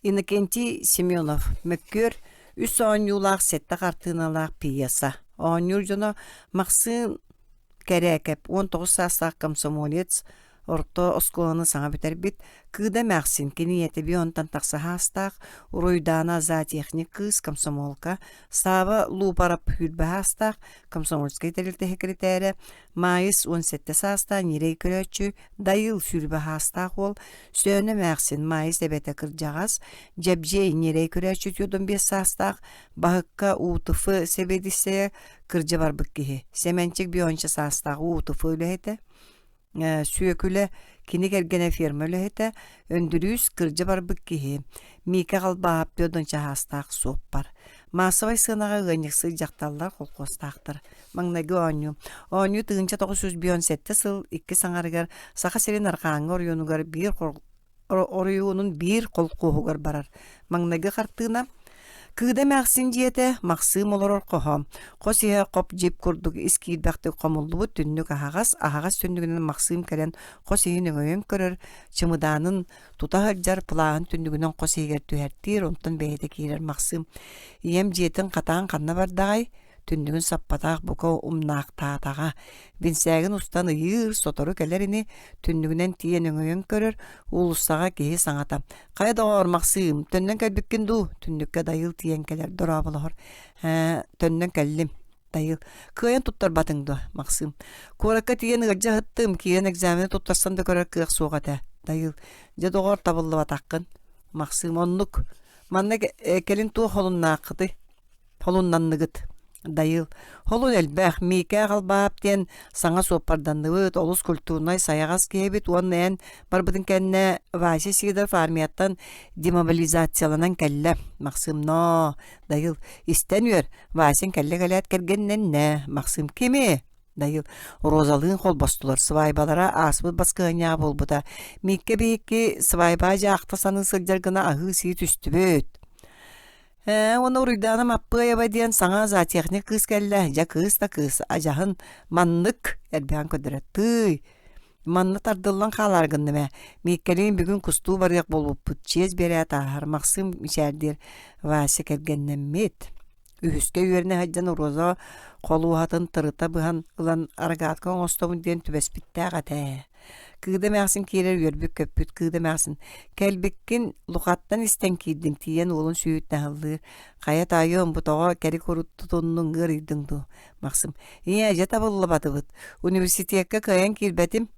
Иннокентий Семенов «Мөккүөр» үс оонньуулаах сэттэ хартыыналаах пьеса. Оонньуур дьоно Махсыын Кэрээкэп 19 саастаах комсомолец, орто оскуоланы саҥа бүтэрбит, Кыыда эмээхсин кини ийэтэ онтон тахса саастаах, Уруйдаана зоотехник кыыс комсомолка, Сааба Луупарап сүүрбэ саастаах, комсомольскай тэрилтэ сэкиритээрэ, Маайыс 17 саастаах ньирэй көрөөччү, Дайыыл сүүрбэ саастаах уол, Сөөнө эмээхсин Маайыс эбэтэ кырдьаҕас, Дьэбдьиэй ньирэй көрөөччү 45 саастаах, Баһыкка УТФ сэбиэдиссэйэ кырдьа барбыт киһи, Сэмэнчик Бионча саастаах УТФ үлэһитэ, Сүөкүлэ кини кэргэнэ ферма үлэһитэ, Өндүрүүс кырдьа барбыт киһи, Миикэ Халбааһап түөрт чаһаастаах суоппар. Маассабай сыанаҕа ыанньыксыт дьахталлар холкуостаахтар. Маҥнайгы оонньуу. Оонньуу 1957 сыл иккис аҥарыгар Саха сирин арҕааҥҥы оройуонугар биир оройуонун биир холкуоһугар барар. Маҥнайгы хартыына Кыыда эмээхсин дьиэтэ, Махсыым олорор хоһо. Хос иһэ хоп-дьип курдук ис киирбэхтик хомуллубут түннүк аһаҕас, аһаҕас түннүгүнэн Махсыым кэлэн хос иһин өҥөйөн көрөр, чымыдаанын тута сылдьар, плааһын түннүгүнэн хос иһигэр түһэртиир, онтон бэйэтэ киирэр Махсыым. Ийэм дьиэтин хатаан ханна бардаҕай? Түннүгүн саппатах бука умнаахтаатаҕа. Бинсээгин устан ыйыыр, сотору кэлэр ини, түннүгүнэн тиийэн өҥөйөн көрөр, уулуссаҕа киһи саҥата: «Хайа доҕоор, Махсыым, төннөн кэлбиккин дуу?» Түннүккэ Дайыыл тиийэн кэлэр, дорооболоһор. «Ээ, төннөн кэллим». Дайыыл: «Кыайан туттарбатыҥ дуо?» Махсыым: «Куоракка тиийэн ыалдьа сыттым, киирэн экзамены туттарсан да көрөр кыах суох этэ». Дайыыл: «Дьэ, доҕоор, табыллыбатаххын». Махсыым: «Оннук. Манна кэлин туох холуннааххытый?» Холуннанныгыт Дайыыл Холун элбэх, Миикээ Халбаап диэн саҥа суоппарданныбыт, олус культурнай, сайаҕас киһи эбит уонна эн барбытын кэннэ Вася Сидоров армияттан демобилизацияланан кэллэ. Махсыым ноо, Дайыыл, истэн үөр, Васяҥ кэллэ кэлээт кэргэннэннэ. Махсыым кими? Дайыыл Розалыын холбостулар, сыбаайбалара ааспыт баскыһыанньаҕа буолбута. Мииккэ биһикки сыбаайбаа дьаахта саныы сылдьар гына аһыы-сии түстүбүт. Ээ, уонна Уруйдаана Маппыайаба диэн саҥа зоотехник кыыс кэллэ. Дьэ, кыыс да кыыс, адьаһын маннык эрбээн көрдөрөр. Тыый, манна тардыллан хаалаары гынным ээ. Мииккэлиин бүгүн кустуу барыах буолбуппут. Чиэс биэрээт ааһар. Махсыым мичээрдиир. Вася кэргэннэммит. Үһүскэ үөрэнэ сылдьан Роза холуоһатын тырыта быһан ылан аргаатка оҥостобун диэн түбэспиттээх этэ. Кыыда эмээхсин киирэр үөрбүт-көппүт Кыыда эмээхсин «Кэлбиккин Лухаттан истэн киирдим» тиийэн уолун сүүһүттэн аһыллыыр «Хайа таайыам бу тоҕо кэри-куру тутуннуҥ ыарыйдыҥ дуу?» Махсым «Ийээ дьэ табыллыбатыбыт университекка кыайан киирбэтим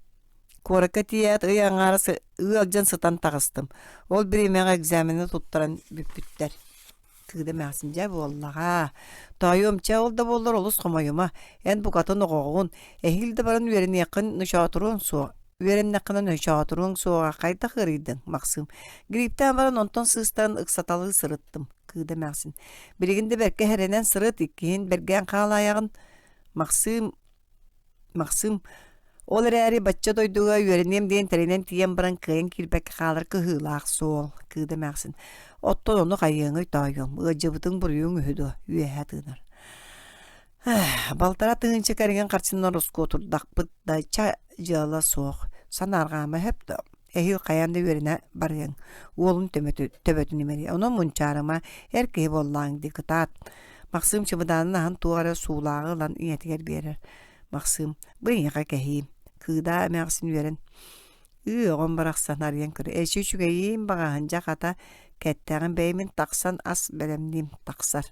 куоракка тиийээт ый аҥаара ыалдьан сытан таҕыстым ол бириэмэҕэ экзамены туттаран бүппүттэр» Кыыда эмээхсин дьэ буоллаҕа. Тоойуом, чэ ол да буоллар олус хомойума. Эн букатын оҕоҕун. Эһиил да баран үөрэниэххин ночоотуруоҥ суох. Үөрэннэххинэ ночоотуруоҥ суоҕа хайдах ыарыйдыҥ, Махсыым? Гриптээн баран онтон сыыстан ыксаталыы сырыттым. Кыыда эмээхсин. Билигин да бэркэ сэрэнэн сырыт, иккиһин бэргээн хаалаайаҕын. Махсыым Махсыым ол эрээри бачча дойдуга үөрэниэм диэн тэринэн тиийэн баран кыайан киирбэккэ хаалар кыһыылаах суол, Кыыда эмээхсин. Оттон ону хайыаҥый тоойуом, ыалдьыбытыҥ буруйуҥ үһү дуо, үөһэ тыынар. Балтараа тыһыынча кэриҥин харчынан ороскуотурдахпыт да ча дьыала суох. Санаарҕаама сөп да Эһиил хайаан да үөрэнэ барыаҥ, уолун төбөтүн имэрийэ. Онон мунчаарыма, эр киһи буоллааҥ дии кытаат. Махсыым чымыдаанын аһан туох эрэ суулааҕы ылан ийэтигэр биэрэр. Махсыым, бу эйиэхэ кэһиим. Кыыдаа эмээхсин үөрэн, ыы оҕом барахсан арыйан көрө, эчи үчүгэйиин баҕаһын дьэ хата кэттэҕим бэйэмин тахсан ас бэлэмниим тахсар.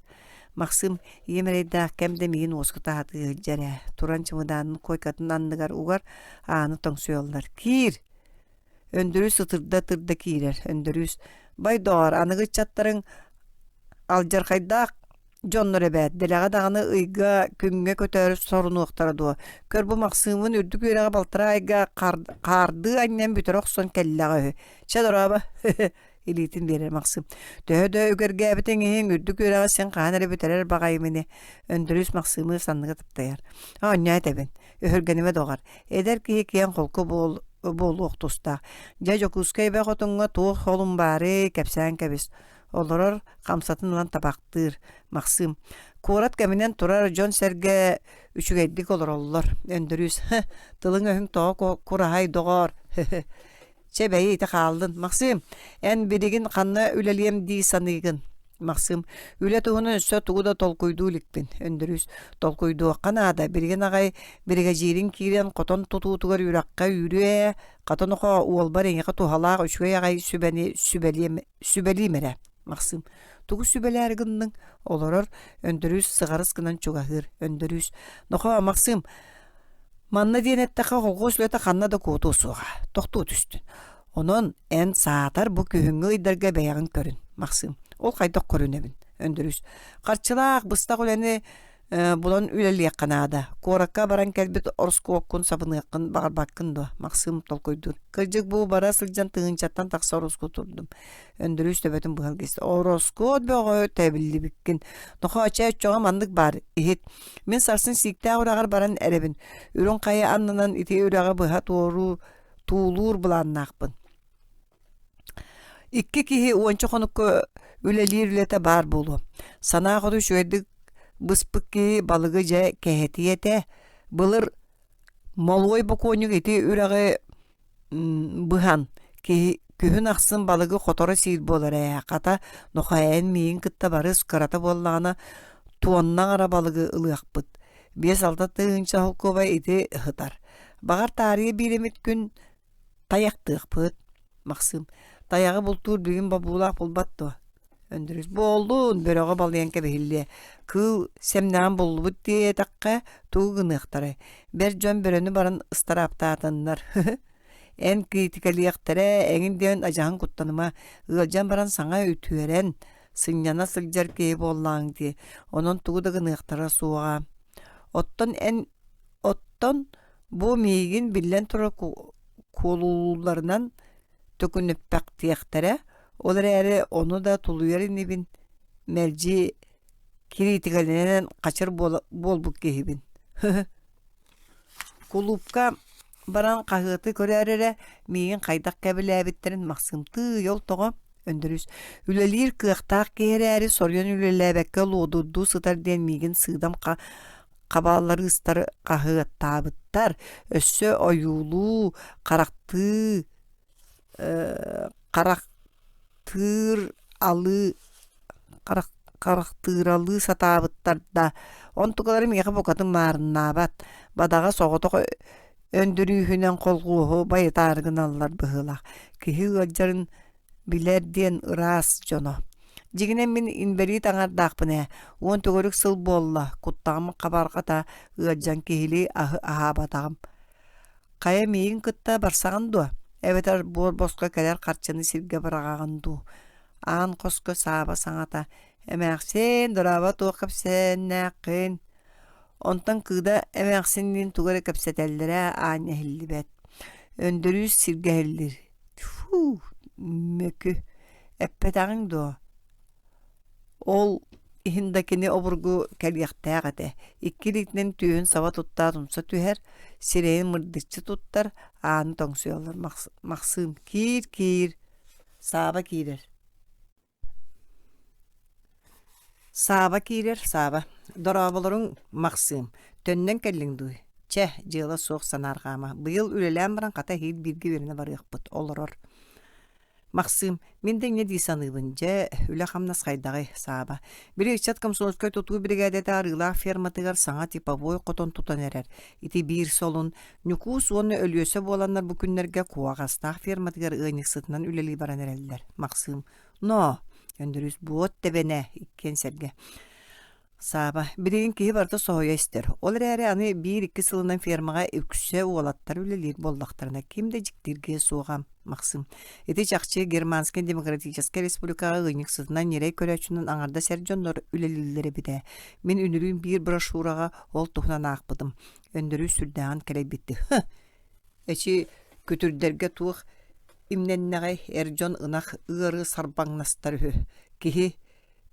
Махсыым ийэм эрэйдээх кэм да миигин уоскута сатыы сылдьар ээ. Туран чымыдаанын куойкатын анныгар угар, ааны тоҥсуйаллар. Киир! Өндөрүүс ытырда-ытырда киирэр. Өндөрүүс, бай доҕоор, аныгы ыччаттарыҥ алдьархайдаах дьоннор эбээт, дэлэҕэ даҕаны ыйга, күҥҥэ көтөөрү сорунуохтара дуо? Көр бу Махсыыммын үрдүк үөрэҕи балтараа ыйга хаардыы анньан бүтэрэ охсон кэллэҕэ үһү. Чэ, дорообо илиитин биэрэр Махсыым. Төһө да үгэргээбитиҥ иһин үрдүк үөрэҕи син хаһан эрэ бүтэрэр баҕайым ини. Өндөрүүс Махсыымы санныга таптайар. Оонньоо этэбин. Өһүргэнимэ доҕор. Эдэр киһи киэҥ холку буол буолуох тустаах. Дьэ, Дьокуускай эбэ хотуҥҥа туох холун баарый, кэпсээн кэбис. Олорор, хамсатын ылан табахтыыр. Махсыым. Куорат кэминэн турар дьон-сэргэ үчүгэйдик олороллор. Өндөрүүс, тылыҥ-өһүҥ тоҕо кураһай, доҕоор? Чэ бэйи ити хааллын. Максим, эн билигин ханна үлэлиэм дии саныыгын? Максим, үлэ туһунан өссө тугу да толкуйдуу иликпин. Өндөрүүс, толкуйдуохха наада. Билигин аҕай биригэдьиириҥ киирэн хотон тутуутугар үрэххэ үүрүө ээ. Хата нохоо уолбар эйиэхэ туһалаах үчүгэй аҕай сүбэни сүбэлиэм, сүбэлиим эрэ. Максим, тугу сүбэлээри гынныҥ? Олорор, Өндөрүүс сыҕарыс гынан чугаһыыр. Өндөрүүс, нохоо, Максим, манна диэн эттэххэ холхуос үлэтэ ханна да куотуо суоҕа. Тохтуу түстүн. Онон эн саатар бу күһүҥҥү ыйдарга бэйэҕин көрүн, Максим. Ол хайдах көрүнэбин? Өндөрүүс. Харчылаах быстах үлэни булан үлэлиэххэ наада. Куоракка баран кэлбит ороскуоккун сабыныаххын баҕарбаккын дуо? Максим толкуйдуур. Кырдьык бу бара сылдьан тыһыынчаттан тахса ороскуот турдум. Өндөрүүс төбөтүн быһан кэбистэ. Ороскуот бөҕө тэбиллибиккин. Нохоо чэ оччоҕо маннык баар иһит. Мин сарсын сииктээх үрэҕэр баран эрэбин. Үрүҥ хайа аннынан ити үрэҕи быһа туоруу туулуур былааннаахпын. Икки киһи уонча хонукка үлэлиир үлэтэ баар буолуо. Санаа хоту үчүгэйдик быспыт киһи балыгы дьэ кэһэтиэ этэ. Былыр Молуой бокуонньук ити үрэҕи быһан киһи күһүн ахсын балыгы хоторо сиир буолар ээ. Хата, нохойон миигин кытта барыс кырата буоллаҕына туонна аҥара балыгы ылыахпыт. 5-6 тыһыынча холкуобай ити сытар. Баҕар таарыйа биир эмит күн Тайахтыахпыт, Максим, тайаҕы бултуур бүгүн бобуулаах буолбат дуо? Өндөрүс буоллун, бөрөҕө балыйан кэбиһиллиэ. Кыыл сэмнэҕин буллубут диэтэххэ, тугу гыныахтарай? Бэрт дьон бөрөнү баран ыстарааптаатыннар. Эн киитикэлиэхтэрэ, эҥин диэн адьаһын куттаныма. Ыалдьан баран саҥа үтүөрэн, сынньана сылдьар киһи буоллааҥ дии. Онон тугу да гыныахтара суоҕа. Оттон эн оттон Бу миигин биллэн турар куолулуулларынан төкүнүппэхтиэхтэрэ, ол эрээри ону да тулуйар инибин, мэлдьи кириитикэлэнэн хачыр буолбут киһибин. Кулуупка баран хаһыаты көрөөр эрэ, миигин хайдах кэбилээбиттэрин Махсыымтыы ол тоҕо Өндөрүүс үлэлиир кыахтаах киһи эрээри соруйан үлэлээбэккэ луодурдуу сытар диэн миигин сыыдам хабааларыыстары хаһыаттаабыттар, өссө ойуулуу, харахтыы харахтыыр алыы харахтыыралыы сатаабыттар да, онтукалара миэхэ букатын маарыннаабат, бадаҕа соҕотох өндөрүүһүнэн холхуоһу байытаары гыналлар быһыылаах, киһи ыалдьарын билэр диэн ыраас дьоно. Дьиҥинэн мин инбэлиит аҥардаахпын ээ, уон төгүрүк сыл буолла, куттаҕым хабарҕата ыалдьан киһилии аһы аһаабатаҕым. Хайа миигин кытта барсаҕын дуо? Эбэтэр буор босхо кэлэр харчыны сиргэ быраҕаҕын дуу? Аан хоско Сааба саҥата «Эмээхсиэн, дорообо туох кэпсээннээххин?» Онтон Кыыда эмээхсинниин тугу эрэ кэпсэтэллэрэ аанньа иһиллибэт. Өндөрүүс сиргэ иһиллир Тьфу, мөкү, эппэтэҕиҥ дуо? Ол иһин да кини обургу кэлиэхтээх этэ. Икки илиитинэн түөһүн саба туттаат умса түһэр, сирэйин мырдыччы туттар, ааны тоҥсуйаллар. Махсыым киир, киир, Сааба киирэр. Сааба киирэр, Сааба, дорооболоруҥ, Махсыым, төннөн кэллиҥ дуу? Чэ, дьыала суох санаарҕаама, быйыл үлэлээн баран хата эһиил бииргэ үөрэнэ барыахпыт, олорор. Махсыым, мин да инньэ дии саныыбын, дьэ, үлэ-хамнас хайдаҕый, Сааба? Били ыччат комсомольскай тутуу биригээдэтэ Арыылаах ферматыгар саҥа типовой хотон тутан эрэр. Ити биир солун Ньукуус уонна Өлүөсэ буоланнар бу күннэргэ Куоҕастаах ферматыгар ыанньыксытынан үлэлии баран эрэллэр. Махсыым, Ноо, Өндөрүүс буот тэбэнэ иккиэн сэргэ. Сааба, билигин киһи барыта соһуйа истэр. Ол эрээри аны биир-икки сылынан фермаҕа үксэ уолаттар үлэлиир буоллахтарына ким да дьиктиргиэ суоҕа. Махсым, ити чахчы Германскай Демократическай Республикаҕа ыанньыксытынан ньирэй көрөөччүнэн аҥардас эр дьоннор үлэлииллэр эбит ээ. Мин үнүрүүн биир брошюраҕа ол туһунан аахпытым. Өндөрүүс сүрдээҕин кэлэйбиттии. Һы! Эчи күтүрдэргэ туох имнэннэҕэй, эр дьон ынах ыары сарбаҥнастар үһү. Киһи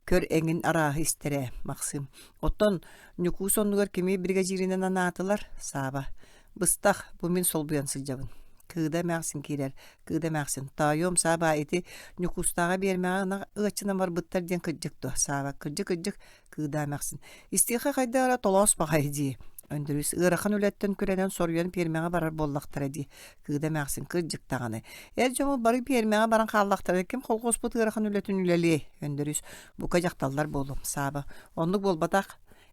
көр эҥин арааһы истэр ээ, Махсыым. Оттон Ньукуус оннугар кими биригэдьииринэн анаатылар? Сааба. Быстах, бу мин солбуйан сылдьабын. Кыыда эмээхсин киирэр. Кыыда эмээхсин. Тоойуом, Сааба, ити Ньукуустааҕы биэрмэҕэ ынах ыаччынан барбыттар диэн кырдьык дуо? Сааба. Кырдьык, кырдьык, Кыыда эмээхсин. Истиэхэ хайдах эрэ толоос баҕайы дии. Өндөрүүс ыарахан үлэттэн күрэнэн соруйан пиэрмэҕэ барар буоллахтара дии. Кыыда эмээхсин кырдьык даҕаны. Эр дьоммут бары пиэрмэҕэ баран хааллахтарына ким колхуоспут ыарахан үлэтин үлэлиэй? Өндөрүүс бука дьахталлар буолуо. Сааба оннук буолбатах.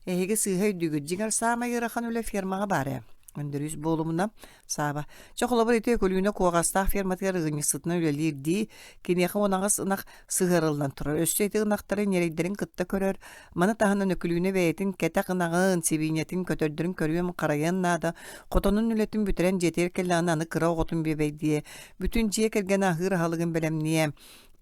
Эһиги сыыһа өйдүүгүт. Дьиҥэр саамай ыарахан үлэ фермаҕа баар ээ. Өндөрүүс буолумуна Сааба. Чэ, холобур, ити Өкүлүүнэ Куоҕастаах ферматыгар ыанньыксытынан үлэлиир дии. Киниэхэ 18 ынах сыһыарыллан турар. Өссө ити ынахтары ньирэйдэрин кытта көрөр. Маны таһынан Өкүлүүнэ бэйэтин кэтэх ынаҕын, сибиинньэтин, көтөрдөрүн көрүөм, харайыан наада. Хотонун үлэтин бүтэрэн дьиэтигэр кэллэҕинэ аны кыра оҕотун бүөбэйдиэ. Бүтүн дьиэ кэргэнэ аһыыр аһылыгын бэлэмниэ.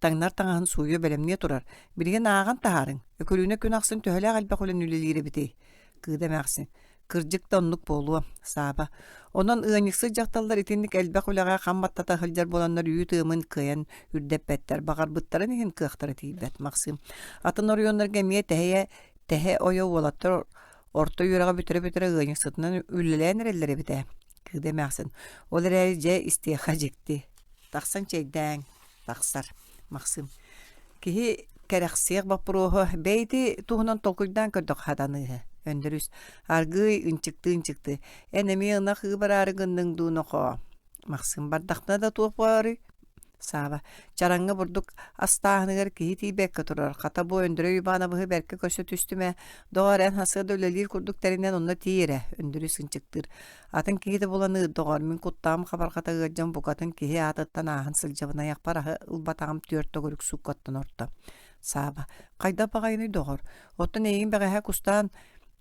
Таҥнар таҥаһын сууйуо бэлэмниэ турар. Билигин ааҕан таһаарыҥ. Өкүлүүнэ күн ахсын төһөлөөх элбэх үлэни үлэлиир эбитий? Кыыда эмээхсин Кырдьык да оннук буолуо, Сааба. Онон ыанньыксыт дьахталлар итинник элбэх үлэҕэ хам баттата сылдьар буоланнар үүт ыамын кыайан үрдэппэттэр, баҕарбыттарын иһин кыахтара тиийбэт, Максим. Атын оройуоннарга эмиэ тэһэ тэһэ ойо уолаттар орто үөрэҕи бүтэрэ-бүтэрэ ыанньыксытынан үлэлээн эрэллэр эбит ээ. Кыыда эмээхсин. Ол эрээри дьэ истиэхэ дьикти. Тахсан чэйдээҥ. Тахсар. Максим. Киһи кэрэхсиэх боппуруоһу бэйти туһунан толкуйдаан көрдөххө сатаныыһы. Өндөрүс аргыый ынчыктыы-ынчыктыы эн эмиэ ынах ыы бараары гынныҥ дуу нохоо Максим бардахпына да туох буоларый Сааба чараҥҥа бурдук астааһыныгар киһи тиийбэккэ турар хата бу Өндөрөй Уйбаанабыһы бэркэ көрсө түстүм ээ доҕоор эн хасыа да үлэлиир курдук тэринэн онно тиий эрэ Өндөрүс ынчыктыыр Атын киһитэ булан ыыт доҕоор, мин куттаҕым хабарҕата ыалдьан букатын киһи аатыттан ааһан сылдьабын айахпар аһы ылбатаҕым түөрт төгүрүк сууккаттан орто. Сааба, хайдах баҕайыный доҕор, оттон эйигин бэҕэһээ кустаан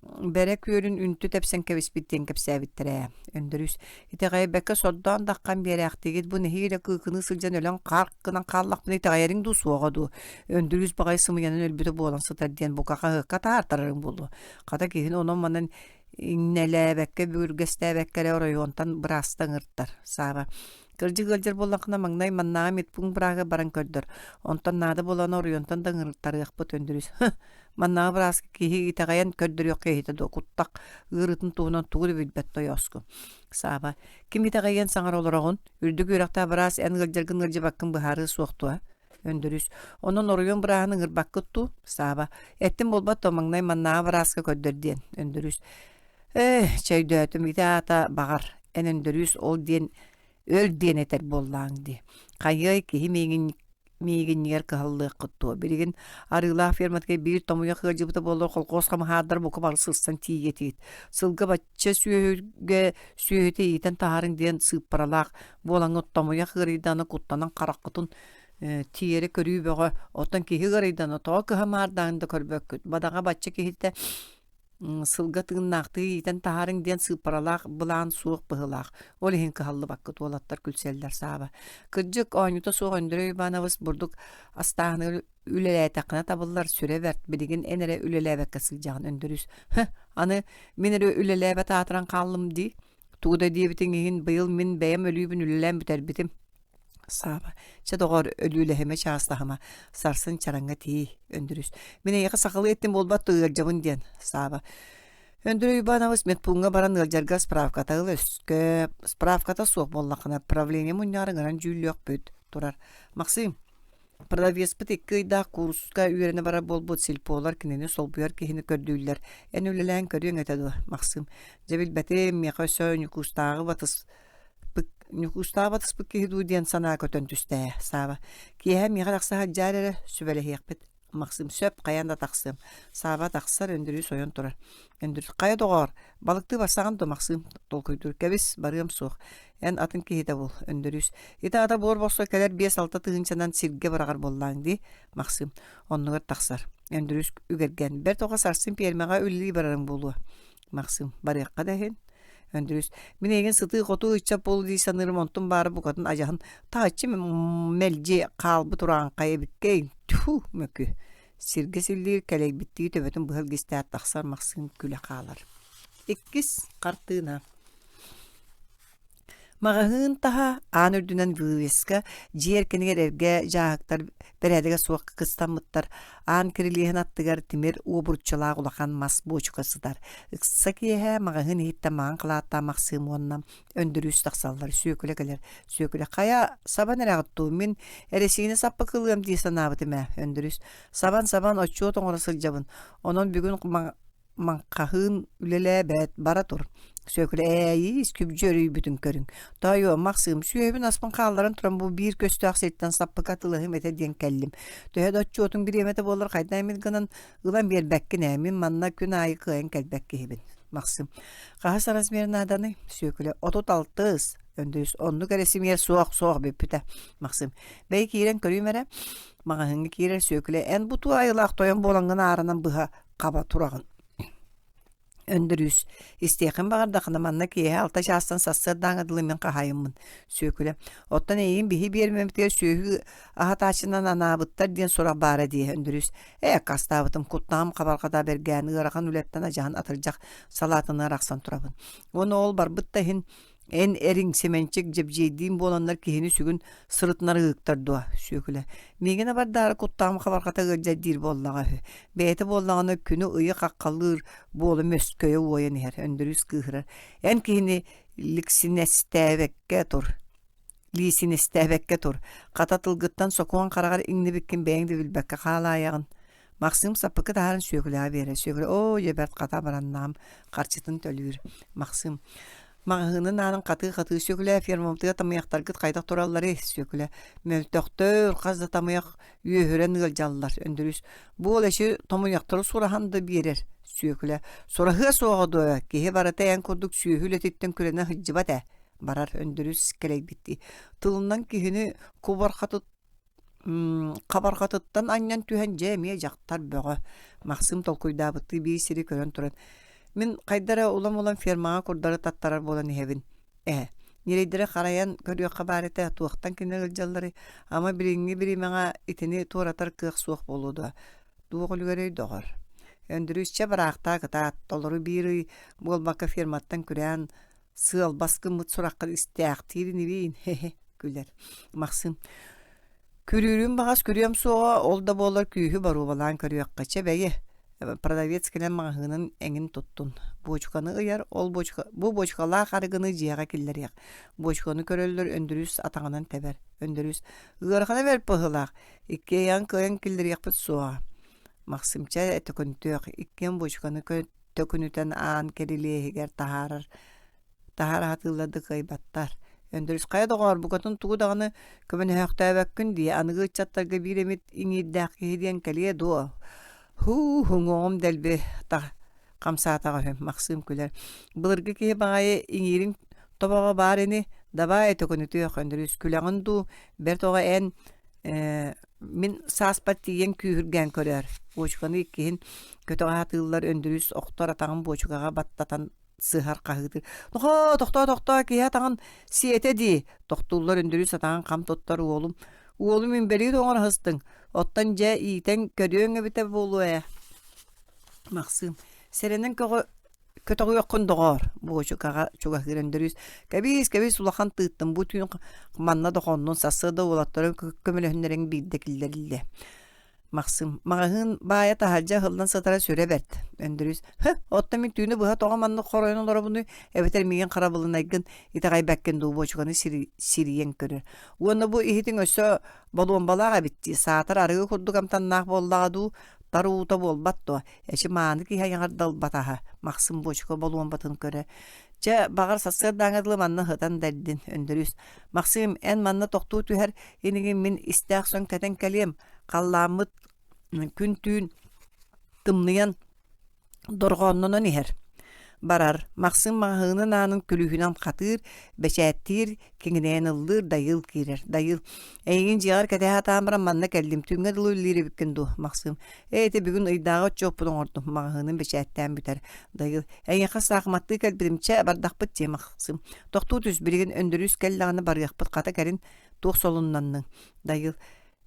Бэрэ күөлүн үнтү тэпсэн кэбиспит диэн кэпсээбиттэрэ ээ. Өндөрүүс, итэҕэйбэккэ сордоон даххан биэрээхтиигит бу нэһиилэ кыыкыныы сылдьан өлөн хаар гынан хааллахпына итэҕэйэриҥ дуу суоҕа дуу? Өндөрүүс баҕайы сымыйанан өлбүтэ буолан сытар диэн бука хаһыакка таһаартарарыҥ буолуо. Хата киһини онон-манан Иҥнэлээбэккэ, бүгүргэстээбэккэ эрэ оройуонтан бырааста ыҥыртар. Сааба, кырдьык ыалдьар буоллаххына маҥнай маннааҕы медпункт бырааһыгар баран көрдөр. Онтон наада буолан оройуонтан да ыҥыртарыахпыт Өндөрүүс. Маннааҕы бырааска киһи итэҕэйэн көрдөрүөххэ иһитэ дуо куттах ыарыытын туһунан тугу да билбэт тойооску. Сааба, ким итэҕэйиэн саҥара олороҕун? Үрдүк үөрэхтээх быраас эн ыалдьаргын ыалдьыбаккын быһаарыа суох дуо? Өндөрүүс, онон оройуон бырааһын ыҥырбаккыт дуу? Сааба, эттим буолбат дуо маҥнай маннааҕы бырааска көрдөр диэн. Өндөрүүс, ээ, чэ өйдөөтүм, ити аата баҕар, эн Өндөрүүс ол диэн өл диэн этэр буоллааҥ дии. Хайыай, киһи миигин миигинньигэр кыһаллыаххыт дуо? Билигин Арыылаах ферматыгар биир томуйах ыалдьыбыта буоллар колхоз хамыһаардар бука бары сырсан тиийиэ этигит. Сылга бачча сүөһүгэ сүөһүтэ иитэн таһаарыҥ диэн сыыппаралаах буолаҥҥыт томуйах ыарыйдаҕына куттанан хараххытын тиэрэ көрүү бөҕө оттон киһи ыарыйдана тоҕо кыһамаардаан да көрбөккүт бадаҕа бачча киһитэ сылга тыыннаахтыы иитэн таһаарыҥ диэн сыыппаралаах былаан суох быһыылаах ол иһин кыһаллыбаккыт уолаттар күлсэллэр сааба кырдьык оонньуута суох Өндөрөй Иванович бурдук астааһыныгар үлэлээтэххинэ табыллар сүрэ бэрт билигин эн эрэ үлэлээбэккэ сылдьаҕын Өндөрүүс аны мин эрэ үлэлээбэт аатыран хааллым дии Тугу да диэбитиҥ иһин быйыл мин бэйэм өлүүбүн үлэлээн бүтэрбитим. Сааба, чэ доҕоор, өлүүлэһимэ, чаастаһыма, сарсын чараҥҥа тиий, Өндөрүүс. Мин эйиэхэ сахалыы эттим буолбат дуо ыалдьабын диэн, Сааба. Өндөрөй Уйбаанабыс медпууҥҥа баран ыалдьарга справката ыл өскө справката суох буоллаххына правление мунньаҕар ыҥыран дьүүллүөхпүт турар. Максим, Продавецпыт икки ыйдаах кууруска үөрэнэ барар буолбут сельполар кинини солбуйар киһини көрдүүллэр. Эн үлэлээн көрүөҥ этэ дуо, Максим? Дьэ билбэтим, миэхэ өссө Ньукуустааҕы батыспыт Ньукуустааҕы батыспыт киһи дуу диэн санаа көтөн түстэ ээ, Сааба. Киэһэ миэхэ тахса сылдьаар эрэ, сүбэлэһиэхпит. Максим сөп, хайаан да тахсыам. Сааба тахсар, Өндөрүүс ойон турар. Өндөрүүс, хайа доҕоор, балыктыы барсаҕын дуо, Максим? Толкуйдуур. Кэбис, барыам суох. Эн атын киһитэ бул, Өндөрүүс. Ити аата буор босхо кэлэр биэс-алта тыһыынчанан сиргэ быраҕар буоллааҥ дии, Максим. Оннугар тахсар. Өндөрүүс үгэргээн, бэрт оҕо сарсын пиэрмэҕэ үлэлии барарыҥ буолуо. Максим, барыахха да иһин. Өндөрүүс, мин эйигин сытыы-хотуу ыччат буолу дии саныырым, онтум баара букатын адьаһын таһыччы мэлдьи хаалбыт урааҥхай эбиккэй. Тьфу, мөкү. Сиргэ силлиир кэлэйбиттии төбөтүн быһа илгистээт тахсар Максим күлэ хаалар. Иккис хартыына. Маҕаһыын таһа аан үрдүнэн вывеска, дьиэ эркинигэр эргэ дьааһыктар бэрээдэгэ суох кыстаммыттар, аан кирилиэһин аттыгар тимир уобуруччалаах улахан мас буочука сытар. Ыкса киэһэ маҕаһыын иһиттэн маҥан халааттаах Махсыым уонна Өндөрүүс тахсаллар, Сүөкүлэ кэлэр. Сүөкүлэ хайа сабан эрэҕит дуу, мин эрэсиинэ саппыкылыам дии санаабытым ээ, Өндөрүүс. Сабан-сабан отчуот оҥоро сылдьабын, онон бүгүн. маҥхаһыын үлэлээбэт, бара тур. Сүөкүлэ ээйиис күбдьү өрүйбүтүн көрүҥ. Тоойуом, Махсыым, сүөһүбүн-аспын хаалларан туран бу биир көстөөх сиртэн саппыка атыылаһыым этэ диэн кэллим. Төһө да отчуотуҥ бириэмэтэ буоллар хайдах эмит гынан ылан биэрбэккин ээ, мин манна күн аайы кыайан кэлбэт киһибин. Махсыым, хаһыс размер нааданый? Сүөкүлэ, 36-ыс. Өндөрүс, оннук эрэ симиэр суох, суох бүппүтэ. Махсыым, бэйи киирэн көрүүм эрэ. Маҕаһыыҥҥа киирэр Сүөкүлэ, эн бу туох айылаах тойон буолаҥҥын ааранан быһа хаба тураҕын. Өндөрүүс, истиэххин баҕардаххына манна киэһэ алта чаастан сарсыардааҥҥа дылы мин хаһаайыммын. Сүөкүлэ, оттон эйигин биһи биэримэбитигэр сүөһү аһатааччынан анаабыттар диэн сурах баара дии Өндөрүүс. Ээ, аккаастаабытым, куттаҕым хабарҕата бэргээн, ыарахан үлэттэн адьаһан атырдьах салаатыныы арахсан турабын. Уонна ол барбыт да иһин Эн эриҥ Сэмэнчик Дьэбдьиэйдиин буоланнар киһини сүгүн сырытынар ыһыктар дуо? Сүөкүлэ. Миигин абардаары куттаҕым хабарҕата ыалдьар диир буоллаҕа үһү. Бэйэтэ буоллаҕына күнү-ыйы хаххалыыр буола мөскөйө уойан иһэр, Өндөрүүс кыыһырар. Эн киһини ликсинэстээбэккэ тур. Лиисинэстээбэккэ тур. Хата тылгыттан сокуон хараҕар иҥнибиккин бэйэҥ да билбэккэ хаалаайаҕын. Махсыым саппыкы таһааран Сүөкүлэҕэ биэрэр. Сүөкүлэ оо дьэ бэрт хата бараннаҕым, харчытын төлүүр. Махсыым маҕаһыынын аанын хатыы-хатыы Сүөкүлэ фермабытыгар тамыйахтаргыт хайдах туралларый? Сүөкүлэ мөлтөхтөр, хас да тамыйах үөһүрэн ыалдьаллар. Өндөрүүс буол эчи томуйахтары сураһан да биэрэр. Сүөкүлэ сураһыа суоҕа дуо? Киһи барыта эн курдук сүөһү үлэтиттэн күрэнэ сылдьыбат ээ. Барар Өндөрүүс кэлэйбиттии. Тылынан киһини кубархатыт Хабарҕатыттан анньан түһэн дьэ эмиэ дьахтар бөҕө Махсыым толкуйдаабыттыы биир сири көрөн туран мин хайда эрэ улам-улам фермаҕа курдары таттарар буолан иһэбин ээ ньирэйдэри харайан көрүөххэ баар этэ туохтан кинилэр ыалдьалларый ама билиҥҥи бириэмэҕэ итини туоратар кыах суох буолуо дуо туох үлүгэрэй доҕор Өндөрүүс чэ бараахтаа кытаат толору биир ый буолбакка ферматтан күрээн сыалбас гыммыт сураххын истээхтиир инибиин хе-хе күлэр Махсыым күрүүрүм баҕас күрүөм суоҕа ол да буоллар күүһү боруобалаан көрүөххэ чэ бэйи продавец кэлэн маҕаһыынын эҥин туттун буочуканы ыйар ол буочука бу буочукалаах арыгыны дьиэҕэ киллэриэх буочуканы көрөллөр Өндөрүүс атаҕынан тэбэр Өндөрүүс ыарахана бэрт быһыылаах иккиэйэҕин кыайан киллэриэхпит суоҕа Махсымча төкүнүтүөх иккиэн буочуканы төкүнүтэн аан кирилиэһигэр таһаарар таһаара сатыыллар да кыайбаттар. Өндөрүс хайа доҕоор букатын тугу даҕаны көмөнөһөөхтөөбөккүн дии аныгы ыччаттарга биир эмит иҥиирдээх киһи диэн кэлиэ дуо һуу уҥуоҕум дэлби хамсаатаҕа үһү Махсыым күлэр былыргы киһи баҕайы иҥиириҥ тобоҕо баар ини дабаай төкүнүтүөх Өндөрүс күлэҕин дуу бэрт оҕо эн ээ мин сааспар тиийэн күүһүргээн көрөөр буочуканы иккиһин көтөҕө сатыыллар Өндөрүс охтор атаҕын буочукаҕа баттатан сыһар хаһыытыыр нохоо тохтоо тохтоо киһи атаҕын сиэтэ дии тохтууллар Өндөрүс атаҕын хам туттар уолум уолум инбэлиит оҥоро сыстыҥ оттон дьэ иитэн көрүөҥ эбитэ буолуо ээ Махсыым сэрэнэн көҕө көтөҕүөххүн доҕоор буочукаҕа чугаһыыр Өндөрүүс кэбиис кэбиис улахан тыыттым бу түүн манна да хоннун сарсыарда уолаттары көмөлөһүннэриҥ биирдэ киллэриллэ Махсыым маҕаһыын баайа таһырдьа ыһыллан сытара сүрэ бэрт Өндөрүүс һы оттон мин түүнү быһа тоҕо маннык хоройон олоробунуй эбэтэр миигин харабылынайгын итэҕэйбэккин дуу буочуканы сирийэн көрөр уонна бу иһитиҥ өссө болуомбалаах эбит дии саатар арыгы курдук амтаннаах буоллаҕа дуу тар уута буолбат дуо Эчи мааны киһи айаҕар да ылбатаһа, Махсым буочука болуомбатын көрө. Чэ, баҕар сарсыардааҥҥа дылы манна сытан да эрдин, Өндөрүүс. Махсыым, эн манна тохтуу түһэр инигин мин истээх сон кэтэн кэлиэм. Халлааммыт күн-түүн тымныйан дорҕооннонон иһэр. Барар, Махсыым маҕаһыынын аанын күлүүһүнэн хатыыр, бэчээттиир, киҥинэйэн ыллыыр, Дайыыл киирэр. Дайыыл, эйигин дьиэҕэр кэтэһэ сатаан баран манна кэллим, түүҥҥэ дылы үлэлиир эбиккин дуу, Махсыым. Ээ, ити бүгүн ыйдааҕы отчуоппун оҥордум, маҕаһыыным бэчээттээн бүтэр. Дайыыл, эйиэхэ саахыматтыы кэлбитим, чэ, бардахпыт дии, Махсыым. Тохтуу түс, билигин Өндөрүүс кэллэҕинэ барыахпыт, хата кэлин туох солуннанныҥ? Дайыыл,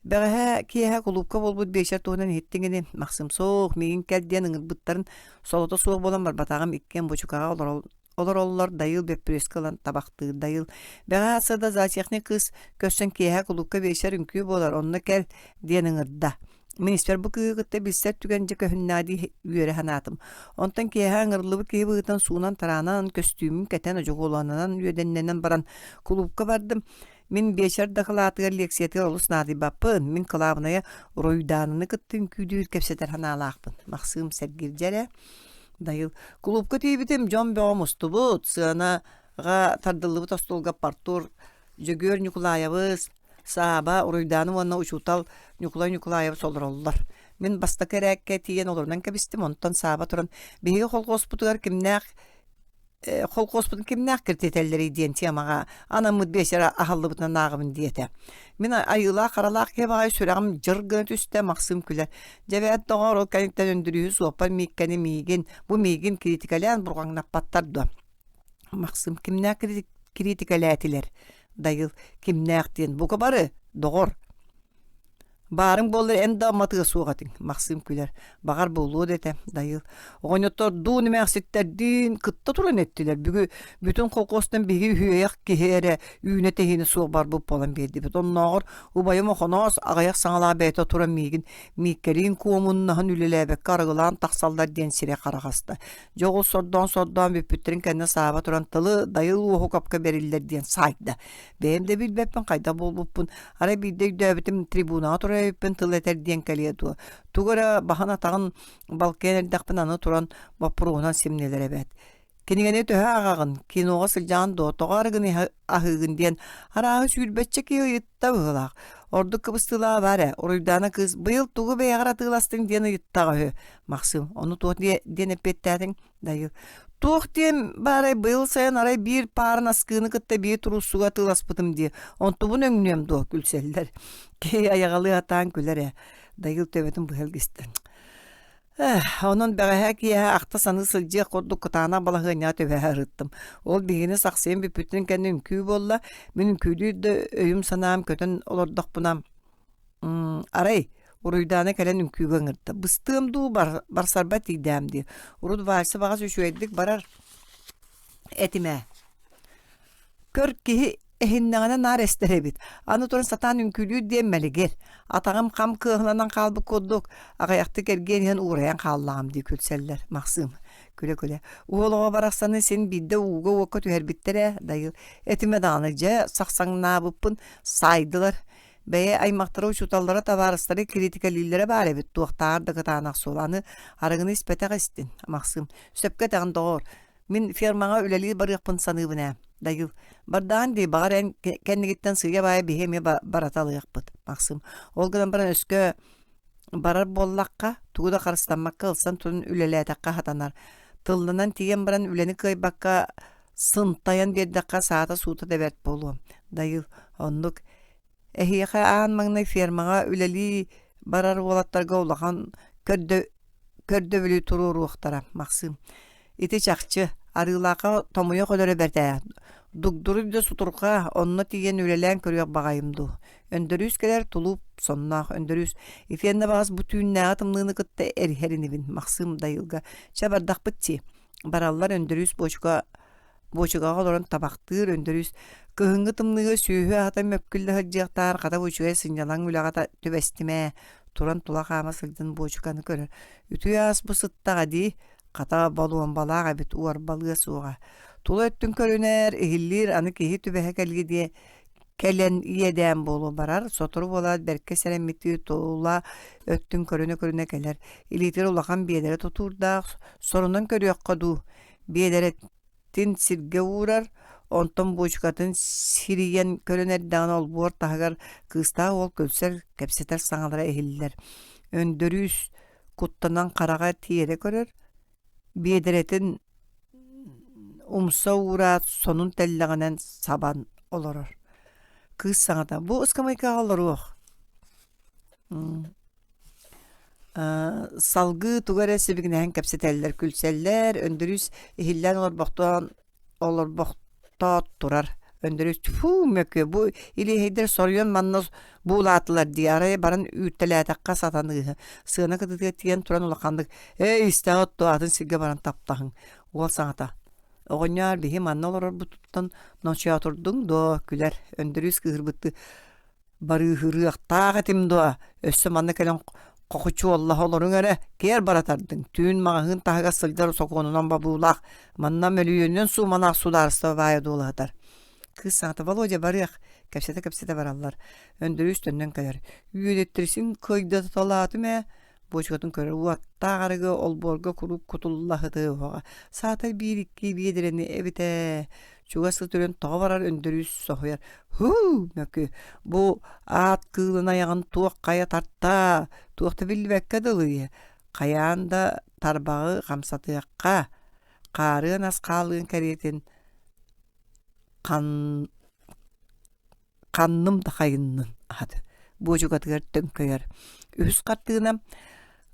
Бэҕэһээ киэһэ кулуупка буолбут биэчэр туһунан иһиттиҥ ини, Махсым суох, миигин кэл диэн ыҥырбыттарын солото суох буолан барбатаҕым, иккиэн буочукаҕа олороллор, Дайыыл бөппүрүөскэ ылан табахтыыр. Дайыыл, бэҕэһээ сарсыарда зоотехник кыыс көрсөн киэһэ кулуупка биэчэр үҥкүү буолар, онно кэл диэн ыҥырда. Мин испэр бу кыыһы кытта билсэр түгэн дьэ көһүннэҕэ дии үөрэ санаатым. Онтон киэһэ ыҥырыллыбыт киһи быһыытынан суунан-тараанан, көстүүмүн кэтэн, одьукулуоннанан, үөдэннэнэн баран кулуупка бардым. Мин биэчэр дакылаатыгар лиэксийэтигэр олус наадыйбаппын. Мин кылаабынайа Уруйдаананы кытта үҥкүүдүүр кэпсэтэр санаалаахпын. Махсыым сэргирдьэ эрэ. Дайыл кулуупка тиийбитим дьон бөҕө мустубут, сыанаҕа тардыллыбыт остуолга Артур Дьөгүөр Ньукулаайабыс, Сааба, Уруйдаана уонна учуутал Ньукулай Ньукулаайабыс олороллор. Мин бастакы эрээккэ тиийэн олорунан кэбистим, онтон Сааба туран биһиги холхуоспутугар кимнээх холкуоспутун кимнээх киртитэллэрий диэн темаҕа анаммыт биэчэр аһыллыбытынан ааҕабын диэтэ. Мин айыылаах-харалаах киһи баҕайы сүрэҕим дьыр гына түстэ, Махсыым күлэр. Дьэбээт доҕоор, ол кэнниттэн Өндөрүүһү суоппар Мииккэни миигин, бу миигин кириитикэлээн бурҕаҥнаппаттар дуо? Махсыым кимнээх кириитикэлээтилэр? Дайыл кимнээх диэн бука бары, доҕор. Баарыҥ буоллар эн да амматыа суох этиҥ, Махсыым күлэр. Баҕар буолуо да этэ, Дайыыл. Оҕонньоттордуун, эмээхситтэрдиин кытта туран эттилэр. Бүгү бүтүн холкуостан биһиги үһүөйэх киһи эрэ үүнэ-тэһиинэ суох барбыт буолан биэрдибит. Оннооҕор убайым Охоноос аҕыйах саҥалаах бэйэтэ туран миигин Мииккэлиин куомуннаһан үлэлээбэккэ арыгылаан тахсаллар диэн сирэ хараҕаста. Дьоҕус сордоон-сордоон бүппүттэрин кэннэ Сааба туран тылы Дайыл Уоһукапка бэриллэр диэн саайда. Бэйэм да билбэппин хайдах буолбуппун, арай биирдэ өйдөөбүтүм трибунаҕа турар эбиппин тыл этэр диэн кэлиэ дуо. Тугу эрэ баһын-атаҕын балкыйан эрдэхпин аны туран боппуруоһунан симнилэр эбээт. Кинигэни төһө ааҕаҕын, киноҕа сылдьаҕын дуо, тоҕо арыгыны аһыыгын диэн арааһы сүүрбэччэ киһи ыйытта быһыылаах. Ордук кыбыстыылааҕа баар ээ, Уруйдаана кыыс быйыл тугу бэйэҕэр атыыластыҥ диэн ыйыттаҕа үһү. Махсыым, ону туох диэн эппиэттээтиҥ? Дайыл, туох диэн баарай быйыл сайын арай биир паара наскыыны кытта биир туруусуга атыыласпытым дии, онтубун өҥнүөм дуо күлсэллэр. Киһи айаҕалыы сатаан күлэр ээ. Дайыл төбөтүн быһа илгистэ. Онон бэҕэһээ киэһэ ахта-саныы сылдьыах курдук кытаанах балаһыанньаҕа түбэһэ сырыттым. Ол биһигини сахсыйан бүппүтүн кэннэ үҥкүү буолла. Мин үҥкүүлүүр да өйүм-санаам көтөн олордохпуна, арай, Уруйдаана кэлэн үҥкүүгэ ыҥырда. Быстыам дуу, барсарбат тиийдээм дии. Урут Вася баҕас үчүгэйдик барар этим ээ. Көр, киһи эһиннэҕинэ наар эстэр эбит. Аны туран сатаан үҥкүүлүүр диэн мэлигир. Атаҕым хам кыаһыланан хаалбыт курдук, аҕыйахтык эргийэн иһэн уурайан хааллаҕым дии күлсэллэр Махсыым. Күлэ-күлэ. Уол оҕо барахсаны син биирдэ ууга-уокка түһэрбиттэр ээ, Дайыл. Этимэ даҕаны, дьэ, сахсаҥнаабыппын саайдылар. Бэйэ аймахтара, учууталлара, табаарыстара кириитикэлииллэрэ баар эбит, туохтааҕар да кытаанах суол. Аны арыгыны испэтэх истин, Махсыым. Сөпкө этэҕин, доҕоор. Мин фермаҕа үлэлии барыахпын саныыбын ээ, Дайыл. Бардаҕын дии, баҕар эн кэннигиттэн сыыйа-баайа биһи эмиэ бараталыахпыт, Махсыым. Ол гынан баран өскө барар буоллахха, тугу да харыстаммакка ылсан туран үлэлээтэххэ сатанар. Тылланан тиийэн баран үлэни кыайбакка сынтайан биэрдэххэ саата-суута да бэрт буолуо. Дайыл, оннук. Эһиэхэ аан маҥнай фермаҕа үлэлии барар уолаттарга улахан көрдө көрдөбүлү туруоруохтара, Махсыым. Ити чахчы, Арыылаахха томуйах өлөрө бэрт ээ. Дугдуруй да сутурҕа, онно тиийэн үлэлээн көрүөх баҕайым дуу. Өндөрүүс кэлэр тулууп сонноох Өндөрүүс итиэннэ баҕас бу түүннээҕи тымныыны кытта эриһэр инибин Махсыым Дайыылга чэ бардахпыт дии. Бараллар Өндөрүүс буочука буочукаҕа олорон табахтыыр Өндөрүүс кыһыҥҥы тымныыга сүөһү аһата мөккүллэ сылдьыахтааҕар хата бу үчүгэй сынньалаҥ үлэҕэ түбэстим ээ туран тула хаама сылдьан буочуканы көрөр үтүө ас бу сыттаҕа дии Хата болуомбалаах эбит уорбалыа суоҕа. Тула өттүн көрүнэр, иһиллиир аны киһи түбэһэ кэлиэ диэ кэлэн иэдээн буолуо барар, сотору буолаат бэркэ сэрэммиттии тула өттүн көрүнэ-көрүнэ кэлэр. Илиитигэр улахан биэдэрэ тутуурдаах, сорунан көрүөххэ дуу, биэдэрэтин сиргэ уурар, онтон буочукатын сирийэн көрөн эрдэҕинэ олбуор таһыгар кыыстаах уол күлсэр, кэпсэтэр саҥалара иһиллэр. Өндөрүүс куттанан хараҕа тиэрэ көрөр, биэдэрэтин умса уураат сонун тэллэҕинэн сабан олорор. Кыыс саҥата «Бу ыскамыайкаҕа олоруох» Салгыы тугу эрэ сибигинэһэн кэпсэтэллэр, күлсэллэр, Өндөрүүс иһиллээн олорбохтоон олорбохтоот турар. Өндөрүүс «Тьфу, мөкү, бу илиэһэйдэр соруйан манна буулаатылар дии, арай баран үүртэлээтэххэ сатаныыһы». Сыана кытыытыгар тиийэн туран улаханнык «Эй, истэҕит дуо, атын сиргэ баран таптаһыҥ». Уол саҥата «Оҕонньоор, биһи манна олорорбутуттан ночоотурдуҥ дуо?» күлэр. Өндөрүүс кыыһырбыттыы Барыыһырыахтаах этим дуо, өссө манна кэлэн хохучуоллаһа олоруҥ эрэ, киэр баратардыҥ, түүн маҕаһыын таһыгар сылдьар сокуонунан бобуулаах, манна мөлүйүөнүнэн суумалаах судаарыстыба баайа дуолаһытар. Кыыс саҥата Володя барыах, кэпсэтэ-кэпсэтэ бараллар. Өндөрүүс төннөн кэлэр. Үөдэттэрсин кыайдаталаатым ээ. Буочукатын көрөр уоттаах арыгы олбуорга куруук кутулла сытыы уһаҕа. Саатар биир-икки биэдэрэни эбитэ. Чугас ыт үрэн тоҕо барар Өндөрүүс соһуйар. Һуу, мөкү, бу аат кыылын айаҕын туох хайа тарта, туох да биллибэккэ дылы хайаан да тарбаҕы хамсатыахха, хаарыан ас хаалыан кэриэтин хан ханным да хайыннын аһат буочукатыгар төҥкөйөр. Үһүс хартыына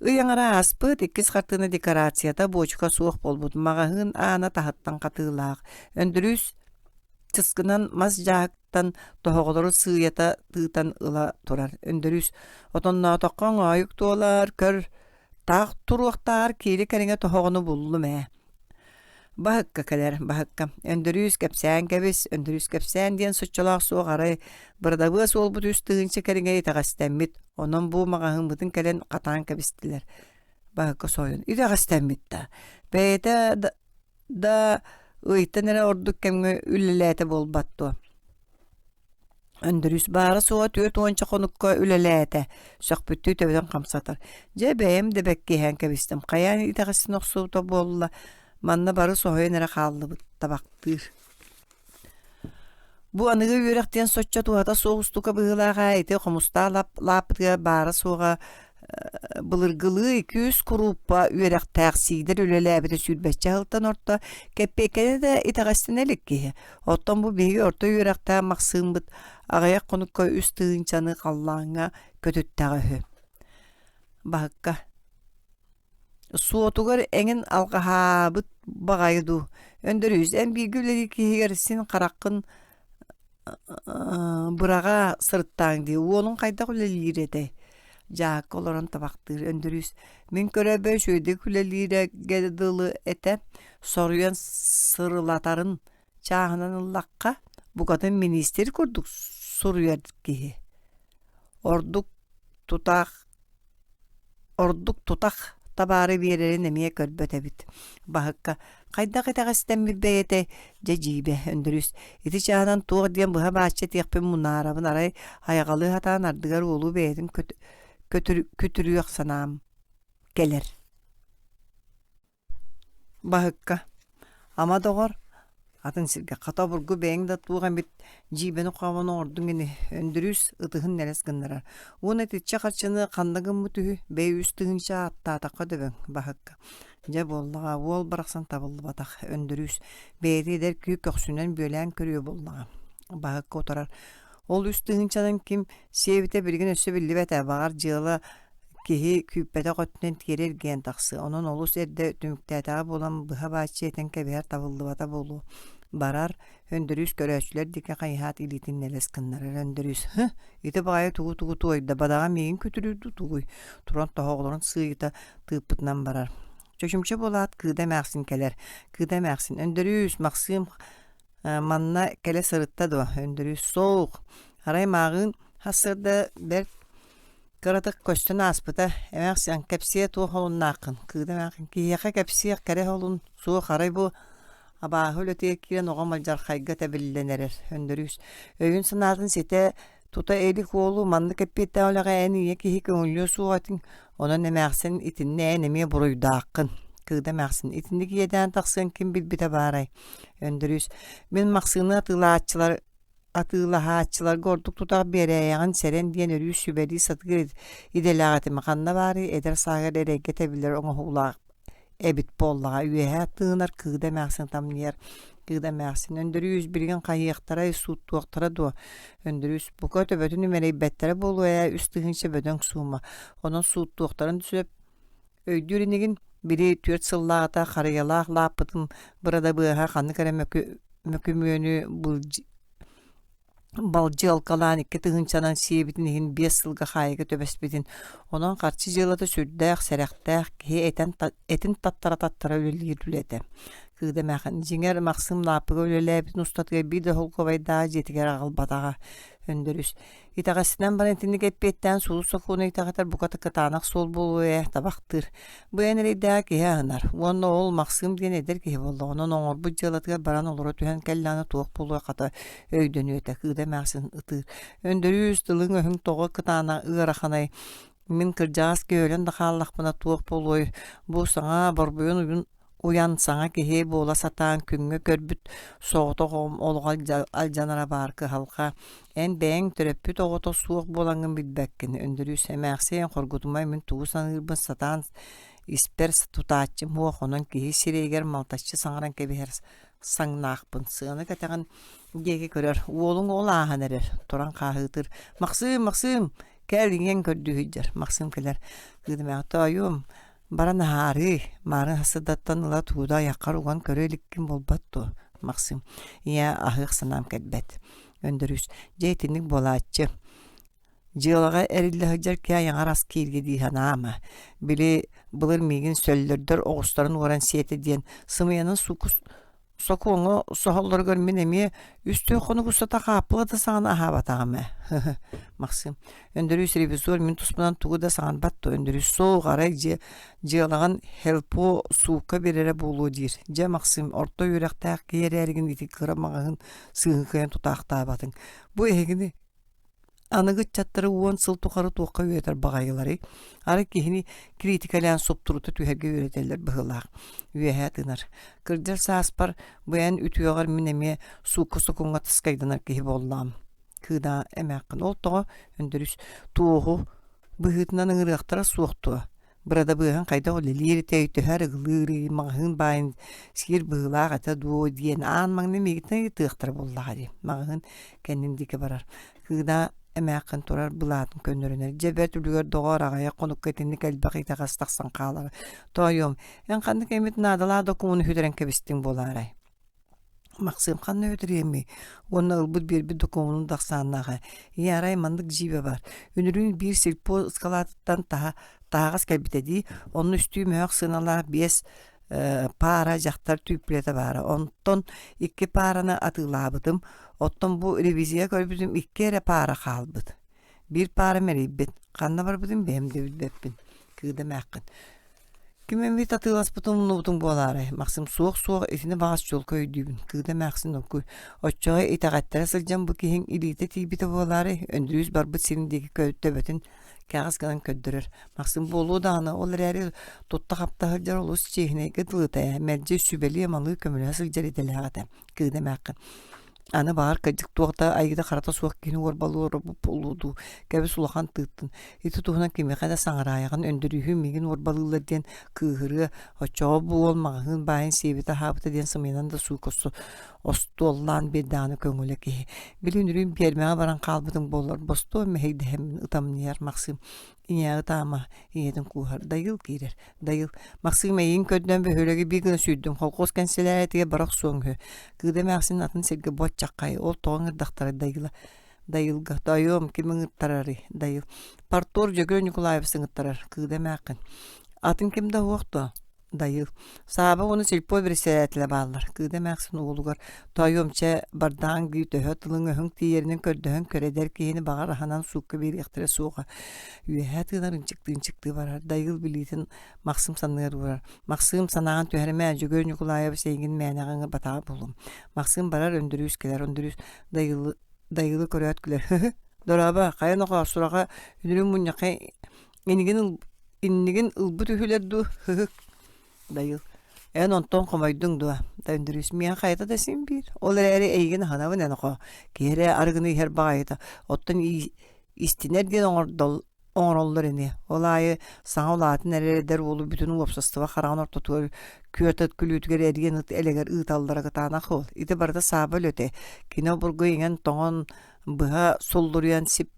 ый аҥара ааспыт, иккис хартыына декорацията буочука суох буолбут, маҕаһыын аана таһыттан хатыылаах. Өндөрүүс чыскынан мас дьааһыктан тоһоҕолору сыыйата тыытан ыла турар. Өндөрүүс отонноотоххо оҥоойук туолар, көр, таах туруохтааҕар киири кэриҥэ тоһоҕону буллум ээ. Баһыкка кэлэр, баһыкка. Өндөрүүс кэпсээн кэбис, Өндөрүүс кэпсээн диэн соччолоох суох арай бырадабыас уолбут 3000 кэриҥэ итэҕэстэммит, онон бу маҕаһыыммытын кэлэн хатаан кэбистилэр. Баһыкка соһуйан итэҕэстэммит да, бэйэтэ да, да ыйтан эрэ ордук кэмҥэ үлэлээтэ буолбат дуо? Өндөрүүс баара-суоҕа түөрт уонча хонукка үлэлээтэ, сөхпүттүү төбөтүн хамсатар. Дьэ, бэйэм да бэккиһээн кэбистим, хайаан итэҕэстэн охсубута буолла, манна бары соһуйан эрэ хааллыбыт, табахтыыр. Бу аныгы үөрэх диэн соччо туһата суох устука быһыылаах ээ, ити хомустаах лааппытыгар баара-суоҕа былыргылыы күүс курууппа үөрэхтээх Сиидэр үлэлээбитэ сүүрбэччэ сылтан орто, кэппиэккэни да итэҕэстэнэ илик киһи. Оттон бу биһиги орто үөрэхтээх Махсыыммыт аҕыйах хонукка үс тыһыынчаны халлааҥҥа көтүттэҕэ үһү. Баһыкка Суотугар эҥин алҕаһаабыт баҕайы дуу, Өндөрүүс, эн бииргэ үлэлиир киһигэр син хараххын быраҕа сырыттааҥ дии, уолуҥ хайдах үлэлиир этэй? Дьаакка олорон табахтыыр Өндөрүүс, мин көрөбө үчүгэйдик үлэлииргэ дылы этэ, соруйан сырылатарын чааһынан ыллахха, букатын миниистир курдук суруйар киһи. Ордук тутаах Ордук тутах табаары биэрэрин эмиэ көрбөт эбит. Баһыкка хайдах итэҕэстэммит бэйэтэй, дьэ дьиибэ, Өндөрүүс, ити чааһынан туох диэн быһа бааччы этиэхпин мунаарабын, арай айаҕалыы сатаан ардыгар уолу бэйэтин күтүрүөх санаам кэлэр. Баһыкка «Ама доҕор, атын сиргэ хата обургу бэйэҥ да туох эмит дьиибэни хоһоону оҥордуҥ ини» Өндөрүүс ытыһын нэлэс гыннарар. «Уонна итиччэ харчыны ханна гыммыт үһү, бэйэ 3000 ааттаатахха дөбөҥ» Баһыкка «Дьэ буоллаҕа, уол барахсан табыллыбатах» Өндөрүүс бэйэтэ эдэр киһи көхсүнэн бүөлээн көрүө буоллаҕа. Баһыкка утарар «Ол үс тыһыынчанан ким сиэбитэ билигин өссө биллибэт ээ, баҕар дьыала Киһи күүппэтэх өттүнэн тиэрэ эргийэн тахсыа, онон олус эрдэ түмүктээтэҕэ буолан быһа-бааччы этэн кэбиһэр табыллыбата буолуо. Барар, Өндөрүүс көрөөччүлэр диэки хайыһаат илиитин нэлэс гыннарар. Өндөрүүс, «Һы, ити баҕайы тугу-тугу туойда, бадаҕа миигин күтүрүүр дуу тугуй?» Туран тоһоҕолорун сыыйыта тыыппытынан барар. Чочумча буолаат, Кыыда эмээхсин кэлэр. Кыыда эмээхсин, «Өндөрүүс, Махсыым манна кэлэ сырытта дуо?» Өндөрүүс, «Суох, арай мааҕыын сарсыарда бэрт Кыратык көстөн ааспыта, эмээхсин кэпсиэ туох олуннааххын, кыыда эмээхсин киһиэхэ кэпсиэх кэрэ олун суох арай бу абааһы үлэтигэр киирэн оҕо малдьархайга тэбиллэн эрэр Өндөрүүс өйүн-санаатын ситэ тута илик уолу маннык эппиэттээх үлэҕэ эн ийэ киһи көҥүллүө суох этиҥ, онон эмээхсин итиннэ эн эмиэ буруйдааххын Кыыда эмээхсин итинник иэдээн тахсыан ким билбитэ баарай Өндөрүүс мин Махсыыны атыылааччылар Атыылаһааччыларга ордук тутах биэрээйэҕин сэрэн диэн өрүү сүбэлии сатыыр идэлээх этим. Ханна баарый эдэр сааһыгар эрэйгэ тэбиллэр оҥоһуулаах эбит буоллаҕа. Үөһэ тыынар кыыда эмээхсин тамныйар. Кыыда эмээхсин Өндөрүүс билигин хайыахтарай, сууттуохтара дуо? Өндөрүүс бука төбөтүн имэрийбэттэрэ буолуо ээ, 3000 бөдөҥ суума. Онон сууттуохтарын сөп. Өйдүүр инигин, били түөрт сыллааҕыта харыйалаах лааппытын бырадабыаһа ханнык эрэ мөкү мөкүмүөнү балдьыалкалаан икки тыһыынчанан сиэбитин иһин биэс сылга хаайыыга түбэспитин, онон харчы дьыалата сүрдээх сэрэхтээх киһи этэн этин таттара-таттара үлэлиир үлэтэ. Кыыда эмээхин дьиҥэр Махсыым лааппыга үлэлээбитин устатыгар биир да солкуобайдааҕы дьиэтигэр аҕалбатаҕа. Өндөрүс Итэҕэстэнэн баран итинник эппиэттээн суут сокуону итэҕэтэр бука да кытаанах суол буолуо ээ, табахтыыр. Бу эн эрэйдээҕи киһи аһынар. Уонна ол Махсыым диэн эдэр киһи буолла, онон оҥорбут дьыалатыгар баран олоро түһэн кэллэҕинэ туох буолуой хата өйдөнүө этэ, кыыда эмээхсин ытыыр. Өндөрүүс, тылыҥ-өһүҥ тоҕо кытаана ыараханай. Мин кырдьаҕас киһи өлөн да хааллахпына туох буолуой, бу саҥа борбуйун уйун уйан саҥа киһи буола сатаан күҥҥэ көрбүт соҕотох оҕом олоҕо алдьанара баар кыһалҕа. Эн бэйэҥ төрөппүт оҕото суох буолаҥҥын билбэккин, Өндөрүүс эмээхсиэн хоргутумай мин тугу саныырбын сатаан испэр тутааччым суох, онон киһи сирэйигэр малтаччы саҥаран кэбиһэр саҥнаахпын. Сыана кэтэҕин диэки көрөр, уолуҥ ол ааһан эрэр, туран хааһыытыыр: «Махсыым, Махсыым, кэл иҥэн көрдүү сылдьар». Махсыым кэлэр, кыыдамаҕа «Тоойуом, баран аһаарыый, маарын сырдаттан ыла тугу да айаххар уган көрө иликкин буолбат дуо?» Махсыым, «Ийээ, аһыах санаам кэлбэт». Өндөрүүс, «Дьэ итинник буолааччы. Дьыалаҕа эриллэ сылдьар киһи айаҕар ас кииргэ дии санаама. Били былыр миигин сөллөрдөр оҕустарын уоран сиэтэ диэн сымыйанан сукус сокуоҥҥа соһоллоругар мин эмиэ үс-түөрт хонук устата хааппыла да саҕана аһаабатаҕым ээ. Максим, Өндөрүүс ревизор мин туспунан тугу да саҥарбат дуо? Өндөрүүс суох, арай дьиэ дьыалаҕын Хелпо суукка биэрэрэ буолуо диир. Дьэ, Максим, орто үөрэхтээх киһи эрээригин ити кыра маҕаһыын сыыһын кыайан тутаахтаабатыҥ. Бу эһигини Аныгы ыччаттары уон сыл тухары туохха үөрэтэр баҕайыларый? Арай киһини кириитикэлээн суптурута түһэргэ үөрэтэллэр быһыылаах. Үөһээ тыынар. Кырдьар сааспар бу эн үтүөҕэр мин эмиэ суукка сокуоҥҥа таскайданар киһи буоллаҕым. Кыыдаа эмээххин ол тоҕо Өндөрүс туоһу быһыытынан ыҥырыахтара суох дуо? Бырадабыаһын хайдах үлэлиир этэй, төһө арыгылыырый, маҕаһыын баайын сиир быһыылаах этэ дуо диэн аан маҥнай миигиттэн ыйытыахтара буоллаҕа дии. Маҕаһыын кэннин диэки барар. Кыыдаа эмээххин турар былаатын көннөрүнэр. Дьэ бэрт үлүгэр доҕоор аҕыйах хонукка итинник элбэх итэҕэс тахсан хаалара. Тоойуом, эн ханнык эмит наадалаах докумуону сүтэрэн кэбистиҥ буолаарай? Максим ханна өлөрүөмүй уонна ылбыт биэрбит докумуонун да ахсааннааҕа. Ийэ арай маннык дьиибэ баар. Үнүрүүн биир сельпо ыскалаатыттан таһа таһаҕас кэлбитэ дии. Онно үстүү мөһөөх сыаналаах биэс э, паара дьахтар түүппүлэтэ баара. Онтон икки паараны атыылаабытым. Оттон бу ревизия көрбүтүм икки эрэ паара хаалбыт. Биир паара мэлийбит. Ханна барбытын бэйэм да билбэппин. Кыыда эмээххин. Ким эмит атыыласпытын умнубутуҥ буолаарай? Максим суох-суох итини баҕас чуолкай өйдүүбүн. Кыыда эмээхсин оккуй. Оччоҕо итэҕэттэрэ сылдьан бу киһиҥ илиитэ тиийбитэ буолаарай? Өндөрүүс барбыт сирин диэки төбөтүн кэҕис гынан көрдөрөр. Максим буолуо даҕаны, ол эрээри тутта-хапта сылдьар олус чиэһинэйгэ дылыта ээ, мэлдьи сүбэлии-амалыы көмөлөһө сылдьар идэлээх этэ. Кыыда эмээххин Аны баҕар кырдьык туох да айыыта-харата суох киһини уорбалыы олорбут буолуо дуу, кэбис улахан тыыттын, ити туһунан кимиэхэ да саҥараайаҕын Өндөрүүһү миигин уорбалыыллар диэн кыыһырыа, оччоҕо бу уол маҕаһыын баайын сиэбитэ-аһаабыта диэн сымыйанан да суука остуоллаан биэрдэҕинэ көҥүлэ киһи. Били үнүрүүн пиэрмэҕэ баран хаалбытыҥ буоллар, бостуо мэһэйдэһэммин ытамньыйар Максим ийэҕэ ытаама, ийэтин кууһар, Дайыыл киирэр Дайыл, Максим эйигин көрдөөн бөһүөлэги биир гына сүүрдүм, холкуос кэнсэлээритигэр бара охсуоҥ үһү. Кыыда эмээхсин атын сиргэ буоччаххай, ол тоҕо ыҥырдахтарай Дайыла? Дайылга, тоойуом, ким ыҥыртарарый? Дайыл, Партор Дьөгүөр Ньукулаевич ыҥыртарар, Кыыда эмээххин. Атын ким да уох дуо? Дайыл, Сааба уонна сельпо бэрэссэдээтэлэ бааллар. Кыыда эмээхсин уолугар, тоойуом, чэ, бардаҕыҥ дии, төһө тылыҥ-өһүҥ тиийэринэн көрдөһөн көр, эдэр киһини баҕар аһынан суукка биэриэхтэрэ суоҕа. Үөһээ тыынар ынчыктыы-ынчыктыы барар, Дайыыл билиитин Махсым санныгар уурар. Махсыым, санааҕын түһэримээ, Дьөгүөр Ньукулаайабыс эйигин мээнэҕэ ыҥырбатаҕа буолуом. Махсыым барар, Өндөрүүс кэлэр. Өндөрүүс Дайыылы, Дайыылы көрөөт күлэр. Һы-һы, дорообо, хайа нохоо, сураҕа үнүрүүн мунньахха инигин, ыл, иннигин ылбыт үһүлэр дуу? Һы-һы, Дайыыл, эн онтон хомойдуҥ дуо? Өндөрүүс, миэхэ хайата да син биир. Ол эрээри эйигин аһынабын эн нохоо. Киһи эрэ арыгыны иһэр баҕайыта. Оттон истинэр диэн оҥордол оҥороллор ини. Ол аайы саҥа улаатан эрэр эдэр уолу бүтүн уопсастыба хараҕын ортотугар күөрт ыт күлүүтүгэр эриэн ыт элэгэр ыыталлара кытаанах уол. Ити барыта сааба үлэтэ. Кини обургу иҥэн-тоҥон быһа суллуруйан сип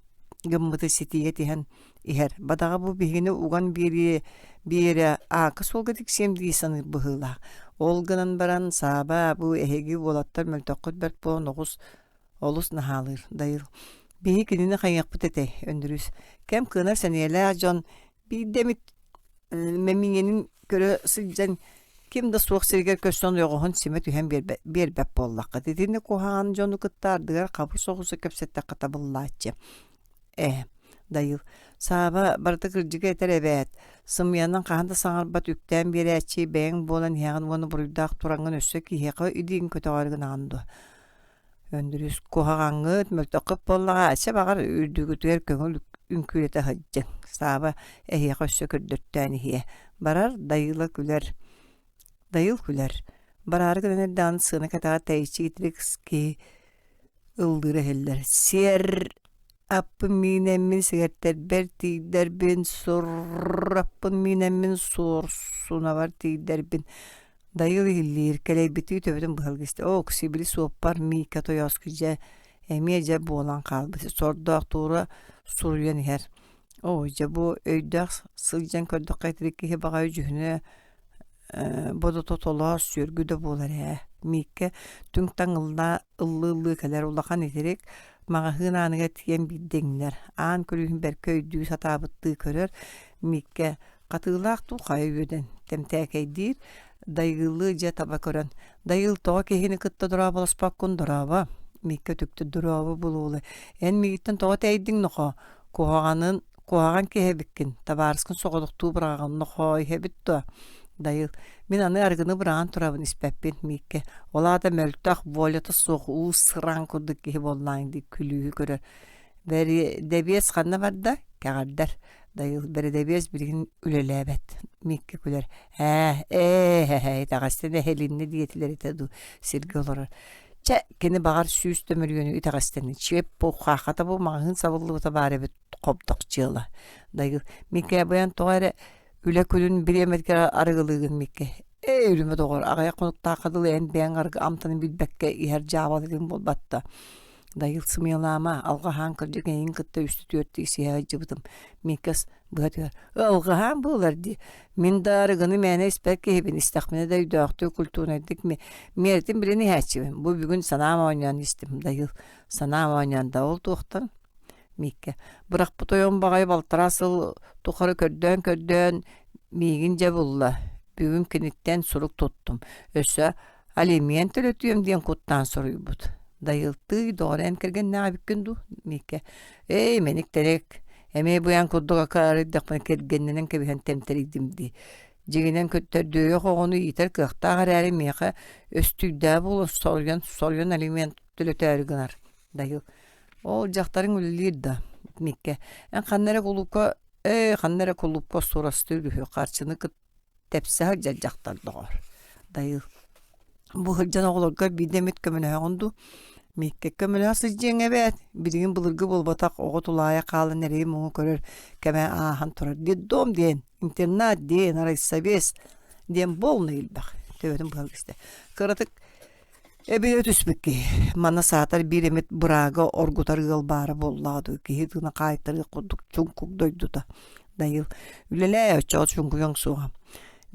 гыммыты ситиигэ тиһэн иһэр. Бадаҕа бу биһигини уган биэриэ биэрэ аака суолга тиксиэм дии саныыр быһыылаах. Ол гынан баран Сааба бу эһиги уолаттар мөлтөххүт бэрт буолан оҕус Олус наһаалыыр, Дайыл. Биһи кинини хайыахпыт этэй, Өндөрүүс. Кэм кыанар сэниэлээх дьон биирдэ эмит мэмиҥэнин көрө сылдьан ким да суох сиригэр көрсөн ойоҕоһун симэ түһэн биэрбэт, биэрбэт буоллаххыт. Итини куһаҕан дьону кытта ардыгар хабыр соҕусу кэпсэттэххэ табыллааччы. Ээ, Дайыл, Сааба барыта кырдьыгы этэр эбээт. Сымыйанан хаһан да саҥарбат үктээн биэрээччи бэйэҥ буолан иһэҕин уонна буруйдаах тураҥҥын өссө киһиэхэ илиигин көтөҕөөрү гынаҕын дуо? Өндөрүүс куһаҕаҥҥыт, мөлтөххүт буоллаҕа, чэ баҕар үрдүгүтүгэр көҥүл үҥкүүлэтэ сылдьыҥ. Сааба эһиэхэ өссө көрдөртөөн иһиэ. Барар Дайыыла күлэр. Дайыыл күлэр. Бараары гынан эрдэҕинэ сыана кэтэҕэр тэйиччи итирик киһи ыллыыра иһиллэр. Сиэр аппын миинэммин сэгэртэрбэр тиийдэрбин, сурраппын миинэммин суорсунабар тиийдэрбин Дайыыл иһиллиир, кэлэйбиттии төбөтүн быһа илгистэ. Ок, сибили суоппар Миикэ тойооску дьэ эмиэ дьэ буолан хаалбыт. Сордоох туура суруйан иһэр. Оо, дьэ бу өйдөөх сылдьан көрдөххө итирик киһи баҕайы дьүһүнэ бодото толоос сүөргү да буолар ээ. Мииккэ түҥ-таҥ ыллаа ыллыы-ыллыы кэлэр улахан итирик маҕаһыын ааныгар тиийэн биирдэ иҥнэр. Аан күлүүһүн бэркэ өйдүү сатаабыттыы көрөр. Мииккэ хатыылаах дуу хайа үөдэн тэмтээкэйдиир Дайыылы дьэ таба көрөн Дайыыл тоҕо киһини кытта дорооболоспоккун дорообо Мииккэ үтүктү дорообо булуулу эн миигиттэн тоҕо тэйдиҥ нохоо куһаҕанын куһаҕан киһи эбиккин табаарыскын соҕотохтуу быраҕаҕын нохоо иһэбит дуо Дайыыл мин аны арыгыны быраҕан турабын испэппин Мииккэ ол аата мөлтөх волята суох уу сыраан курдук киһи буоллааҥ дии күлүүһү көрөр Бэрэдэбиэс ханна барда кэҕэрдэр Дайыыл бэрэдэбиэс билигин үлэлээбэт Мииккэ күлэр ээ ээ итэҕэстэн эһилиннэ диэтилэр этэ дуу сиргэ олорор чэ кини баҕар 100 төмөрүөнү итэҕэстэнни чиэп хаахата бу маҕаһыын сабыллыбыта баар эбит хобдох дьыала Дайыыл Миккэ тоҕо эрэ үлэ күнүн бириэмэтигэр арыгылыыгын Миккэ ээ үрүмэ доҕор аҕыйах хонуктаахха дылы эн бэйэҥ арыгы амтанын билбэккэ иһэр дьаабалыгын буолбатта Дайыыл сымыйалаама, алҕаһаан кырдьык эйигин кытта үстэ-түөртэ исиһэ сылдьыбытым. Миикэс быһа түһэр. Алҕаһаан буолар дии. Мин да арыгыны мээнэ испэт киһибин, истэхпинэ да өйдөөхтүк, культурнайдык миэрэтин билэн иһээччибин. Бу бүгүн санаам оонньоон истим, Дайыыл. Санаам оонньоон да ол туохтан? Мииккэ. Бырахпыт ойон баҕайы балтараа сыл тухары көрдөөн-көрдөөн миигин дьэ булла. Бүгүн киниттэн сурук туттум. Өссө Алимент төлөтүөм диэн куттаан суруйбут. Дайылтыы, доҕор эн кэргэннээх эбиккин дуу? Мииккэ. Эй, мэник-тэник, эмиэ быйаҥ курдук акаарыйдахпына кэргэннэнэн кэбиһэн тэмтэрийдим дии. Дьиҥинэн төрдүөйэх оҕону иитэр кыахтаах эрээри миэхэ өстүйдээх буолан соруйан, соруйан алимент төлөтөөрү гынар. Дайыл. Ол дьахтарыҥ үлэлиир да? Мииккэ. Эн ханна эрэ кулуупка, ээ, ханна эрэ кулуупка сурастыыр үһү, харчыны кытта тэпсэ сылдьар дьахтар доҕор Дайыыл бу сылдьан оҕолорго биирдэ эмит көмөлөһөҕүн дуу Мииккэ көмөлөһө сылдьыаҥ эбээт билигин былыргы буолбатах оҕо тулаайах хаалан эрэйи-муҥу көрөр кэмэ ааһан турар детдом диэн интернат диэн райсобес диэн буолна элбэх төбөтүн быһа истэ кыратык Эбиэ түспүт киһи. Манна саатар биир эмит быраага оргутар ыал баара буоллаҕа дуу, киһи тыына хаайтарыах курдук чуҥкук дойдута. Дайыыл, үлэлээ, оччоҕо чуҥкуйуоҥ суоҕа.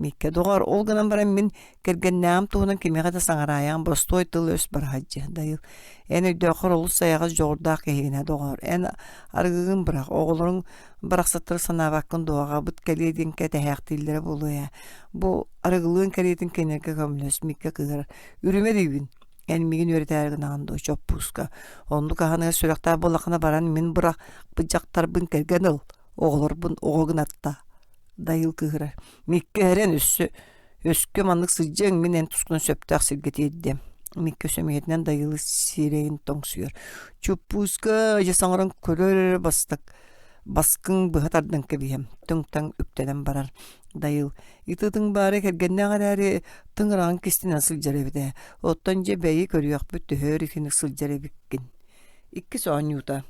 Мииккэ, доҕор, ол гынан баран мин кэргэннээҕим туһунан кимиэхэ да саҥараайаҕын боростуой тыл-өс бараһадьы. Дайыыл, эн өйдөөххөр олус сайаҕас дьоҕурдаах киһигин ээ, доҕоор. Эн арыгыгын бырах, оҕолоруҥ барахсаттары санаабаккын дуо, аҕабыт кэлиэ диэн кэтэһээхтииллэрэ буолуо ээ. Бу арыгылыан кэриэтин кинилэргэ көмөлөс, Мииккэ кыыһырар. Үрүмэ диибин. Эн миигин үөрэтээри гынаҕын дуо, чоппууска. Оннук аһыныгас сүрэхтээх буоллаххына баран мин бырахпыт дьахтарбын кэргэн ыл, оҕолорбун оҕо гынатта. Дайыыл кыыһырар. Миккэ эрэн өссө өскө маннык сылдьыаҥ мин эн тускунан сөптөөх сиргэ тиэрдиэм. Миккэ сөмүйэтинэн Дайыылы сирэйин тоҥсуйар. Чуппууска дьэ саҥаран көрөр эрэ бастак баскыҥ быһа тардан кэбиһэм. Түҥ-таҥ үктэнэн барар. Дайыыл Итытыҥ баара кэргэннээх эрээри тыҥыраҕын кистэнэн сылдьар эбит ээ. Оттон дьэ бэйи көрүөхпүт төһө өр итинник сылдьар эбиккин. Иккис оонньуута.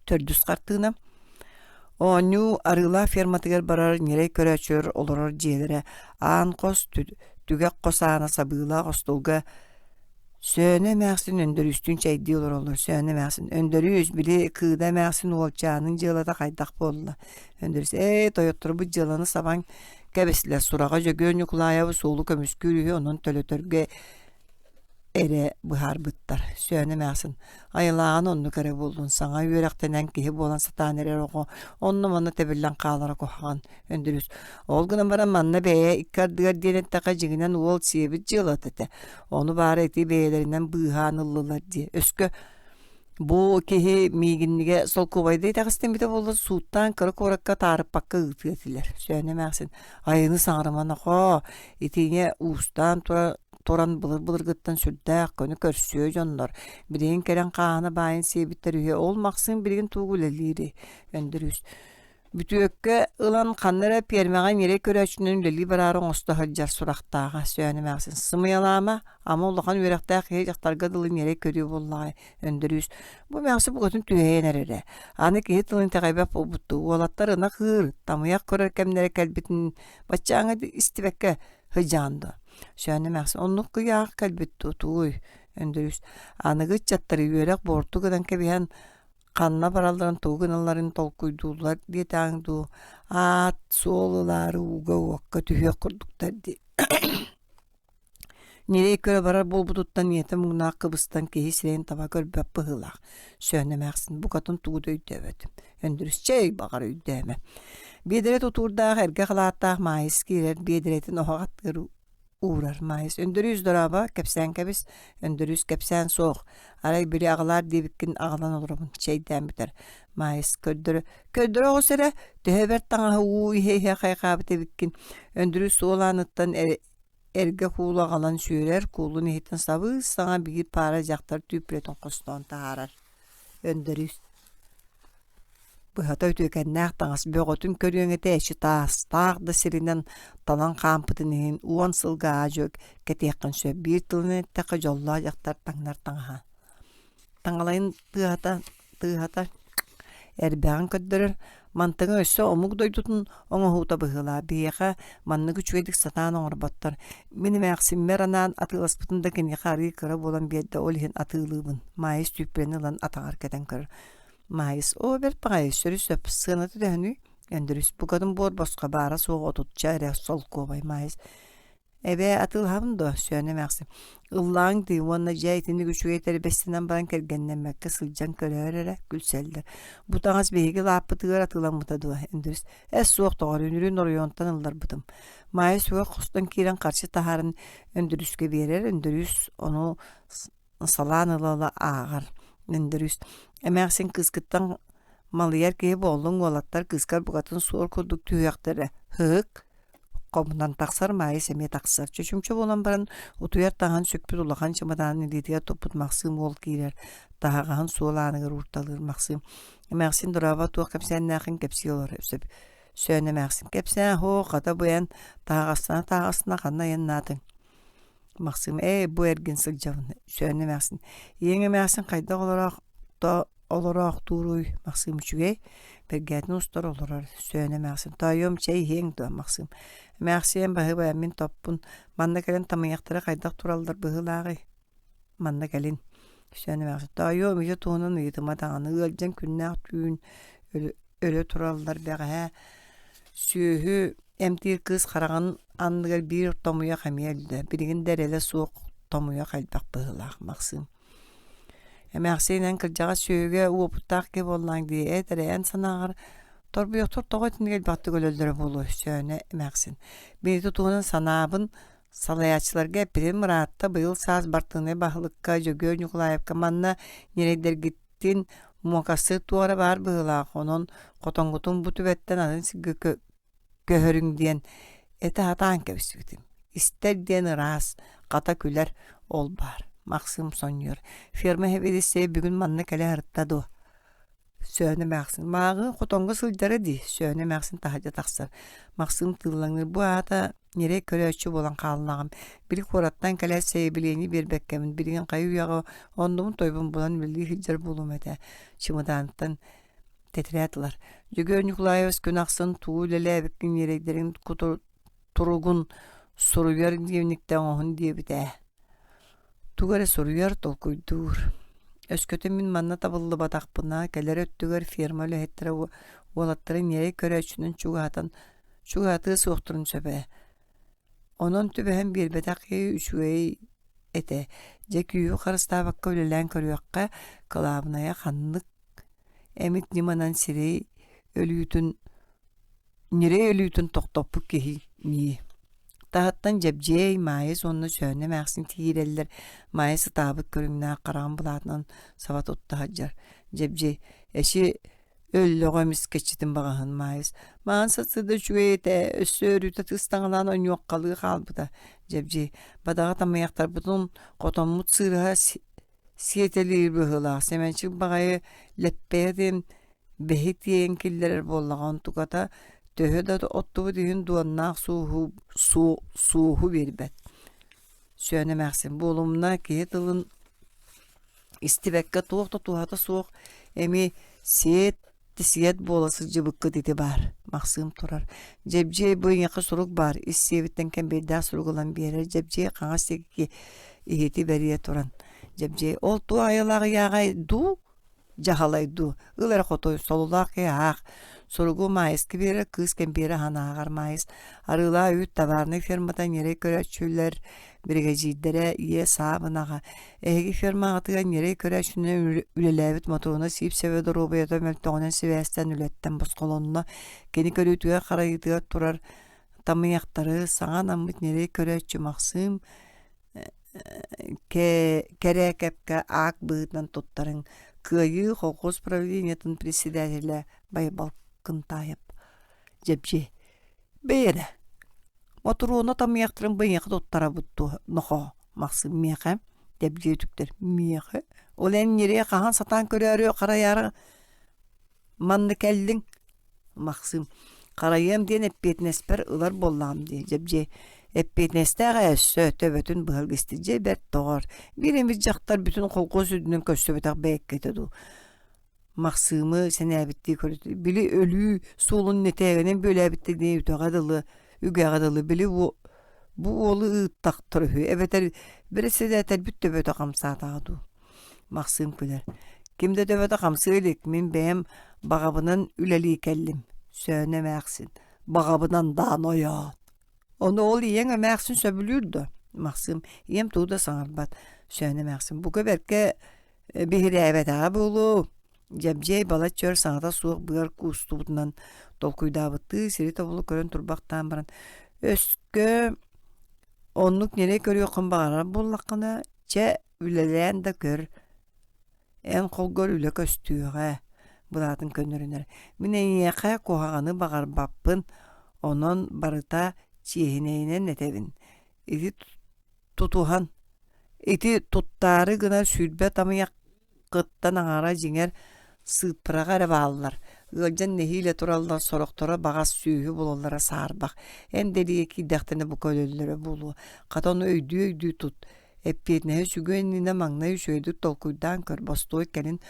Төрдүс хартыына. Оонньуу Арыылаах ферматыгар барар ньирэй көрөөччүлэр олорор дьиэлэрэ аан хос, түгэх хос аана сабыылаах остуолга Сөөнө эмээхсин Өндөрүүстүүн чэйдии олороллор. Сөөнө эмээхсин Өндөрүүс, били Кыыда эмээхсин уолчаанын дьыалата хайдах буолла? Өндөрүүс ээ, тойотторбут дьыаланы сабан кэбистилэр. Сураҕа Дьөгүөр Ньукулаайабы суолу көмүскүүр үһү, онон төлөтөргө эрэ быһаарбыттар. Сөөнө эмээхсин айылааҕын оннук эрэ буоллун, саҥа үөрэхтэнэн киһи буолан сатаан эрэр оҕо онно-манна тэбиллэн хаалара куһаҕан. Өндөрүүс ол гынан баран манна бэйэ икки ардыгар диэн эттэххэ дьиҥинэн уол сиэбит дьыалата этэ. Ону баара ити бэйэлэринэн быыһаан ыллылар дии. Өскө бу киһи миигиннигэ солкуобайда итэҕэстэммитэ буоллар сууттаан кыра куоракка таарыппакка ыытыа этилэр. Сөөнө эмээхсин айыны саҥарыма нохоо итиҥэ уустаан тура. туран былыр-былыргыттан сүрдээх көнө көрсүө дьоннор. Билигин кэлэн хааһына баайын сиэбиттэр үһү. Ол Махсыым билигин тугу үлэлиирий? Өндөрүүс. Бүтүөккэ ылан ханна эрэ пиэрмэҕэ ньирэй көрөөччүнэн үлэлии бараары оҥосто сылдьар сурахтааҕа. Сөөнө эмээхсин сымыйалаама, ама улахан үөрэхтээх киһи дьахтарга дылы ньирэй көрүө буоллаҕай Өндөрүүс. Бу эмээхсин букатын түһэйэн эрэрэ. Аны киһи тылын итэҕэйбэт буолбуттуу. Уолаттар ынах ыыр, тамыйах көрөр кэмнэрэ кэлбитин баччааҥҥа истибэккэ сыдьаан дуо? Сөөнө эмээхсин оннук кыйаах кэлбит дуу, тууй? Өндөрүүс. Аныгы ыччаттары үөрэх буорту гынан кэбиһэн ханна баралларын тугу гыналларын толкуйдууллар диэтэҕиҥ дуу, аат суол ылаары ууга-уокка түһүөх курдуктар дии. Ньирэй көрө барар буолбутуттан ийэтэ муҥнаах кыбыстан киһи сирэйин таба көрбөт быһыылаах. Сөөнө эмээхсин букатын тугу да өйдөөбөт. Өндөрүс чэй баҕар өйдөөмө. Биэдэрэ тутуурдаах эргэ халааттаах Маайыс киирэр биэдэрэтин оһох аттыгар уурар Маайыс Өндөрүүс дорообо кэпсээн кэбис Өндөрүүс кэпсээн суох арай били аҕалаар диэбиккин аҕалан олоробун чэйдээн бүтэр Маайыс көрдөрө көрдөрө оҕус эрэ төһө бэрт таҥаһы уу иһэ-иһэ хайҕаабыт эбиккин Өндөрүүс суол ааныттан эргэ куулу аҕалан сүөрэр куулун иһиттэн сабыс-саҥа биир паара дьахтар түүппүлэтин хостоон таһаарар Өндөрүүс Быһата үтүөкэннээх таҥас бөҕөтүн көрүөҥ этэ эчи таастаах да сиринэн талан хаампытын иһин уон сылга аа-дьуо кэтиэххин сөп биир тылынан эттэххэ дьоллоох дьахтар таҥнар таҥаһа таҥалайын тыаһата тыаһата эрбэҕин көрдөрөр мантыҥа өссө омук дойдутун оҥоһуута быһыылаах биһиэхэ маннык үчүгэйдик сатаан оҥорботтор мин эмээхсиммэр анаан атыыласпытым да киниэхэ арыый кыра буолан биэрдэ ол иһин атыылыыбын Маайыс түүппүрэни ылан атаҕар кэтэн көрөр Маайыс оо бэрт баҕайы сөрү-сөп сыаната төһөнүй Өндөрүс букатын буор босхо баара суоҕа отучча эрэ солкуобай Маайыс Эбээ атыылаһабын дуо Сөөнө эмээхсин ыллааҥ дии уонна дьэ итинник үчүгэй тэрбэстэнэн баран кэргэннэммэккэ сылдьан көрөөр эрэ күлсэллэр бу таҥас биһиги лааппытыгар атыыламмыта дуо Өндөрүс эс суох доҕор үнүрүүн оройуонтан ылларбытым Маайа сүгэх хостон киирэн харчы таһааран Өндөрүскэ биэрэр Өндөрүүс ону салаан ыла-ыла ааҕар Өндөрүүс эмээхсин кыыскыттан малыйар киһи буоллуҥ уолаттар кыыскар букатын суор курдук түһүөхтэрэ һык хомунан тахсар Маайыс эмиэ тахсар чочумча буолан баран утуйар таҥаһын сүкпүт улахан чымадаанын илиитигэр туппут Махсыым уол киирэр таһаҕаһын суол ааныгар уурталыыр Махсыым эмээхсин дорообо туох кэпсээннээххин кэпсии олор сөп Сөөн эмээхсин кэпсээн һоо хата бу эн таһаҕастана таһаҕастана ханна айаннаатыҥ Махсыым ээ бу эргин сылдьабын Сөөнө эмээхсин ийэҥ эмээхсин хайдах олороохто олороохтууруй Махсыым үчүгэй бэргээтин устар олорор Сөөнө эмээхсин тоойуом чэй иһиэҥ дуо Махсыым эмээхсиэн баһыыбай мин топпун манна кэлэн тамыйахтара хайдах тураллар быһыылааҕый манна кэлин Сөөнө эмээхсин тоойуом ити туһунан ыйытыма даҕаны ыалдьан күннээх түүн өлө тураллар бэҕэһээ сүөһү Эмтиир кыыс хараҕын анныгар биир томуйах эмиэ өллө, билигин да эрэлэ суох томуйах элбэх быһыылаах Махсыым. Эмээхсин эн кырдьаҕас сүөһүгэ уопуттаах киһи буоллаҕыҥ дии, эт эрэ эн санааҕар торбуйахтар тоҕо итинник элбэхтик өлөллөрө буолуой Сөөнө эмээхсин. Бэйэтэ туһунан санаабын салайааччыларга эппитим ыраатта быйыл саас бартыынай баһылыкка Дьөгүөр Ньукулаевка манна ньирэйдэргитин муокастыы туох эрэ баар быһыылаах, онон хотоҥҥутун бу түбэттэн атын сиргэ көһөрүҥ диэн этэ сатаан кэбиспитим. Истэр диэн ыраас, хата күлэр ол баар. Махсыым сонньуйар. Ферма сэбиэдиссэйэ бүгүн манна кэлэ сырытта дуо? Сөөнө эмээхсин мааҕын хотоҥҥо сылдьара дии. Сөөнө эмээхсин таһырдьа тахсар. Махсыым тыыллаҥныыр. Бу аата ньирэй көрөөччү буолан хааллаҕым. Били куораттан кэлээт сэйэбилиэнньи биэрбэккэбин билигин хайы үйэҕэ оннубун-тойбун булан үлэлии сылдьар буолуом этэ. Чымыдааныттан тэтэрээт ылар. Дьөгүөр Ньукулаевич күн ахсын тугу үлэлээбиккин ньирэйдэрин туругун суруйар дневниктэ оҥоһун диэбит ээ. Тугу эрэ суруйар, толкуйдуур. Өскөтүн мин манна табыллыбатахпына, кэлэр өттүгэр ферма үлэһиттэрэ уолаттары ньирэй көрөөччүнэн чугаһатан чугаһатыа суохтарын сөп ээ. Онон түбэһэн биэрбэтэх киһи үчүгэй этэ. Дьэ күүһү харыстаабакка үлэлээн көрүөххэ, кылаабынайа ханнык эмит ньыманан сирэй өлүүтүн ньирэй өлүүтүн тохтоппут киһи ньии таһыттан Дьэбдьиэй, Маайыс уонна Сөөнө эмээхсин киирэллэр. Маайыс ытаабыт көрүҥнээх хараҕын былаатынан саба тутта сылдьар. Дьэбдьиэй, эчи. Өллөҕө эмискэччитин баҕаһын Маайыс «Маан сарсыарда үчүгэй этэ, өссө өрүүтэ тыстаҥалаан онньуоххалыы хаалбыта» Дьэбдьиэй «Бадаҕа тамыйахтарбытын хотоммут сыырыһа сиэтэлиир быһыылаах, Сэмэнчик баҕайы лэппэйэ диэн бэһи тиэйэн киллэрэр буоллаҕа, онтуката төһө да оттубут иһин дуоннаах сууһу, сууһу биэрбэт» Сөөн эмээхсин буолумна киһи тылын истибэккэ туох да туһата суох эмиэ сиэт сиэт буола сылдьыбыккыт ити баар Махсыым турар Дьэбдьиэй бу эйиэхэ сурук баар ис сиэбиттэн кэмбиэрдээх сурук ылан биэрэр Дьэбдьиэй хаҥас диэки иһити бэрийэ туран Дьэбдьиэй ол туох айылаах ыйааҕай дуу дьаһалай дуу, ыл эрэ хотуй, солулаах киһи аах, суругу Маайыска биэрэр, кыыс кэмпиэрэ аһан ааҕар Маайыс, Арыылаах үүт табаарынай фермата ньирэй көрөөччүлэр биригэдьиирдэрэ ийэ саабынаҕа, эһиги фермаҕытыгар ньирэй көрөөччүнэн үлэлээбит Мотуона Сиипсэбэ доруобуйата мөлтөҕүнэн сибээстээн үлэттэн босхолонно, кини көрүүтүгэр-харайыытыгар турар тамыйахтары саҥа анаммыт ньирэй көрөөччү Махсыым Кэрээкэпкэ аак быһыытынан туттарыҥ Кыайыы колхоз правлениетын председателэ Байбал Кынтаайап Дьэбдьиэй «Бэйэ эрэ, Мотуруона тамыйахтарын быйыҥха туттарабыт дуо, нохоо?» Махсыым «Миэхэ» Дьэбдьиэй үтүктэр «Миэхэ? Ол эн ньирэйи хаһан сатаан көрөөрү харайаары Манна кэллиҥ Махсыым харайыам диэн эппиэтинэспэр ылар буоллаҕым дии Дьэбдьиэй эппиэтинэстээх ээ өссө төбөтүн быһа илгистэ дьэ бэрт доҕор биир эмит дьахтар бүтүн холкуос үрдүнэн көрсүбэтэх бэйэккэтэ дуу Махсыымы сэнээбиттии көрүтэ били өлүү суолун нэтээгинэн бүөлээбиттэр диэн үтэҕэ дылы үгэҕэ дылы били бу уолу ыыттахтар үһү эбэтэр бэрэссэдээтэлбит төбөтө хамсаатаҕа дуу Махсыым күлэр: «Ким да төбөтө хамсыы илик, мин бэйэм баҕабынан үлэлии кэллим, Сөөнө эмээхсин, баҕабынан даан ойоон». «Ону ол ийэҥ эмээхсин сөбүлүүр дуо?» Махсыым ийэм тугу да саҥарбат. Сөөнө эмээхсин бука бэркэ биһирээбэтэҕэ буолуо. Дьэбдьиэй балачча өр саҥата суох быар куустубутунан толкуйдаабыттыы сири тобулу көрөн турбахтаан баран «Өскө оннук ньирэй көрүөххүн баҕарар буоллаххына, чэ, Үлэлээн да көр, эн холгор үлэ көстүөҕэ, былаатын көннөрүнэр. Мин эйиэхэ куһаҕаны баҕарбаппын, онон барыта чиэһинэйинэн этэбин. Ити тутуһан, ити туттаары гына 20 тамыйаххыттан аҥара дьиҥэр сыыппараҕа эрэ бааллар. Ыалдьан нэһиилэ тураллар, сорохторо баҕас сүөһү булаллара саарбах. Эн да илиигэ киирдэхтэринэ бука өлөллөрө буолуо. Хата ону өйдүү-өйдүү тут. Эппиэтинэһи сүгүө иннинэ маҥнай үчүгэйдик толкуйдаан көр, бостуой кэлин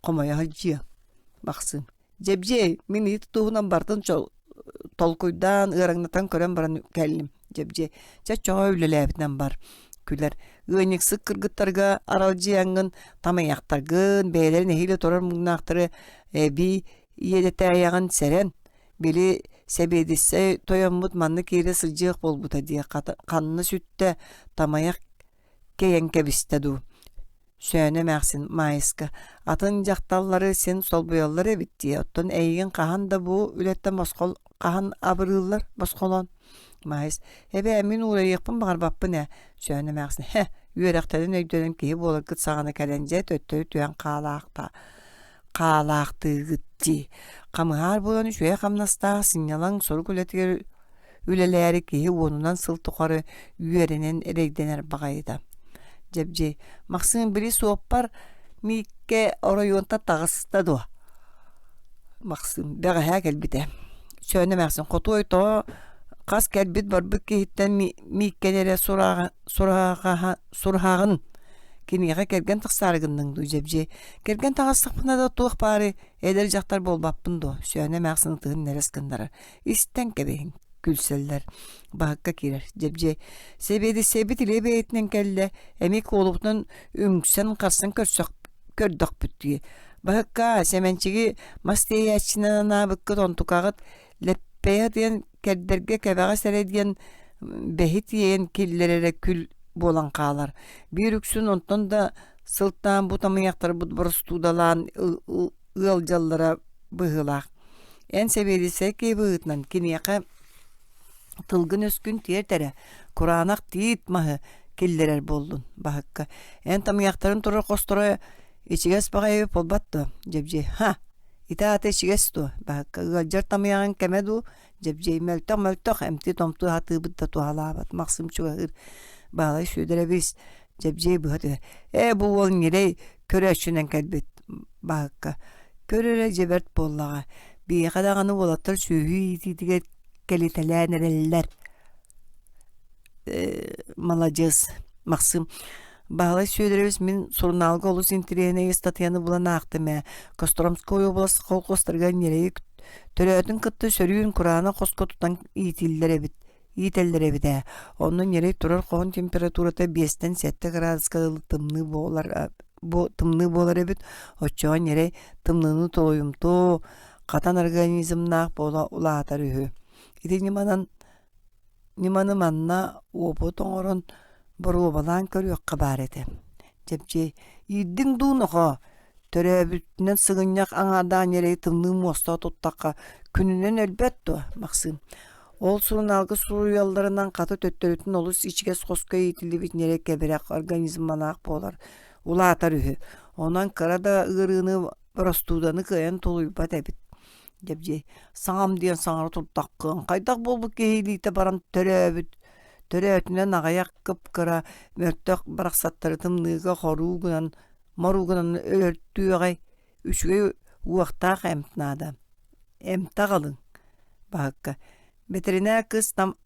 хомойо сылдьыа. Махсыым «Дьэбдьиэй, мин ити туһунан барытын толкуйдаан, ыараҥнатан көрөн баран кэллим. Дьэбдьиэй, чэ оччоҕо үлэлээбитинэн бар» күлэр. Ыанньыксыт кыргыттарга аралдьыйаҥҥын, тамайахтаргын, бэйэлэрин нэһиилэ турар муҥнаахтары эбии иэдэтээйэҕин сэрэн, Били сэбиэдиссэй тойоммут манна киирэ сылдьыах буолбута дии ханна сүттэ, тамайах кэйэн кэбистэ дуу Сөөнө эмээхсин Маайыска атын дьахталлары син солбуйаллар эбит дии, оттон эйигин хаһан да бу үлэттэн босхол хаһан абырыыллар босхолоон Маайыс эбээ мин уурайыахпын баҕарбаппын ээ Сөөнө эмээхсин һэ үөрэхтэрин өйдөнөн киһи буоларгыт саҕана кэлэн дьэ төттөрү түһэн хаалаахта хаалаахтыыгыт дии. Хамыһаар буолан үчүгэй хамнастаах сынньалаҥ сорук үлэтигэр үлэлээри киһи уонунан сыл тухары үөрэнэн эрэйдэнэр баҕайыта. Дьэбдьиэй, Махсыым били суоппар Мииккэ оройуонтан таҕыста дуо? Махсыым бэҕэһээ кэлбитэ. Сөөнө эмээхсин хотуой тоҕо хас кэлбит барбыт киһиттэн Мииккэни эрэ сураһаҕын Киниэхэ кэргэн тахсаары гынныҥ дуу, Дьэбдьиэй? Кэргэн таҕыстахпына да туох баарый, эдэр дьахтар буолбаппын дуо? Сөөнө эмээхсин ытыһын нэлэс гыннарар. Истэн кэбиһиҥ, күлсэллэр. Баһыкка киирэр. Дьэбдьиэй, сэбиэдиссэйбит илиэ бэйэтинэн кэллэ, эмиэ куолубутунан үҥсэн-харсан көрсөх көрдөхпүт дии. Баһыкка, Сэмэнчиги мас тиэйээччинэн анаабыккыт онтукаҕыт лэппэйэ диэн кэрдэргэ кэбэҕэс эрэ диэн бэһи тиэйэн киллэрэрэ күл буолан хаалар. Биир үксүн онтон да сылтаан бу тамыйахтарбыт боростуудалаан ыалдьаллара быһыылаах. Эн сэбиэдиссэй киһи быһыытынан киниэхэ тылгын-өскүн тиэрт эрэ, кураанах тиит маһы киллэрэр буоллун баһыкка. Эн тамыйахтарын турар хосторо ичигэс баҕайы буолбат дуо? Дьэбдьиэй ха! Ити аата ичигэс дуо? Баһыкка ыалдьар тамыйаҕын кэмэ дуу? Дьэбдьиэй мөлтөх-мөлтөх, эмти-томтуу сатыыбыт да туһалаабат. Махсым чугаһыыр. Баһылай Сүөдэрэбис Дьэбдьиэй быһа түһэр. Ээ, бу уол ньирэй көрөөччүнэн кэлбит Баһыкка. Көр эрэ дьэ бэрт буоллаҕа. Биһиэхэ даҕаны уолаттар сүөһү иитиитигэр кэлитэлээн эрэллэр. Маладьыас, Максим. Баһылай Сүөдэрэбис мин сурунаалга олус интэриэһинэй ыстатыйаны булан аахтым ээ. Костромской область колхозтарыгар ньирэйи төрөөтүн кытта сөрүүн кураанах хоско тутан иитиллэр эбит иитэллэр эбит ээ. Онно ньирэй турар хоһун температурата биэстэн сэттэ градуска дылы тымныы буолар бу тымныы буолар эбит. Оччоҕо ньирэй тымныыны тулуйумтуо, хатан организмнаах буола улаатар үһү. Ити ньыманан Ньыманы манна уопут оҥорон боруобалаан көрүөххэ баар этэ. Дьэбдьиэй, иирдиҥ дуу, нохоо? Төрөөбүтүнэн сыгынньах аҥаардаах ньирэйи тымныы муостаҕа туттахха, күнүнэн өлбөт дуо, Максим? Ол сурунаалга суруйалларынан хата төттөрүтүн олус ичигэс хоско иитиллибит ньирэй кэбирэх организмалаах буолар, улаатар үһү. Онон кыра да ыарыыны, простуданы кыайан тулуйбат эбит. Дьэбдьиэй, саҥам диэн саҥара турдаххын, хайдах буолбут киһи илиитэ баран төрөөбүт, төрөөтүнэн аҕыйах кып-кыра мөлтөх барахсаттары тымныыга хоруу гынан, моруу гынан өлөртүөҕэй, үчүгэй уохтаах эмп наада. Эмтэ аҕалыҥ, Баһыкка. Бэтэринээр кыыс там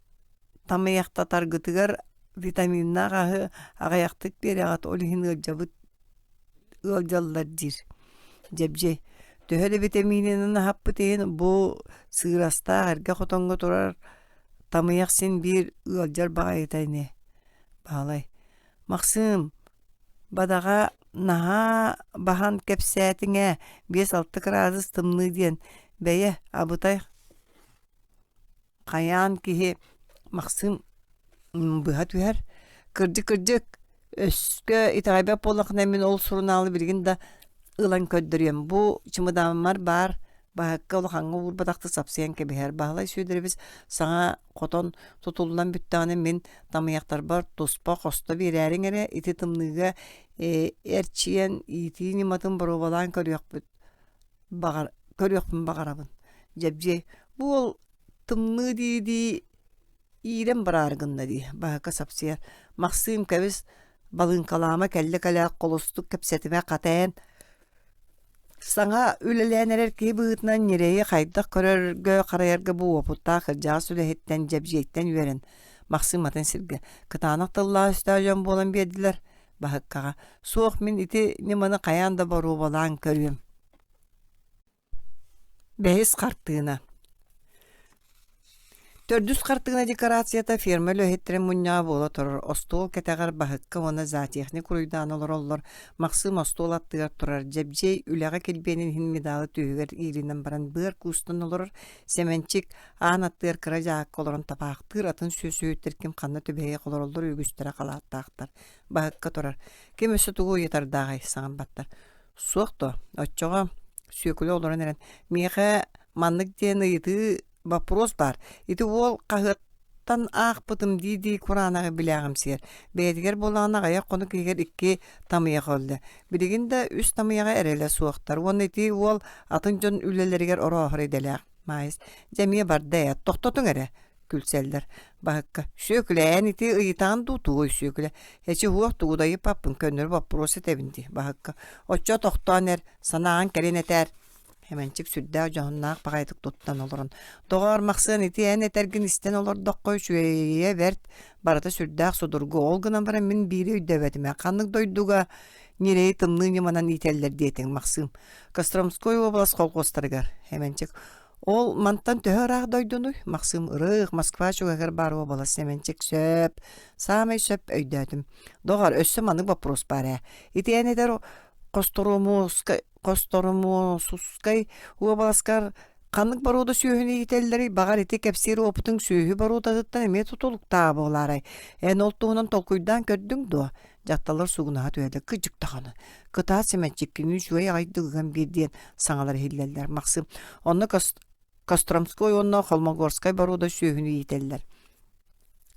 тамыйахтатаргытыгар витаминнаах аһы аҕыйахтык биэрэҕит, ол иһин ыалдьабыт ыалдьаллар диир. Дьэбдьиэй, төһө да битэмиининэн аһаппыт иһин бу сыырастаах эргэ хотоҥҥо турар тамыйах син биир ыалдьар баҕайыта ини. Баһылай, Махсыым, бадаҕа наһаа баһан кэпсээтиҥ ээ, 5-6 кыраадыс тымныы диэн, бэйэ, абытай Хайаан киһи Махсыым быһа түһэр: «Кырдьык-кырдьык, өскө итэҕэйбэт буоллаххына мин ол сурунаалы билигин да ылан көрдөрүөм. Бу чымыдааммар баар, баһыкка улахаҥҥа уурбатахтыы сапсыйан кэбиһэр. Баһылай Сүөдэрэбис саҥа хотон тутуллан бүттэҕинэ мин тамыйахтарбар туспа хосто биэрээриҥ эрэ, ити тымныыга эрчийэн иитии ньыматын боруобалаан көрүөхпүт баҕар көрүөхпүн баҕарабын. Дьэбдьиэй, бу уол тымныы дии-дии иирэн бараары гынна дии, Баһыка сапсыйар. Махсыым, кэбис, балыыҥкалаама кэллэ-кэлэ холустук кэпсэтимэ хата эн саҥа үлэлээн эрэр киһи быһыытынан ньирэйи хайдах көрөргө-харайарга бу уопуттаах кырдьаҕас үлэһиттэн Дьэбдьиэйтэн үөрэн, Махсыым атын сиргэ кытаанах тыллаах-өстөөх дьон буолан биэрдилэр Баһыккаҕа «Суох, мин ити ньыманы хайаан да боруобалаан көрүөм» Бэһис хартыына Төрдүс хартыына декорацията ферма үлэһиттэрин мунньаҕа буола турар. Остуол кэтэҕэр Баһыкка уонна зоотехник уруйдаан олороллор. Махсыым остуол аттыгар турар. Дьэбдьиэй үлэҕэ килбиэнин иһин медалы түөһүгэр иилинэн баран быар куустан олорор. Сэмэнчик аан аттыгар кыра дьаакка олорон табаахтыыр. Атын сүөсүһүттэр ким ханна түбэһиэх олороллор үгүстэрэ халааттаахтар. Баһыкка турар. Ким өссө тугу ыйытардааҕай саҥарбаттар. Суох дуо? Оччоҕо Сүөкүлэ олорон эрэн, миэхэ маннык диэн ыйытыы боппуруос баар. Ити уол хаһыаттан аахпытым дии-дии кураанаҕы билээҕимсийэр. Бэйэтигэр буоллаҕына аҕыйах хонук иһигэр икки тамыйах өллө. Билигин да үс тамыйаҕа эрэлэ суохтар. Уонна ити уол атын дьон үлэлэригэр орооһор идэлээх. Маайыс, дьэ эмиэ барда ээ, тохтотуҥ эрэ күлсэллэр. Баһыкка, Сүөкүлэ, эн ити ыйытаҕын дуу тугуй, Сүөкүлэ? Эчи уох тугу да ыйыппаппын, көннөрү боппуруос этэбин дии, Баһыкка. Оччо тохтоон эр, санааҕын кэлин этээр. Хэмэнчик сүрдээх дьоһуннаах баҕайытык туттан олорон, доҕоор, Махсыан, ити эн этэргин истэн олордоххо үчүгэйэ бэрт, барыта сүрдээх судургу, ол гынан баран мин биири өйдөөбөтүм ээ, ханнык дойдуга ньирэйи тымныы ньыманан иитэллэр диэтиҥ, Махсыым? Костромской уобалас колхуостарыгар, Хэмэнчик. Ол мантан төһө ыраах дойдунуй? Махсыым ырыых, Москва чугаһыгар баар уобалас Сэмэнчик сөп, саамай сөп өйдөөтүм. Доҕор, өссө маннык боппуруос баар ээ. Ити эн этэр Хосторумуускай Хосторумуосускай уобаласкар ханнык боруода сүөһүнү иитэллэрий? Баҕар ити кэпсиир уопутуҥ сүөһү боруодатыттан эмиэ тутулуктааҕа буолаарай? Эн ол туһунан толкуйдаан көрдүҥ дуо? Дьахталлар суугунаһа түһэллэр, кырдьык даҕаны, кытаат Сэмэнчиккиниин үчүгэй аҕайдык ыган биэр диэн саҥалар иһиллэллэр. Махсыым, онно Костромской уонна Холмогорскай боруода сүөһүнү иитэллэр.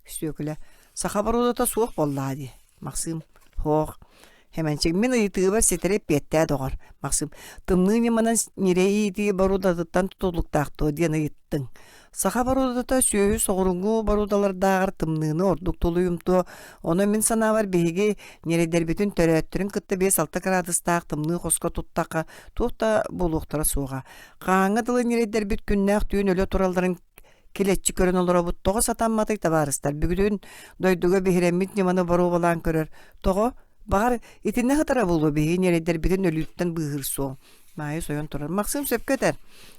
Сүөкүлэ, саха боруодата суох буоллаа дии. Махсыым, һоох. Хэмэнчик мин ыйытыыбар ситэри эппиэттээ доҕор. Максим тымныы ньыманан ньирэйи иитии боруодатыттан тутулуктаах дуо диэн ыйыттыҥ. Саха боруодата сүөһү соҕурууҥҥу боруодалардааҕар тымныыны ордук тулуйумтуо. Онон мин санаабар биһиги ньирэйдэрбитин төрөөттөрүн кытта 5-6 кыраадыстаах тымныы хоско туттахха туох да буолуохтара суоҕа. Хаһааҥҥа дылы ньирэйдэрбит күннээх түүн өлө туралларын килэччи көрөн олоробут. Тоҕо сатамматый табаарыстар? Бүгүн дойдуга биһирэммит ньыманы боруобалаан көрөр. Тоҕо? Баҕар, итиннэ сытара буолуо биһиги ньирэйдэрбитин өлүүттэн быыһыыр суол. Маайа сойон турар. Максим сөпкө этэр.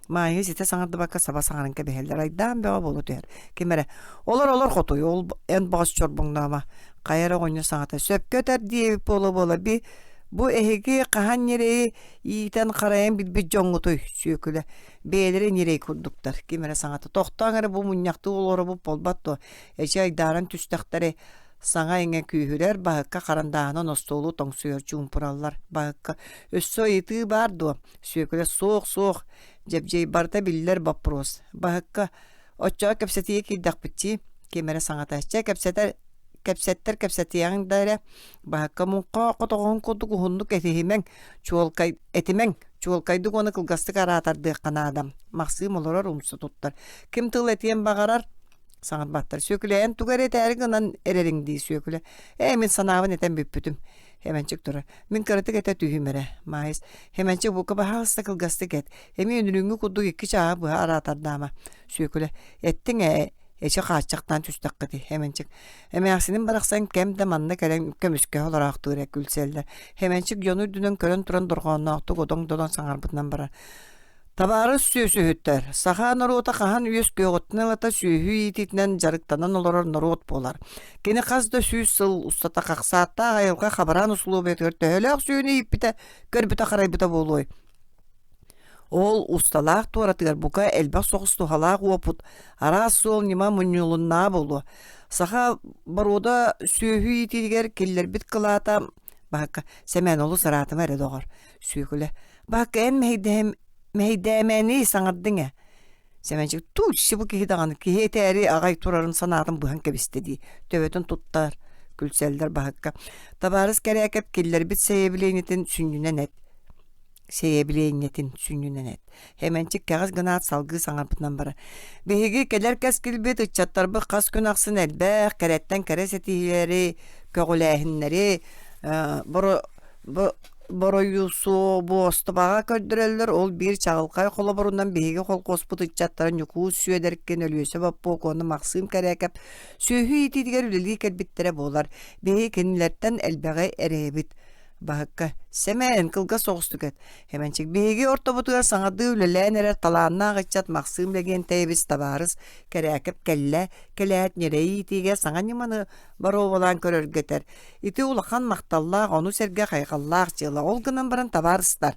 Маайа ситэ саҥардыбакка саба саҥаран кэбиһэллэр. Айдаан бөҕө буола түһэр. Ким эрэ «Олор, олор хотуй, ол эн баҕас чорбоҥномо». Хайа эрэ оҕонньор саҥата «Сөпкө этэр» диэбит буола-буола би бу эһиги хаһан ньирэйи иитэн-харайан билбит дьоҥҥутуй Сүөкүлэ бэйэлэрэ ньирэй курдуктар. Ким эрэ саҥата «Тохтооҥ эрэ бу мунньахтыы олоробут буолбат дуо? Эчи айдааран түстэхтэрэ Саҥа-иҥэ күүһүрэр, баһыкка харандааһынан остуолу тоҥсуйар чуумпураллар. Баһыкка «Өссө ыйытыы баар дуо?» Сүөкүлэ «Суох, суох, Дьэбдьиэй барыта биллэр боппуруос». Баһыкка «Оччоҕо кэпсэтиигэ киирдэхпит дии?» Ким эрэ саҥата «Чэ, кэпсэтэр кэпсэттэр кэпсэтиэҕиҥ да эрэ». Баһыкка «Муҥха хотоҕоһун курдук уһуннук этиһимэҥ, чуолкай этимэҥ, чуолкайдык уонна кылгастык араатардыахха наада». Махсыым олорор умса туттар. «Ким тыл этиэн баҕарар, Саҥарбаттар. Сүөкүлэ, эн тугу эрэ этээри гынан эрэриҥ дии, Сүөкүлэ. Ээ, мин санаабын этэн бүппүтүм. Хэмэнчик турар. Мин кыратык этэ түһүүм эрэ. Маайыс. Хэмэнчик бука баһаалыста кылгастык эт. Эмиэ үнүрүүҥҥү курдук икки чааһы быһа араатардаама. Сүөкүлэ. Эттиҥ ээ, эчи хааччахтаан түстэххитий. Хэмэнчик. Эмээхсиним барахсан кэм да манна кэлэн көмүскэһэ олороохтуур ээ күлсэллэр. Хэмэнчик дьону үрдүнэн көрөн туран дорҕоонноохтук одоҥ-додоҥ саҥарбытынан барар. Табаарыс сүөсүһүттэр, саха норуота хаһан үөскүөҕүттэн ылата сүөһү иитиитинэн дьарыктанан олорор норуот буолар. Кини хас да сүүс сыл устата хахсааттаах айылҕа хабараан усулуобуйатыгар төһөлөөх сүөһүнү ииппитэ, көрбүтэ-харайбыта буолуой? Ол усталаах туоратыгар бука элбэх соҕус туһалаах уопут, араас суол ньыма мунньулуннаа буолуо. Саха боруода сүөһү иитиитигэр киллэрбит кылаата баһыкка Сэмэн олус ыраатыма эрэ доҕор Сүөкүлэ Баакка эн мэһэйдэһэм мэһэйдээмээний саҥардыҥ ээ. Сэмэнчик тууччу бу киһи даҕаны киһи этээри аҕай турарын санаатын быһан кэбистэ дии. Төбөтүн туттар, күлсэллэр баһыкка. Табаарыс Кэрээкэп киллэрбит сэйэбилиэнньэтин сүнньүнэн эт. Сэйэбилиэнньэтин сүнньүнэн эт. Хэмэнчик кэҕис гынаат салгыы саҥарбытынан барар. Биһиги кэлэр кэскилбит ыччаттарбыт хас күн ахсын элбэх, кэрэттэн кэрэ ситиһиилэри, көҕүлээһиннэри, боро Боройусуобуостубаҕа көрдөрөллөр, ол биир чаҕылхай холобурунан биһиги холкуоспут ыччаттара Ньукуус Сүөдэркин, Өлүөсэ Боппуок уонна Махсыым Кэрээкэп сүөһү иитиитигэр үлэлии кэлбиттэрэ буолар. Биһиги кинилэртэн элбэҕи эрэйэбит. Баһыкка «Сэмэн, кылгас соҕустук эт. Хэмэнчик, биһиги ортобутугар саҥардыы үлэлээн эрэр талааннаах ыччат Махсыым Лэгиэнтэйэбис табаарыс Кэрээкэп кэллэ, кэлээт ньирэйи иитиигэ саҥа ньыманы боруобалаан көрөргө этэр. Ити улахан махталлаах, ону сэргэ хайҕаллаах дьыала. Ол гынан баран табаарыстар,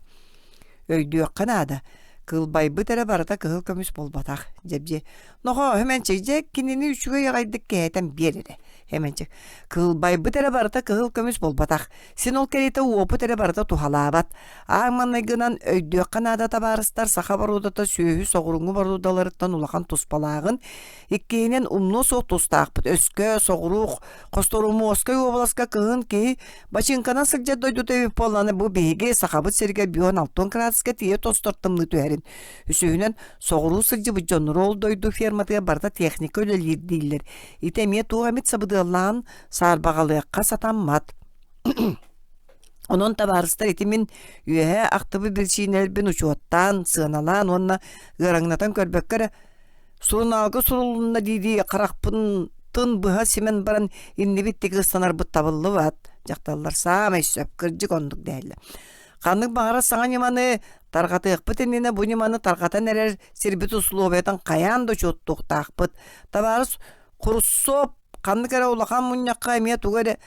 өйдүөххэ наада. Кылбайбыт эрэ барыта кыһыл көмүс буолбатах. Дьэбдьиэ. Нохоо, Хэмэнчик, дьэ кинини үчүгэй аҕайдык кэһэтэн биэр эрэ. Хэмэнчик. Кылбайбыт эрэ барыта кыһыл көмүс буолбатах. Син ол кэриэтэ уопут эрэ барыта туһалаабат. Аан маҥнайгынан өйдүөххэ наада табаарыстар саха боруодата сүөһү соҕурууҥҥу боруодаларыттан улахан туспалааҕын, иккиһинэн умнуо суох тустаахпыт. Өскө соҕуруу Хосторумуоскай уобаласка кыһын киһи бачыыҥканан сылдьар дойдута эбит буоллаҕына, бу биһиги Сахабыт сиригэр бүөн алтан кыраадыска тиийэ тостор тымныы түһэрин. Үсүһүнэн, соҕуруу сылдьыбыт дьоннор ол дойду ферматыгар барыта техника үлэлиир дииллэр. Ити эмиэ туох эмит сабыдыаллаан саарбаҕалыахха сатаммат. Онон табаарыстар ити мин үөһээ ахтыбыт биричиинэлэрбин учуоттаан, сыаналаан уонна ыараҥнатан көрбөккө эрэ Сурунаалга сурулунна дии-дии харахпын тын быһа симэн баран иннибит диэки ыстанарбыт табыллыбат. Дьахталлар саамай сөп, кырдьык оннук дэһэллэр. Ханнык баҕарар саҥа ньыманы тарҕатыахпыт иннинэ бу ньыманы тарҕатан эрэр сирбит усулуобуйатын хайаан да учуоттуохтаахпыт. Табаарыс Хруссоп ханнык эрэ улахан мунньахха эмиэ тугу эрэ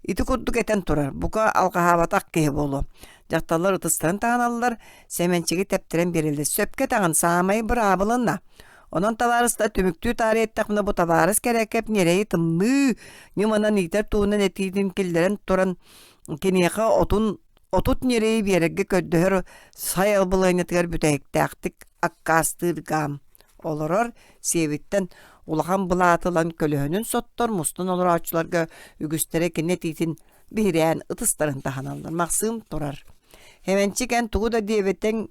Ити курдук этэн турар, бука алҕаһаабатах киһи буолуо. Дьахталлар ытыстарын таһыналлар, Сэмэнчиги тэптэрэн биэрэллэр. Сөпкө этэҕин, саамай быраабылына. Онон табаарыстар түмүктүү таарыйа эттэхпинэ, бу табаарыс Кэрээкэп ньирэйи тымныы ньыманан иитэр туһунан этиитин киллэрэн туран, киниэхэ отун 30 ньирэйи биэрэргэ көрдөһөр сайабылыанньатыгар бүтэһиктээхтик аккаастыыргаам олорор сиэбиттэн улахан былааты ылан көлөһөнүн соттор мустан олорооччуларга үгүстэрэ кини этиитин Биһирээн ытыстарын таһыналлар. Махсыым турар. Хэмэнчик эн тугу да диэбэтиҥ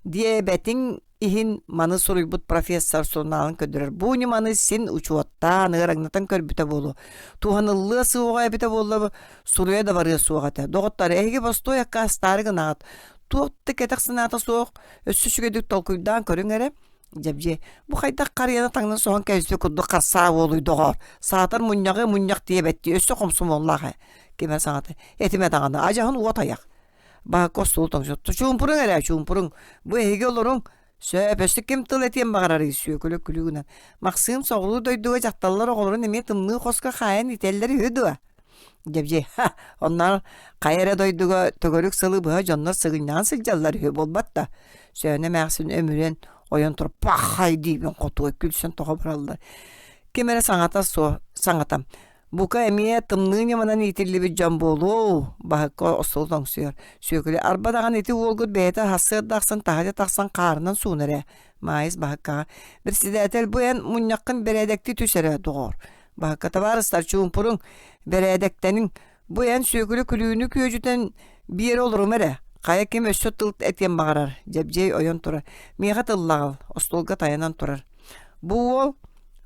диэбэтиҥ иһин маны суруйбут профессор сурунаалын көрдөрөр. Бу ньыманы син учуоттаан, ыараҥнатан көрбүтэ буолуо. Туһаныллыа суоҕа эбитэ буолла суруйа да барыа суох этэ. Доҕоттор, эһиги бостуой аккаастаары гынаҕыт. Туох да кэтэх санаата суох, өссө үчүгэйдик толкуйдаан көрүҥ эрэ. Дьэбдьиэ, бу хайдах харыйаны таҥнан соһон кэбиспит курдук харсаа буолуй доҕоор. Саатар мунньаҕы мунньах диэбэттии өссө хомсомуоллаах ээ. Кимэ саҥата, этимэ даҕаны, адьаһын уот айах. Баһыкка остуол тоҥсутта. Чуумпуруҥ эрэ, чуумпуруҥ. Бу эһиги олоруҥ. Сөп, өссө ким тыл этиэн баҕарарый Сүөкүлэ күлүү гынан. Махсыым соҕуруу дойдуга дьахталлар оҕолорун эмиэ тымныы хоско хаайан иитэллэр үһү дуо? Дьэбдьиэй, ха, оннооҕор хайа эрэ дойдуга төгүрүк сылы быһа дьоннор сыгынньаҕын сылдьаллар үһү буолбат да? Сөөнө эмээхсин өмүрэн ойон туран пахай диибин хотуой күлсэн тоҕо бараллар. Ким эрэ саҥата суох саҥата Бука эмиэ тымныы ньыманан иитиллибит дьон буолуо, баһыкка остуол тоҥсуйар. Сүөкүлэ арба даҕаны ити уолгут бэйэтэ сарсыарда ахсын таһырдьа тахсан хаарынан суунар ээ. Маайыс баһыккаҕа «Председатель, бу эн мунньаххын бэрээдэктии түс эрэ, доҕоор». Баһыкка «Табаарыстар, чуумпуруҥ, бэрээдэктэниҥ. Бу эн Сүөкүлэ күлүүнү күөдьүтэн биэрэ олорума эрэ. Хайа ким өссө тыл этиэн баҕарар?» Дьэбдьиэй ойон турар. «Миэхэ тыллаҕал» остуолга тайанан турар. Бу уол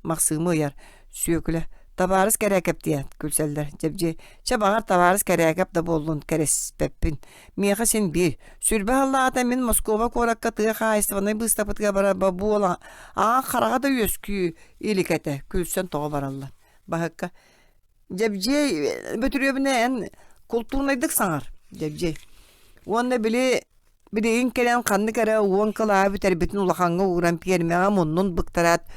Махсыымы ыйар. Сүөкүлэ «Табаарыс Кэрээкэп» диэн күлсэллэр. Дьэбдьиэй «Чэ, баҕар, табаарыс Кэрээкэп да буоллун, кэрэспэппин. Миэхэ син биир. Сүүрбэ сыллааҕыта мин Москуба куоракка тыа хаһаайыстыбаннай быыстапкатыгар барарбар бу уол аан хараҕа да үөскүү илик этэ» күлсэн тоҕо бараллар. Баһыкка «Дьэбдьиэй Бөтүрүөбүнэ эн култуурунайдык саҥар, Дьэбдьиэй. Уонна били Билигин кэлэн ханнык эрэ уон кылааһы бүтэрбитин улахаҥҥа ууран пиэрмэҕэ муннун быктараат,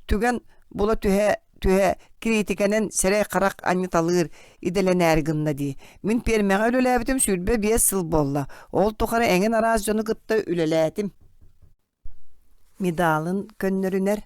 түгэн була түһэ-түһэ кириитикэнэн сирэй-харах анньыталыыр идэлэнээри гынна дии. Мин пиэрмэҕэ үлэлээбитим 25 сыл буолла. Ол тухары эҥин араас дьону кытта үлэлээтим. Медалын көннөрүнэр,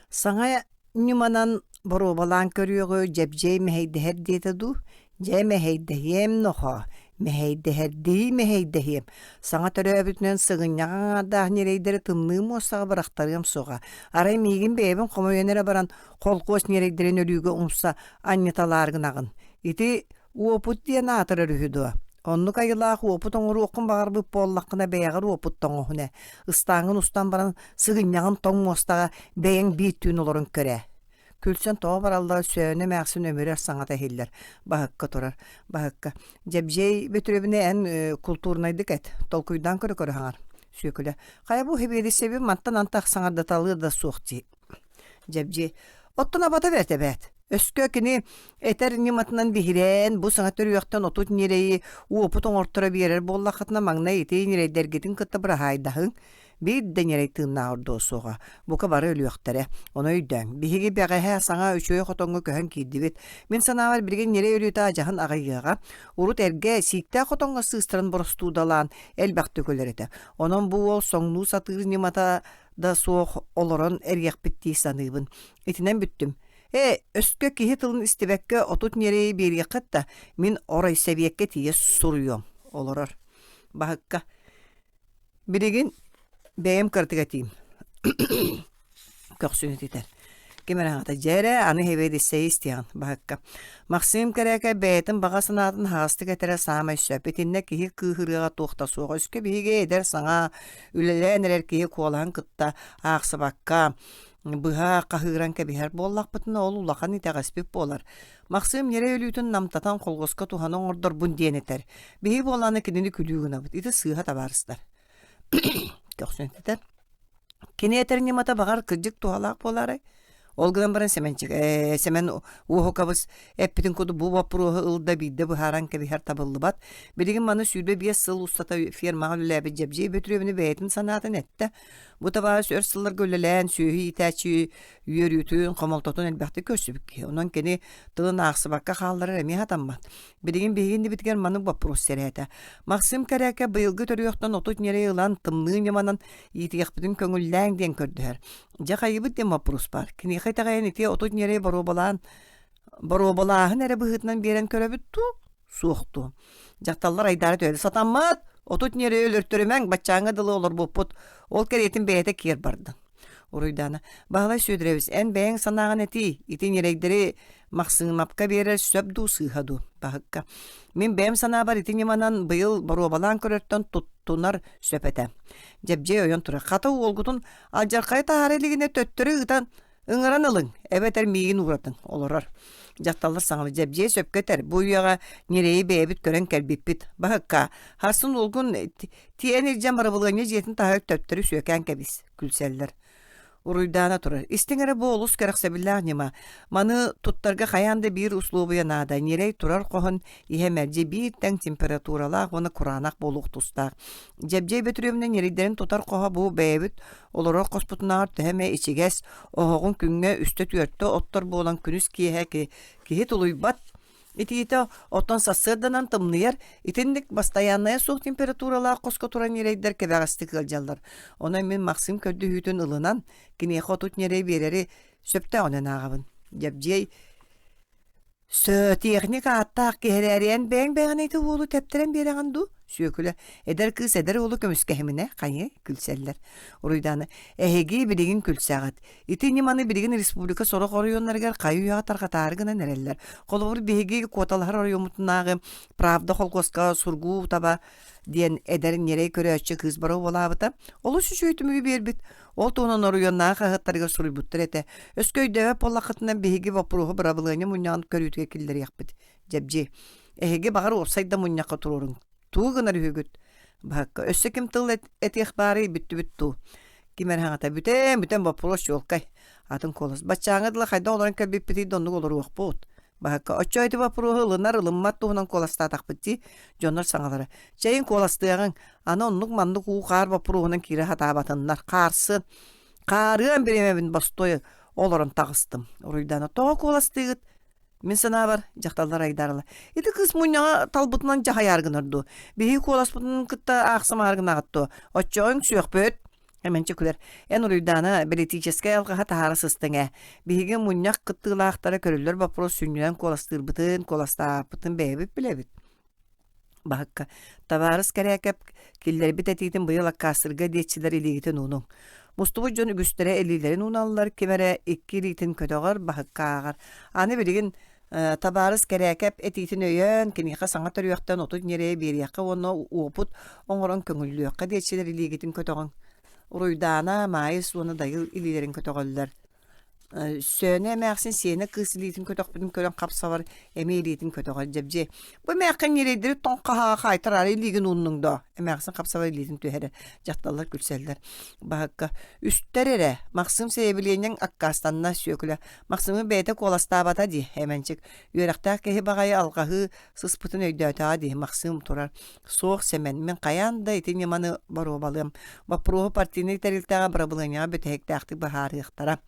саҥа ньыманан боруобалаан көрүөҕү Дьэбдьиэй мэһэйдэһэр диэтэ дуу, дьэ мэһэйдэһиэм нохоо, мэһэйдэһэрдии мэһэйдэһиэм, саҥа төрөөбүтүнэн сыгынньах аҥаардаах ньирэйдэри тымныы муостаҕа бырахтарыам суоҕа, арай миигин бэйэбин хомуйан эрэ баран холкуос ньирэйдэрин өлүүгэ умса анньыталаары гынаҕын. Ити Уопут диэн аатырар үһү дуо? Оннук айылаах уопут оҥоруоххун баҕарбыт буоллаххына бэйэҕэр уопут тоҥоһун ээ. Ыстааҥҥын устан баран сыгынньаҕын тоҥ муостаҕа бэйэҥ биир түүн олорон көр ээ. Күлсэн тоҕо бараллара Сөөнө эмээхсин өмүрэр саҥата иһиллэр. Баһыкка турар. Баһыкка. Дьэбдьиэй Бөтүрүөбүнэ эн култуурунайдык эт. Толкуйдаан көрө-көрө саҥар. Сүөкүлэ. Хайа бу сэбиэдиссэйбин мантан антах саҥардаталыа да суох дии. Дьэбдьиэй Оттон абата бэрт эбээт. Өскө кини этэр ньыматынан биһирээн, бу саҥа төрүөхтэн 30 ньирэйи уопут оҥорторо биэрэр буоллаххытына, маҥнай ити ньирэйдэргитин кытта быраһаайдаһыҥ. Биир да ньирэй тыыннаах ордуо суоҕа. Бука бары өлүөхтэрэ. Ону өйдөөҥ. Биһиги бэҕэһээ саҥа үчүгэй хотоҥҥо көһөн киирдибит. Мин санаабар, билигин ньирэй өлүүтэ адьаһын аҕыйыаҕа. Урут эргэ, сииктээх хотоҥҥо сыыстаран боростуудалаан элбэхтик өлөр этэ. Онон бу уол соҥнуу сатыыр ньымата да суох олорон эриэхпит дии саныыбын. Итинэн бүттүм. Ээ, өскө киһи тылын истибэккэ 30 ньирэйи биэриэххит да, мин оройсэбиэккэ тиийэ суруйуом. Олорор. Баһыкка. Билигин бэйэм кыратык этиим. Көхсүн ититэр. Ким эрэ аҕата дьэ эрэ аны сэбиэдиссэйи истиэҕин баһыкка. Максим Кэрээкэ бэйэтин баҕа санаатын аһаҕастык этэрэ саамай сөп. Итиннэ киһи кыыһырыаҕа туох да суох. Өскө биһиги эдэр саҥа үлэлээн эрэр киһи куолаһын кытта аахсыбакка быһа хаһыыран кэбиһэр буоллахпытына ол улахан итэҕэспит буолар. Максим ньирэй өлүүтүн намтатан холхуоска туһаны оҥордорбун диэн этэр. Биһи буолааны кинини күлүү гынабыт. Ити сыыһа табаарыстар. Көхсүн этэр. Кини этэр ньымата баҕар кырдьык туһалаах буолаарай? Ол гынан баран Сэмэнчик ээ Сэмэн Уоһукабыс эппитин курдук бу боппуруоһу ыл да биирдэ быһааран кэбиһэр табыллыбат. Билигин маны 25 сыл устата фермаҕа үлэлээбит Дьэбдьиэй Бөтүрүөбүнэ бэйэтин санаатын эттэ. Бу табаарыс өр сылларга үлэлээн сүөһү иитээччи үөрүүтүн, хомолтотун элбэхтик көрсүбүт киһи. Онон кини тылын аахсыбакка хаалларар эмиэ сатаммат. Билигин биһиги иннибитигэр маннык боппуруос сэрээтэ. Максим Кэрээкэ быйылгы төрүөхтэн 30 ньирэй ылан тымныы ньыманан иитиэхпитин көҥүллээҥ диэн көрдөһөр. Дьэ хайыбыт диэн боппуруос баар. Киниэхэ итэҕэйэн ити 30 ньирэй боруобалаан боруобалааһын эрэ быһыытынан биэрэн көрөбүт дуу, суох дуу? Дьахталлар айдаара төһө сатаммат, 30 ньирэй өлөртөрүмэҥ, баччааҥҥа дылы олорбуппут. Ол кэриэтин бэйэтэ киэр бардын. Уруйдаана, Баһылай Сүөдэрэбис, эн бэйэҥ санааҕын этиий, ити ньирэйдэри Махсыымапка биэрэр сөп дуу, сыыһа дуу? Баһыкка. Мин бэйэм санаабар ити ньыманан быйыл боруобалаан көрөртөн туттунар сөп этэ. Дьэбдьиэй ойон турар. Хата уолгутун алдьархайы таһаара илигинэ төттөрү ыытан ыҥыран ылыҥ, эбэтэр миигин ууратыҥ, олорор. Дьахталлар саҥалар Дьэбдьиэй сөпкө этэр, бу үйэҕэ ньирэйи бэйэбит көрөн кэлбиппит. Баһыкка, харсын уолгун тиэйэн илдьэн барабылыанньа дьиэтин таһыгар төттөрү сүөкээн кэбис, күлсэллэр. Уруйдаана турар. Истиҥ эрэ бу олус кэрэхсэбиллээх ньыма. Маны туттарга хайаан да биир услуобуйа наада. Ньирэй турар хоһун иһэ мэлдьи биир тэҥ температуралаах уонна кураанах буолуох тустаах. Дьэбдьиэй Бөтүрүөбүнэ ньирэйдэрин тутар хоһо бу бэйэбит олорор хоспутунааҕар төһө эмэ ичигэс, оһоҕун күҥҥэ үстэ-түөртэ оттор буолан күнүс киэһэ киһи тулуйбат Итиитэ оттон сарсыарданан тымныйар, итинник бастайааннайа суох температуралаах хоско туран ньирэйдэр кэбэҕэстик ыалдьаллар. Онон мин Максим көрдөһүүтүн ылынан, киниэхэ 30 ньирэй биэрэри сөптөөҕүнэн ааҕабын. Дьэбдьиэй Сөө, техник ааттаах киһи эрээри эн бэйэҥ бэйэҕин ити уолу тэптэрэн биэрэҕин дуу? Сүөкүлэ, эдэр кыыс эдэр уолу көмүскэһиминэ, хайыы, күлсэллэр. Уруйдаана, эһиги билигин күлсэҕит. Ити ньыманы билигин республика сорох оройуоннарыгар хайы-үйэҕэ тарҕатаары гынан эрэллэр. Холобур, биһиги куоталаһар оройуоммутунааҕы Правда холкуоска Сургуу таба диэн эдэр ньирэй көрөөччү кыыс боруобалаабыта. Олус үчүгэй түмүгү биэрбит. Ол туһунан оройуоннааҕы хаһыаттарыгар суруйбуттар этэ. Өскө өйдөөбөт буоллаххытына, биһиги боппуруоһу бырабылыанньа мунньаҕын көрүүтүгэр киллэриэхпит. Дьэбдьи, эһиги баҕар уопсай да мунньахха туруоруҥ. Тугу гынар үһүгүт? Баһыкка, өссө ким тыл этиэх баарый бүттүбүт дуу? Ким эрэ аҕата бүтэн, бүтэн боппуруос чуолкай. Атын куолас. Баччааҥҥа дылы хайдах олорон кэлбиппитий да оннук олоруохпут. Баһыкка, оччо ити боппуруоһу ылынар, ылыммат туһунан куоластаатахпыт дии, дьоннор саҥалара. Чэйин куоластыаҕыҥ, аны оннук-маннык уу-хаар боппуруоһунан киирэ сатаабатыннар. Хаарсын. Хаарыан бириэмэбин бостуой олорон таҕыстым. Уруйдаана, тоҕо куоластыыгыт? Мин санаабар, дьахталлар айдаараллар. Ити кыыс мунньаҕа талбытынан дьаһайаар гынар дуу? Биһиги куоласпытын кытта аахсымаары гынаҕыт дуо? Оччоҕо үҥсүөхпүт. Эмэнчи күлэр. Эн Уруйдаана бэлитиичэскэй алҕаһа таһаара сыстыҥ ээ. Биһиги мунньах кыттыылаахтара көрүллэр боппуруос сүнньүнэн куоластыырбытын, куоластаабыппытын бэйэбит билэбит. Баһыкка, табаарыс Кэрээкэп киллэрбит этиитин быйыл аккаастыырга диэччилэр илиигитин уунуҥ. Мустубут дьон үгүстэрэ илиилэрин ууналлар, ким эрэ икки илиитин көтөҕөр, баһыкка ааҕар. Аны билигин табаарыс Кэрээкэп этиитин өйөөн, киниэхэ саҥа төрүөхтэн 30 ньирэйи биэриэххэ уонна уопут оҥорон көҥүллүөххэ диэччилэр илиигитин көтөҕүҥ. Уруйдаана, Маайыс уонна Дайыл илиилэрин көтөҕөллөр. Сөөнө эмээхсин сиэнэ кыыс илиитин көтөхпүтүн көрөн хап-сабар эмиэ илиитин көтөҕөр Дьэбдьиэй «Бу эмээххин ньирэйдэри тоҥ хаһааҕа хаайтараары илиигин ууннуҥ доо?» Эмээхсин хап-сабар илиитин түһэрэр, дьахталлар күлсэллэр. Баһыкка «Үстэр эрэ, Махсыым сэйэбилиэнньэҥ аккаастанна Сүөкүлэ Махсымы бэйэтэ куоластаабата дии, Эмэнчик. Үөрэхтээх киһи баҕайы алҕаһыы сыспытын өйдөөтөҕө дии, Махсыым турар. Суох, Сэмэн, мин хайаан да ити ньыманы боруобалыам. Боппуруоһу партийнай тэрилтэҕэ бырабылыанньаҕа бүтэһиктээхтик быһаарыахтара.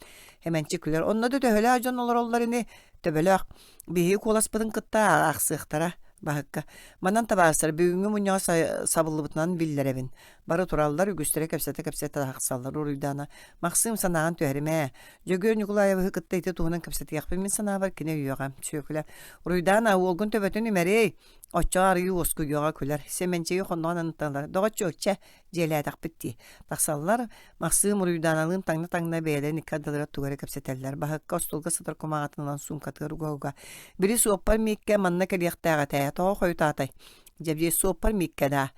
Эмэнчик күлэр. Онно да төһөлөөх дьон олороллор ини, төбөлөөх. Биһиги куоласпытын кытта аахсыахтара, Баһыкка. Манан табаарыстар, бүгүҥҥү мунньаҕы сабыллыбытынан биллэрэбин. Бары тураллар, үгүстэрэ кэпсэтэ-кэпсэтэ тахсаллар Уруйдаана. Махсыым, санааҕын түһэримэ. Дьөгүөр Ньукулаайабыһы кытта ити туһунан кэпсэтиэхпин мин санаабар кини өйүөҕэ. Сүөкүлэ. Уруйдаана, уолгун төбөтүн имэрий. Оччоҕо арыйыы уоскуйуоҕа күлэр, Сэмэнчиги хонноҕун аныталлар, доҕоччуок, чэ, дьиэлээтэхпит дии. Тахсаллар, Махсыым Уруйдааналыын таҥна-таҥна бэйэлэрин икки ардыларыгар тугу эрэ кэпсэтэллэр. Баһыкка остуолга сытар кумааҕытын ылан суумкатыгар уга-уга. Били суоппар Мииккэ манна кэлиэхтээх этэ, тоҕо хойутаатай? Дьэбдьиэй суоппар Мииккэ даа.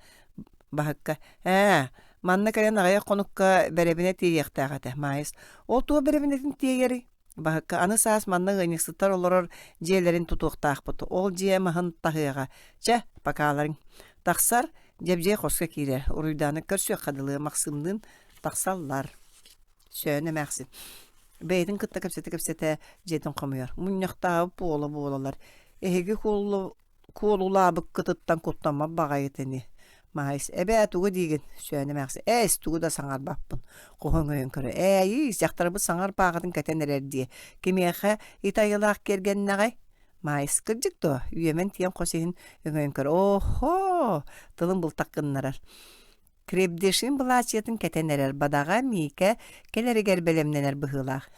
Баһыкка, ээ, манна кэлэн аҕыйах хонукка бэрэбинэ тиэйиэхтээх этэ, Маайыс. Ол туох бэрэбинэтин тиэйэрий? Баһыкка аны саас манна ыанньыксыттар олорор дьиэлэрин тутуохтаахпыт. Ол дьиэ маһын таһыаҕа. Чэ, покаларыҥ. Тахсар, Дьэбдьиэй хоско киирэр. Уруйдааны көрсүөххэ дылы Махсымныын тахсаллар. Сөөн эмээхсин. Бэйэтин кытта кэпсэтэ-кэпсэтэ дьиэтин хомуйар. Мунньахтаабыт буола-буолалар. Эһиги куолулаабыккытыттан куттаммат баҕайыт ини. Маайыс, эбээ тугу диигин? Сөөнө эмээхсин, ээс тугу да саҥарбаппын. Хоһу өҥөйөн көрө, ээйиис, дьахтарбыт саҥар пааҕытын кэтэн эрэр дии. Кимиэхэ ит айылаах киэргэннэҕэй? Маайыс, кырдьык дуо? Үөмэн тиийэн хос иһин өҥөйөн көрө, оһо! Тылын бултах гыннарар. Крепдешин былаачыйатын кэтэн эрэр бадаҕа Миикэ кэлэригэр бэлэмнэнэр быһыылаах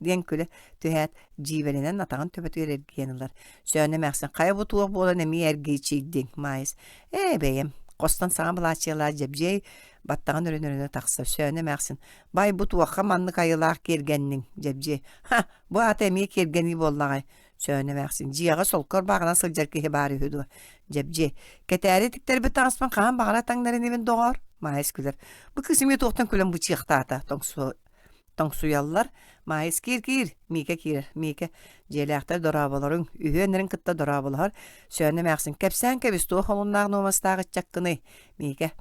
диэн күлэ түһээт, дьиибэлэнэн атаҕын төбөтүгэр эргийэн ылар. Сөөнө эмээхсин, хайа бу туох буолан эмиэ эргичийдиҥ, Маайыс. Ээ, бэйэм, хостон саҥа былаачыйалаах Дьэбдьиэй. Баттаҕын өрөн-өрөнө тахсар. Сөөнө эмээхсин, «Бай, бу туохха маннык айылаах киэргэнниҥ?» Дьэбдьиэй, «Ха, бу аата эмиэ киэргэнии буоллаҕай?» Сөөнө эмээхсин, «Дьиэҕэ солко ырбааҕынан сылдьар киһи баар үһү дуо?» Дьэбдьиэй, «Кэтээри тиктэрбит таҥаспын хаһан баҕарар таҥнар инибин, доҕоор?» Маайыс күлэр, «Бу кыыс эмиэ туохтан күлэн бычыахтаата?» Тоҥсуо Тоҥсуйаллар, Маайыс киир-киир, Миикэ киирэр, Миикэ, дьиэлээхтэр дорооболоруҥ, үһүөннэрин кытта дорооболоһор, Сөөнө эмээхсин, кэпсээн кэбис, туох олуннаах нуомастаах ыччаккыный, Миикэ,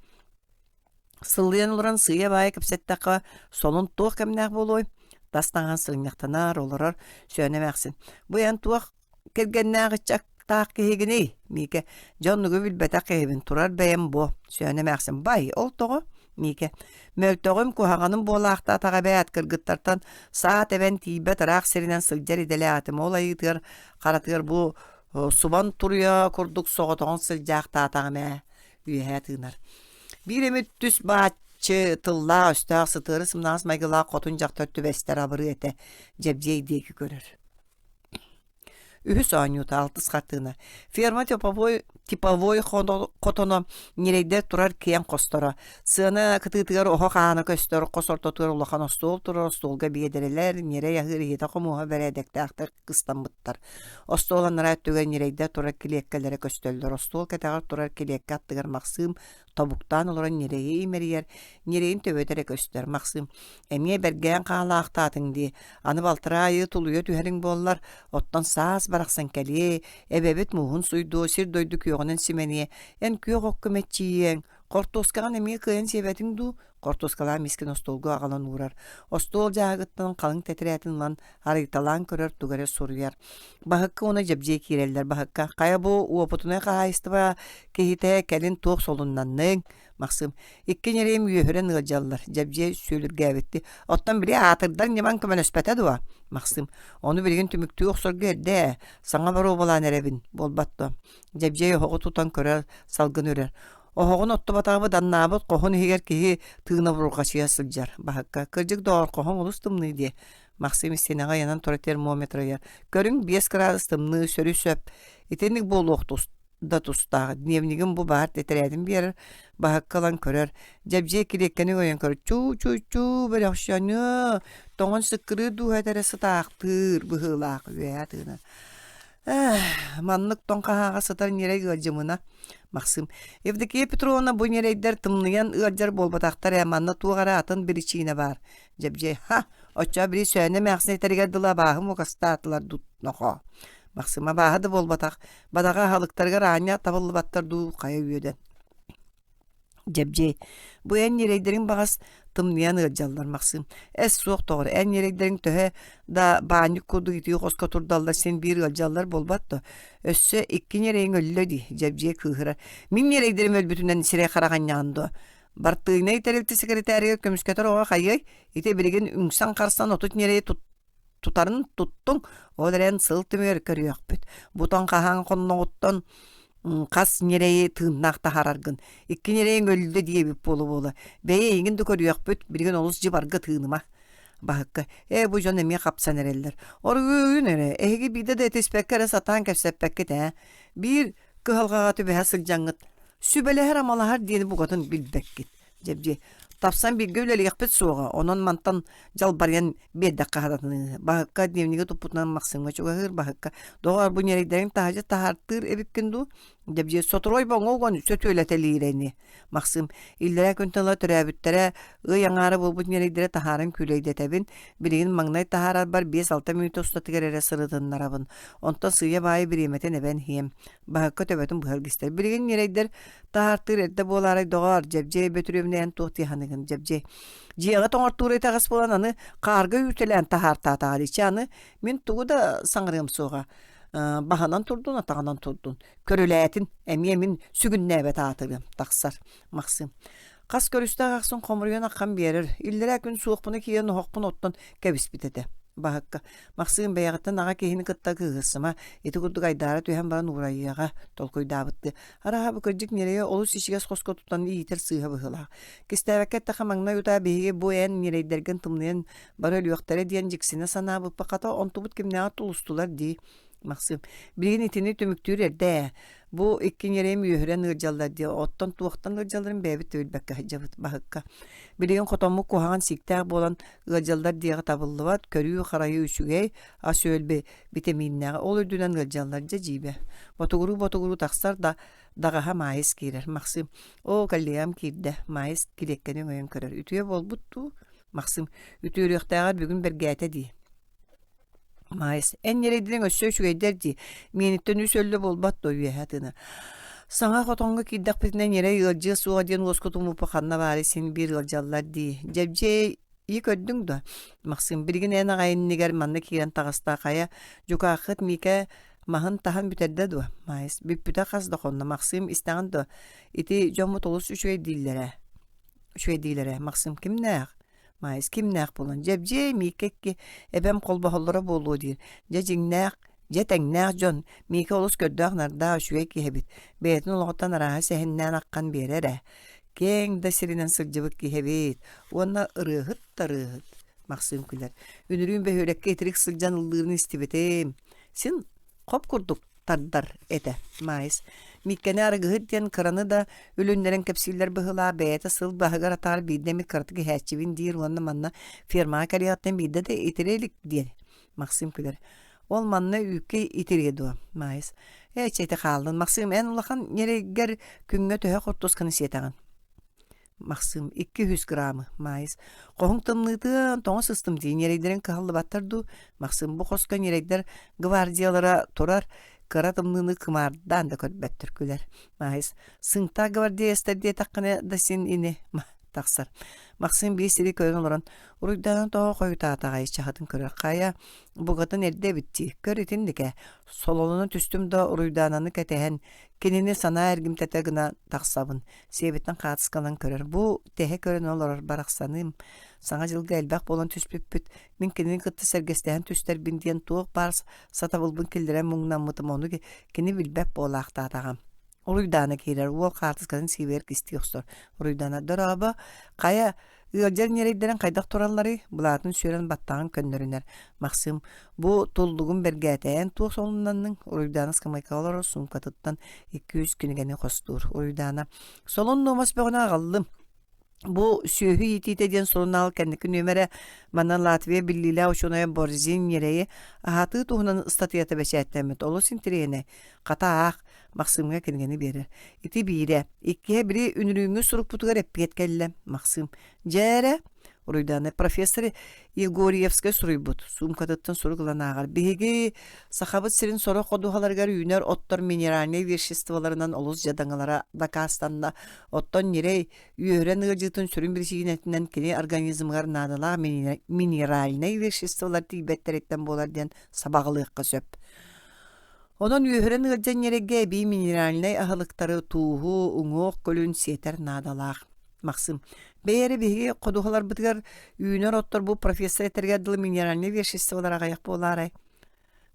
сыллыйан олорон сыыйа-баайа кэпсэттэххэ, солун туох кэмнээх буолуой? Тас таҥаһын сыгынньахтанар, олорор, Сөөнө эмээхсин, бу эн туох кэргэннээх ыччаттаах киһигиний? Миикэ, дьэ оннугу билбэтэх киһибин, турар бэйэм буо. Сөөнө эмээхсин, бай, ол тоҕо? Миикэ, мөлтөҕүм, куһаҕаным буолаахтаатаҕа эбээт, кыргыттартан саа тэбэн тиийбэт ыраах сиринэн сылдьар идэлээх этим, ол айыытыгар, харатыгар бу субан туруйа курдук соҕотоҕун сылдьаахтаатаҕым ээ, үөһээ тыынар. Биир эмит түс бааччы тыллаах-өстөөх сытыары сымнаҕас майгылаах хотун дьахтар түбэстэр абырыы этэ, Дьэбдьиэй диэки көрөр. Үһүс оонньуута алтыс хартыына. Ферма типовой, типовой хотоно ньирэйдэр турар киэҥ хосторо. Сыана кытыытыгар оһох аана көстөр, хос ортотугар улахан остуол турар, остуолга биэдэрэлэр, ньирэй аһыыр иһитэ-хомуоһа бэрээдэктээхтик кыстаммыттар. Остуол анараа өттүгэр ньирэйдэр турар килиэккэлэрэ көстөллөр. Остуол кэтэҕэр турар килиэккэ аттыгар Махсыым тобуктаан олорон ньирэйи имэрийэр, ньирэйин төбөтө эрэ көстөр. Махсыым, эмиэ бэргээн хаалаахтаатыҥ дии, аны балтараа айыы тулуйа түһэриҥ буоллар, оттон саас барахсан кэлиэ, эбэбит мууһун суйдуо, сир-дойду күөҕүнэн симэниэ, эн күөх окко мэччийиэҥ, хортуоскаҕын эмиэ кыайан сиэбэтиҥ дуу? Хортуоскалаах мискин остуолга аҕалан уурар. Остуол дьааһыгыттан халыҥ тэтэрээтин ылан арыйталаан көрөр, тугу эрэ суруйар. Баһыкка уонна Дьэбдьиэй киирэллэр. Баһыкка, хайа бу уопутунай хаһаайыстыба киһитэ кэлин туох солуннанныҥ? Махсыым, икки ньирэйим үөһүрэн ыалдьаллар. Дьэбдьиэй сүөлүргээбитти. Оттон били аатырдар ньымаҥ көмөлөспөтө дуо? Махсыым, ону билигин түмүктүү охсорго эрдэ ээ. Саҥа боруобалаан эрэбин, буолбат дуо? Дьэбдьиэй оһоҕу тутан көрөр, салгын үрэр. Оһоҕун оттубатаҕы быданнаабыт хоһун иһигэр киһи тыына бурҕачыйа сылдьар. Баһыкка, кырдьык доҕор, хоһуҥ олус тымныы дии. Максим истиэнэҕэ ыйанан турар термометр ыйар. Көрүҥ, 5 кыраадыс тымныы, сөрү-сөп. Итинник буолуох да тустаах. Дневнигим бу баар тэтэрээтин биэрэр, баһыкка ылан көрөр. Дьэбдьиэ килиэккэни өйөн көрөр. Чуу-чуу-чуу, бөлөхсөнүө, тоҥон сыккырыыр дууһа эрэ сытаахтыыр быһыылаах үөһэ тыынар. Ээх, маннык тоҥ хаһааҕа сытар ньирэй ыалдьымына. Максим, Евдокия Петровна бу ньирэйдэр тымныйан ыалдьар буолбатахтар ээ, манна туох эрэ атын биричиинэ баар. Дьэбдьиэй, ха, оччоҕо били Сөөнө эмээхсин этэригэр дылы абааһы муокастаатылар дуу, нохоо. Максим абааһы да буолбатах, бадаҕа аһылыктарыгар аанньа табыллыбаттар дуу, хайа үөдэн. Дьэбдьиэй, бу эн ньирэйдэриҥ баҕас тымныйан ыалдьаллар, Максим. Эс суох доҕор, эн ньирэйдэриҥ төһө да баанньык курдук итии хоско турдаллар син биир ыалдьаллар буолбат дуо? Өссө икки ньирэйиҥ өллө дии, Дьэбдьиэй кыыһырар. Мин ньирэйдэрим өлбүтүнэн сирэй-харах анньаҕын дуо? Бартыынай тэрилтэ секретарыгар көмүскэтэр оҕо хайыай? Ити билигин үҥсэн-харсан 30 ньирэйи тутарын туттуҥ, ол эрэн сыл түмүгэр көрүөхпүт. Бутан хаһан хонноҕуттан хас ньирэйи тыыннаах таһаараргын. Икки ньирэйиҥ өллө диэбит буола-буола. Бэйэ эйигин да көрүөхпүт, билигин олус дьыбарга тыыныма. Баһыкка, ээ бу дьон эмиэ хапсан эрэллэр. Оргуйун эрэ, эһиги биирдэ да этиспэккэ эрэ сатаан кэпсэппэккит ээ. Биир кыһалҕаҕа түбэһэ сылдьаҥҥыт сүбэлэһэр-амалаһар диэни букатын билбэккит. Дьэбдьиэй, тапсан бииргэ үлэлиэхпит суоҕа, онон мантан дьалбарыйан биэрдэххэ сатаныыһы. Баһыкка дневниги туппутунан Максимҥа чугаһыыр Баһыкка, доҕоор, бу ньирэйдэриҥ таһырдьа таһаартыыр эбиккин дуу? Дьэбдьиэй, сотору ойбоҥҥо уган сөтүөлэтэлиирэ ини. Максим, иллэрээ күнтэн ыла төрөөбүттэрэ, ый аҥаара буолбут ньирэйдэри таһааран күүлэйдэтэбин. Билигин маҥнай таһаарарбар 5-6 мүнүүтэ устатыгар эрэ сырытыннарабын. Онтон сыыйа-баайы бириэмэтин эбэн иһиэм. Баһыкка төбөтүн быһа илгистэр. Билигин ньирэйдэр таһаартыыр эрдэ буолаарай доҕоор, Дьэбдьиэй Бөтүрүөбүнэ эн туох дии саныыгын, Дьэбдьиэй? Дьиэҕэ тоҥортуура итэҕэс буолан аны хаарга үүтэлээн таһаартаатаҕа дии. Чэ аны мин тугу да саҥарыам суоҕа. Баһынан турдун, атаҕынан турдун. Көрүлээтин, эмиэ мин сүгүннээбэт аатырыам, тахсар Максим. Хас көрүстэх ахсын хомуруйан аххан биэрэр. Иллэрээ күн суохпуна киирэн оһохпун оттон кэбиспит этэ. Баһыкка, Максим бэйэҕиттэн аҕа киһини кытта кыыһырсыма, ити курдук айдаара түһэн баран уурайыаҕа, толкуйдаабыттыы. Арааһа бу кырдьык ньирэйи олус ичигэс хоско тутан иитэр сыыһа быһыылаах. Кистээбэккэ эттэххэ маҥнай утаа биһиги бу эн ньирэйдэргин тымныйан бары өлүөхтэрэ диэн дьиксинэ санаабыппыт хата онтубут кимнээҕэр тулустулар дии. Махсыым, билигин итини түмүктүүр эрдэ ээ. Бу икки ньирэйим үөһүрэн ыалдьаллар диэ, оттон туохтан ыалдьалларын бэйэбит да билбэккэ сылдьабыт баһыкка. Билигин хотоммут куһаҕан сииктээх буолан ыалдьаллар диэҕи табыллыбат, көрүү-харайыы үчүгэй, ас-үөл битэмииннээҕи ол үрдүнэн ыалдьаллар дьэ дьиибэ. Ботугуруу-ботугуруу тахсар да, даҕаһа Маайыс киирэр. Махсыым, оо, коллегам киирдэ. Маайыс килиэккэни өҥөйөн көрөр. Үтүө буолбут дуу? Махсыым, үтүөрүөхтээҕэр бүгүн бэргээтэ дии. Маайыс, эн ньирэйдэриҥ өссө үчүгэйдэр дии, миэниттэн үс өллө буолбат дуо үөһэ тыына. Саҥа хотоҥҥо киирдэхпитинэ ньирэй ыалдьыа суоҕа диэн уоскутуммуппут ханна баарый син биир ыалдьаллар дии. Дьэбдьиэй ии көрдүҥ дуо? Максим, билигин эн аҕай иннигэр манна киирэн таҕыста хайа, дьукааххыт Миикэ маһын таһан бүтэрдэ дуо? Маайыс, бүппүтэ хас да хонно. Максим, истэҕин дуо? Ити дьоммут олус үчүгэй дииллэрэ. Үчүгэй дииллэрэ. Максим кимнээх? Маайыс кимнээх буолан дьэбдьиэй Миикэ икки эбэм холбоһоллоро буолуо диир. Дьэ дьиҥнээх, дьэ тэҥнээх дьон. Миикэ олус көрдөөх-нардаах үчүгэй киһи эбит. Бэйэтин олоҕуттан арааһы сэһэннээн аххан биэрэр ээ. Киэҥ да сиринэн сылдьыбыт киһи эбит. Уонна ырыаһыт да ырыаһыт. Махсыым күлэр. Үнүрүүн бөһүөлэккэ итирик сылдьан ыллыырын истибитим. Син хоп курдук тардар этэ Маайыс. Мииккэни арыгыһыт диэн кыраны да үлүннэрэн кэпсииллэр быһыылаах бэйэтэ сыл баһыгар-атаҕар биирдэ эмит кыратык иһээччибин диир уонна манна фермаҕа кэлиэҕиттэн биирдэ да итирэ илик диэн Максим күлэр. Ол манна үүккэ итириэ дуо Маайыс. Ээ чэ ити хааллын Максим эн улахан ньирэйгэр күҥҥэ төһө хортуосканы сиэтэҕин? Махсыым 200 граммы, Маайыс. Хоһуҥ тымныытыан тоҥо сыстым дии, ньирэйдэриҥ кыһаллыбаттар дуу? Махсыым бу хоско ньирэйдэр гвардиялара турар, кыра тымныыны кымаардаан да көрбөттөр күлэр. Маайыс сыҥтаах гвардеецтар диэтэххинэ да син ини тахсар. Махсыым биир сири көрөн олорон, уруйдаан тоҕо хойутаатаҕай чаһытын көрөр. Хайа, бугатын эрдэ эбит дии, көр итинник ээ. Сололоно түстүм да уруйдаананы кэтэһэн, кинини санаа эргимтэтэ гына тахсабын. Сиэбиттэн хаатысканан көрөр. Бу тэһэ көрөн олорор барахсаным. Саҥа дьылга элбэх буолан түспүппүт. Мин кинини кытта сэргэстэһэн түстэрбин диэн туох баар сатабылбын киллэрэн муҥнаммытым ону кини билбэт буолаахтаатаҕым. Уруйдаана киирэр. Уол хаартыскатын сиэбигэр кистии охсор. Уруйдаана дорообо, хайа Ыалдьар ньирэйдэрин хайдах туралларый? Былаатын сүөрэн баттаҕын көннөрүнэр. Махсыым, бу туллугун бэргээтэйэн туох солуннанныҥ? Уруйдаана ыскамыайкаҕа олорор суумкатыттан 200 кинигэни хостуур. Уруйдаана, солун нуомас бөҕөнү аҕаллым. Бу сүөһү иитиитэ диэн сурунаал кэнники нүөмэрэ манна Латвия биллиилээх учуонайа Борзин ньирэйи аһатыы туһунан ыстатыйата бэчээттэммит. Олус интэриэһинэй. Хата аах, Махсыымҥа кинигэни биэрэр. Ити биирэ. Иккиһэ били үнүрүүҥҥү сурукпутугар эппиэт кэллэ. Махсыым. Дьэ эрэ, Уруйдаана профессор Егорьевскай суруйбут. Суумкатыттан сурук ылан ааҕар. Биһиги Сахабыт сирин сорох ходуһаларыгар үүнэр оттор минеральнай веществоларынан олус дьадаҥылара дакаастанна. Оттон ньирэй үөһүрэн ыалдьыытын сүрүн биричиинэтинэн кини организмыгар наадалаах минеральнай веществолар тиийбэттэриттэн буолар диэн сабаҕалыахха сөп. Онон үөһүрэн ыалдьан ньирэйгэ эбии минеральнай аһылыктары, тууһу, уҥуох көлүн сиэтэр наадалаах. Махсым, бэйэ эрэ биһиги ходуһаларбытыгар үүнэр оттор бу профессор этэригэр дылы минеральнай веществолар аҕыйах буолаарай?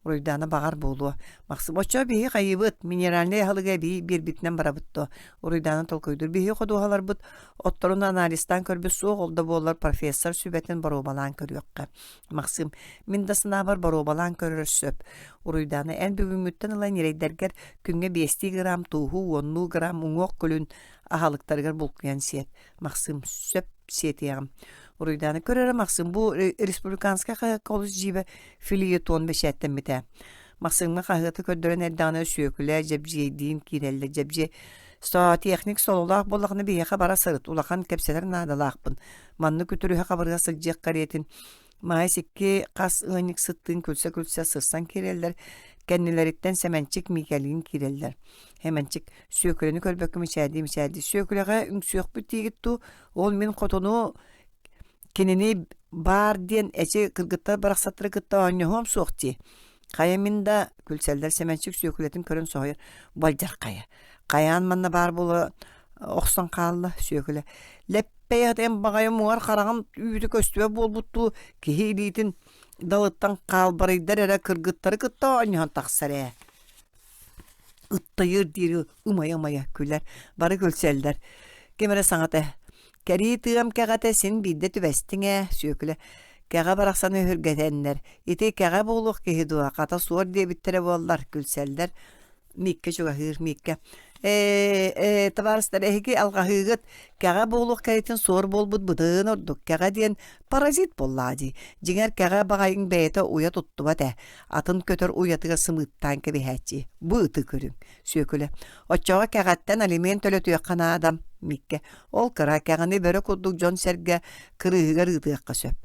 Уруйдаана баҕар буолуо. Махсым, оччо биһиги хайыыбыт, минеральнай аһылыгы эбии биэрбитинэн барабыт дуо? Уруйдаана толкуйдуур. Биһиги ходуһаларбыт отторун анализтаан көрбүт суох, ол да буоллар профессор сүбэтин боруобалаан көрүөххэ. Максим, мин да санаабар боруобалаан көрөр сөп. Уруйдаана, эн бүгүҥҥүттэн ыла ньирэйдэргэр күҥҥэ биэстии грамм тууһу, уоннуу грамм уҥуох күлүн аһылыктарыгар булкуйан сиэт. Максим, сөп сиэтиэҕим. Уруйдаана, көр эрэ, Максим, бу республиканскай хаһыакка олус дьиибэ филиетон бэчээттэммитэ. Максимҥа хаһыаты көрдөрөн эрдэҕинэ Сүөкүлэ Дьэбдьиэйдиин киирэллэр. Дьэбдьиэй техник сололоох буоллаҕына биһиэхэ бара сырыт, улахан кэпсэтэр наадалаахпын. Маннык үтүрүһэ-хабырыһа сылдьыах кэриэтин Маайыс икки хас ыанньыксыттыын күлсэ-күлсэ сырсан киирэллэр, кэннилэриттэн Сэмэнчик Миикэлиин киирэллэр. Сэмэнчик Сүөкүлэни көрбөккө мичээрдии-мичээрдии «Сүөкүлэҕэ үҥсүөхпүт диигит дуу, ол мин хотуну кинини баар диэн эчи кыргыттар барахсаттары кытта оонньоһуом суох дии. Хайа мин да күлсэллэр Сэмэнчик Сүөкүлэтин көрөн соһуйар балдьархайа. Хайаан манна баар буола охсон хаалла Сүөкүлэ. Лэппэй эн баҕайы муҥар хараҕын үүтэ көстүбэт буолбуттуу киһи илиитин далыттан хаалбарыйдар эрэ кыргыттары кытта оонньоһон тахсар ээ. Ыттайыр диир ымайа-ымайа күлэр. Бары күлсэллэр. Ким эрэ саҥата «Кэрии тыам кэҕэтэ син биирдэ түбэстиҥ ээ, Сүөкүлэ. Кэҕэ барахсаны өһүргэтэннэр, ити кэҕэ буолуох киһи дуо, хата суор диэбиттэрэ буоллар, күлсэллэр. Мииккэ чугаһыыр, Мииккэ. Ээ, ээ, табаарыстар, эһиги алҕаһыыгыт, кэҕэ буолуох кэритин суор буолбут бытыын ордук. Кэҕэ диэн паразит буоллаҕа дии. Дьиҥэр, кэҕэ баҕайыҥ бэйэтэ уйа туттубат ээ. Атын көтөр уйатыгар сымыыттаан кэбиһээччи. Бу ыты көрүҥ. Сүөкүлэ. Оччоҕо кэҕэттэн алимент төлөтүөххэ наада. Мииккэ. Ол кыра кэҕэни бөрө курдук дьон-сэргэ кырыыһыгар ыытыахха сөп.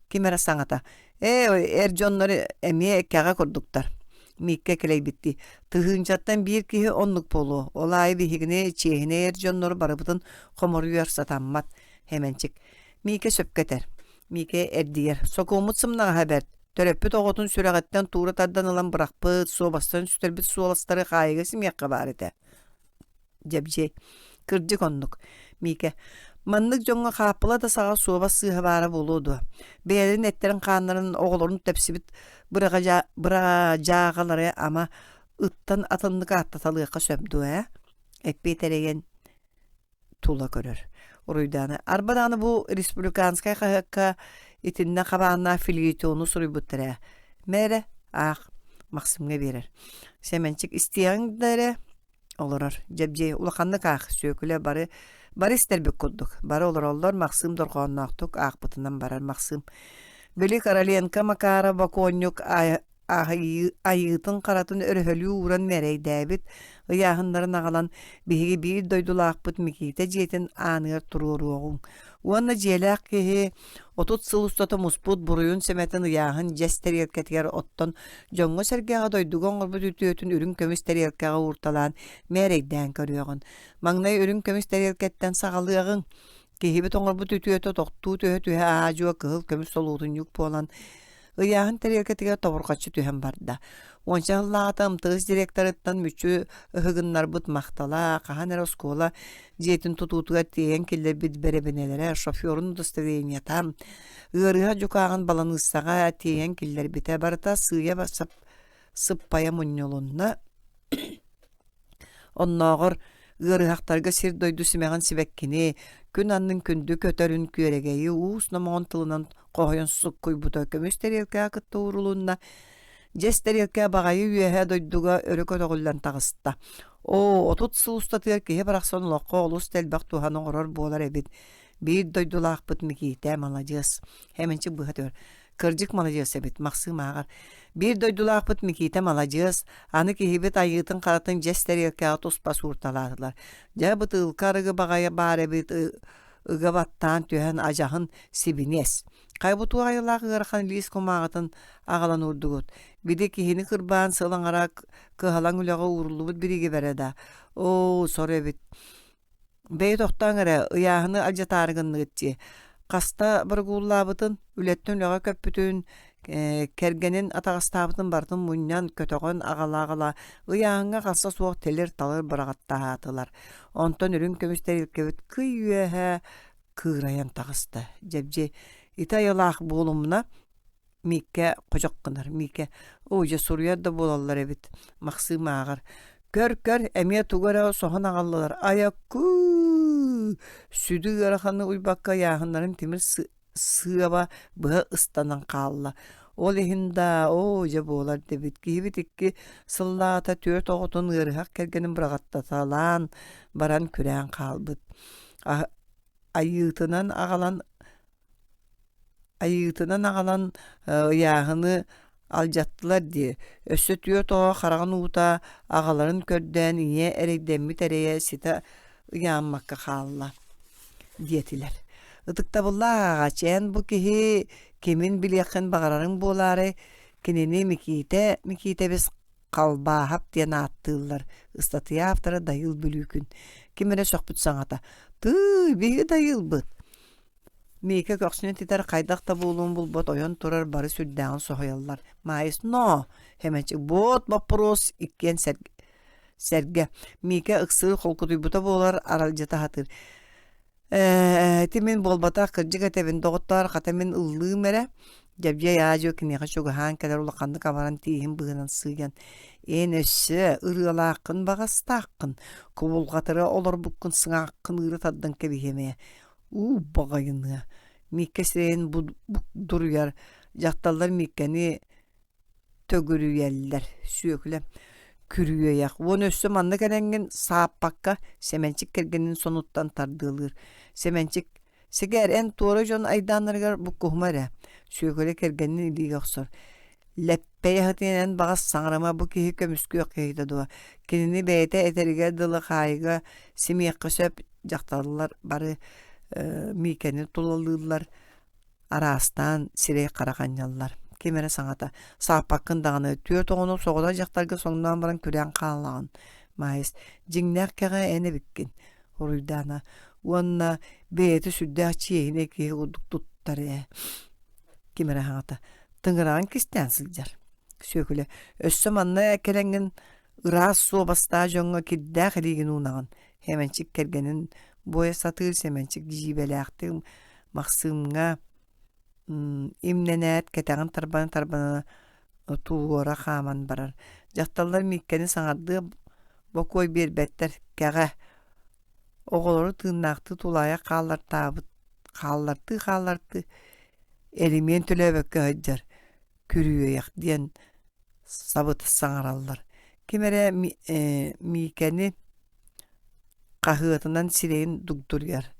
Ким эрэ саҥата: «Ээ, эр дьоннор эмиэ кэҕэ курдуктар». Мииккэ кэлэйбиттии: «Тыһыынчаттан биир киһи оннук буолуо. Ол аайы биһигини чиэһинэй эр дьоннору барыбытын хоморуйар сатаммат». Хэмэнчик. Миикэ сөпкө этэр. Миикэ эрдийэр. Сокуоммут сымнаҕаһа бэрт. Төрөппүт оҕотун сүрэҕиттэн туура тардан ылан бырахпыт, суобастарын сүтэрбит суоластары хаайыыга симиэххэ баар этэ. Дьэбдьиэй. Кырдьык оннук. Миикэ. Маннык дьоҥҥо хааппыла да саҕа суобас сыыһа баара буолуо дуо? Бэйэлэрин эттэрин-хааннарын оҕолорун тэпсибит быраҕадьааҕалары ама ыттан атыннык ааттаталыахха сөп дуо ээ? Эппиэт эрэйэн тула көрөр. Уруйдаана арба даҕаны бу республиканскай хаһыакка итиннэ хабааннаах фельетону суруйбуттар ээ. Мээрэ аах Максимҥа биэрэр. Сэмэнчик истиэҕиҥ да эрэ олорор. Дьэбдьиэй улаханнык аах Сүөкүлэ бары бары истэрбит курдук. Бары олороллор Максим дорҕоонноохтук аахпытынан барар Максим. Били Короленко Макара бокуонньук айыытын-харатын өрөһөлүү ууран мэрэйдээбит ыйааһыннарын аҕалан биһиги биир дойдулаахпыт Микиитэ дьиэтин ааныгар туруоруоҕуҥ уонна дьиэлээх киһи 30 сыл устата муспут буруйун-сэмэтин ыйааһын дьэс тэриэлкэтигэр оттон дьоҥҥо-сэргэҕэ дойдуга оҥорбут үтүөтүн үрүҥ көмүс тэриэлкэҕэ уурталаан мээрэйдээн көрүөҕүн. Маҥнай үрүҥ көмүс тэриэлкэттэн саҕалыаҕыҥ. Киһибит оҥорбут үтүөтэ тохтуу түһэ-түһэ аа-дьуо кыһыл көмүс солуотунньук буолан Ыйааһын тэриэлкэтигэр тобурҕаччы түһэн барда. Уонча сыллааҕыта МТС директорыттан мүччү ыһыгыннарбыт махтала, хаһан эрэ оскуола дьиэтин тутуутугар тиэйэн киллэрбит бэрэбинэлэрэ, шоферун удостоверениета, ыарыһах дьукааҕын баланыыссаҕа тиэйэн киллэрбитэ барыта сыыйа сыппайа мунньулунна. Оннооҕор ыарыһахтарга сир-дойду симэҕин сибэккини, күн аннын күндү көтөрүн күөрэгэйи уус номоҕон тылынан хоһуйан суккуйбута көмүс тэриэлкэҕэ кытта уурулунна. Дьэс тэриэлкэ баҕайы үөһэ дойдуга өрө көтөҕүллэн таҕыста. Оо, 30 сыл устатыгар киһи барахсан олоххо олус да элбэх туһаны оҥорор буолар эбит. Биир дойдулаахпыт Микиитэ маладьыас. Хэминчик быһа түһэр. Кырдьык маладьыас эбит, Махсыым ааҕар. Биир дойдулаахпыт Микиитэ маладьыас, аны киһибит айыытын-харатын дьэс тэриэлкэҕэ туспа суурталаатылар. Дьэ, бытыылка арыгы баҕайы баар эбит, ыга баттаан түһэн адьаһын сибиниэс. Хайа бу туох айылаах ыарахан лиис кумааҕытын аҕалан уурдугут? Били киһини кырбаан сыл аҥара кыһалаҥ үлэҕэ ууруллубут бириигэбэрэ да. Оо, сор эбит. Бэйэ тохтооҥ эрэ, ыйааһыны алдьатаары гынныгыт дии. Хаста борогууллаабытын, үлэттэн үлэҕэ көппүтүн, кэргэнин атаҕастаабытын барытын мунньан, көтөҕөн аҕала-аҕала ыйааһыҥҥа харса суох тилир-талыр быраҕаттаһаатылар. Онтон үрүҥ көмүс тэрилкэбит кый үөһэ кыырайан таҕыста. Дьэбдьиэй, ити айылаах буолумна, Мииккэ ходьох гынар. Миикэ, оо дьэ суруйар да буолаллар эбит, Махсыым ааҕар. Көр-көр, эмиэ тугу эрэ соһон аҕаллылар. Айаккыы! Сүдү ыараханы уйбакка ыйааһыннарын тимир сыаба быһа ыстанан хаалла. Ол иһин да, оо дьэ буолар дэбит. Киһибит икки сыллааҕыта түөрт оҕотун ыарыһах кэргэнин быраҕаттаталаан баран күрээн хаалбыт. Айыытынан аҕалан Айыытынан аҕалан ыйааһыны алдьаттылар дии, өссө түөрт оҕо хараҕын уута аҕаларын көрдөөн ийэ эрэйдэммит эрэйэ ситэ ыйааммакка хаалла диэтилэр. Ытыктабыллаах ааҕааччы эн бу киһи кимин билиэххин баҕарарыҥ буолаарай, кинини Микиитэ Микиитэбис Халбааһап диэн ааттыыллар. Ыстатыйа автора Дайыыл Бүлүүкүн. Ким эрэ сөхпүт саҥата: «Тыый, биһиги Дайыылбыт!» Миикэ көхсүнэн титэр хайдах да буолуон булбат ойон турар бары сүрдээҕин соһуйаллар. Маайыс «Ноо!» Хэмэчик «Буот боппуруос!» иккиэн сэргэ. Миикэ ыксыыр холкутуйбута буолар аралдьыта сатыыр. «Ээ, ити мин буолбатах, кырдьык этэбин, доҕоттоор, хата мин ыллыым эрэ». Дьэбдьиэй аа-дьуо киниэхэ чугаһаан кэлэр улаханнык абаран тииһин быһынан сыыйан «Эн өссө ырыалааххын баҕастааххын, кубулҕатыра олорбуккун сыҥааххын ыыра тардан кэбиһиэм ээ, Уу баҕайыныа! Мииккэ сирэйин дуруйар, дьахталлар Мииккэни төгүрүйэллэр. Сүөкүлэ күрүөйэх уонна өссө манна кэлэҥҥин сааппакка Сэмэнчик кэргэнин сонуттан тардыалыыр. Сэмэнчик «Сэгээр, эн туора дьон айдааннарыгар буккуһума эрэ» Сүөкүлэ кэргэнин илиигэ охсор. Лэппэй аһытыйан эн баҕас саҥарыма бу киһи көмүскүөх киһитэ дуо? Кинини бэйэтэ этэригэр дылы хаайыга симиэххэ сөп дьахталлар бары Миикэни тулалыыллар араастаан сирэй-харах анньаллар. Ким эрэ саҥата «Сааппаккын даҕаны, түөрт оҕону соҕотох дьахтарга соҥноон баран күрээн хаалаҕын» Маайыс «Дьиҥнээх кэҕэ эн эбиккин» Уруйдаана уонна бэйэтэ сүрдээх чиэһинэй киһи курдук туттар ээ. Ким эрэ саҥата «Тыҥыраҕын кистээн сылдьар» Сүөкүлэ «Өссө манна кэлэҥҥин ыраас суобастаах дьоҥҥо кирдээх илиигин уунаҕын» Сэмэнчик кэргэнин буойа сатыыр Сэмэнчик дьиибэлээхтик Махсыымҥа имнэнээт кэтэҕин тарбана-тарбана туора хааман барар. Дьахталлар Мииккэни саҥардыы бокуой биэрбэттэр, кэҕэ, оҕолору тыыннаахтыы тулаайах хааллартаабыт хааллартыы-хааллартыы элимиэн төлөөбөккө сылдьар, күрүөйэх диэн сабыта саҥараллар. Ким эрэ Миикэни хаһыатынан сирэйин дугдуруйар.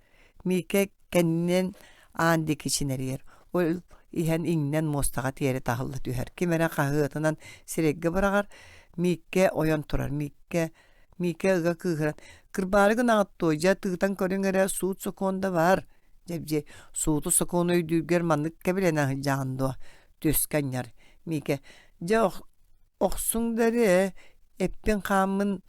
Миикэ кэннинэн аан диэки чинэрийэр. Ол иһэн иҥнэн муостаҕа тиэрэ таһылла түһэр. Ким эрэ хаһыатынан сирэйгэ быраҕар. Мииккэ ойон турар. Мииккэ Миикэ ыга кыыһыран «Кырбаары гынаҕыт дуо? Дьэ тыытан көрүҥ эрэ, суут-сокуон да баар». Дьэбдьиэй «Сууту-сокуону өйдүүргэр маннык кэбилэнэ сылдьаҕын дуо?» Түөскэ анньар. Миикэ «Дьэ охсуҥ да эрэ, эппин-хааммын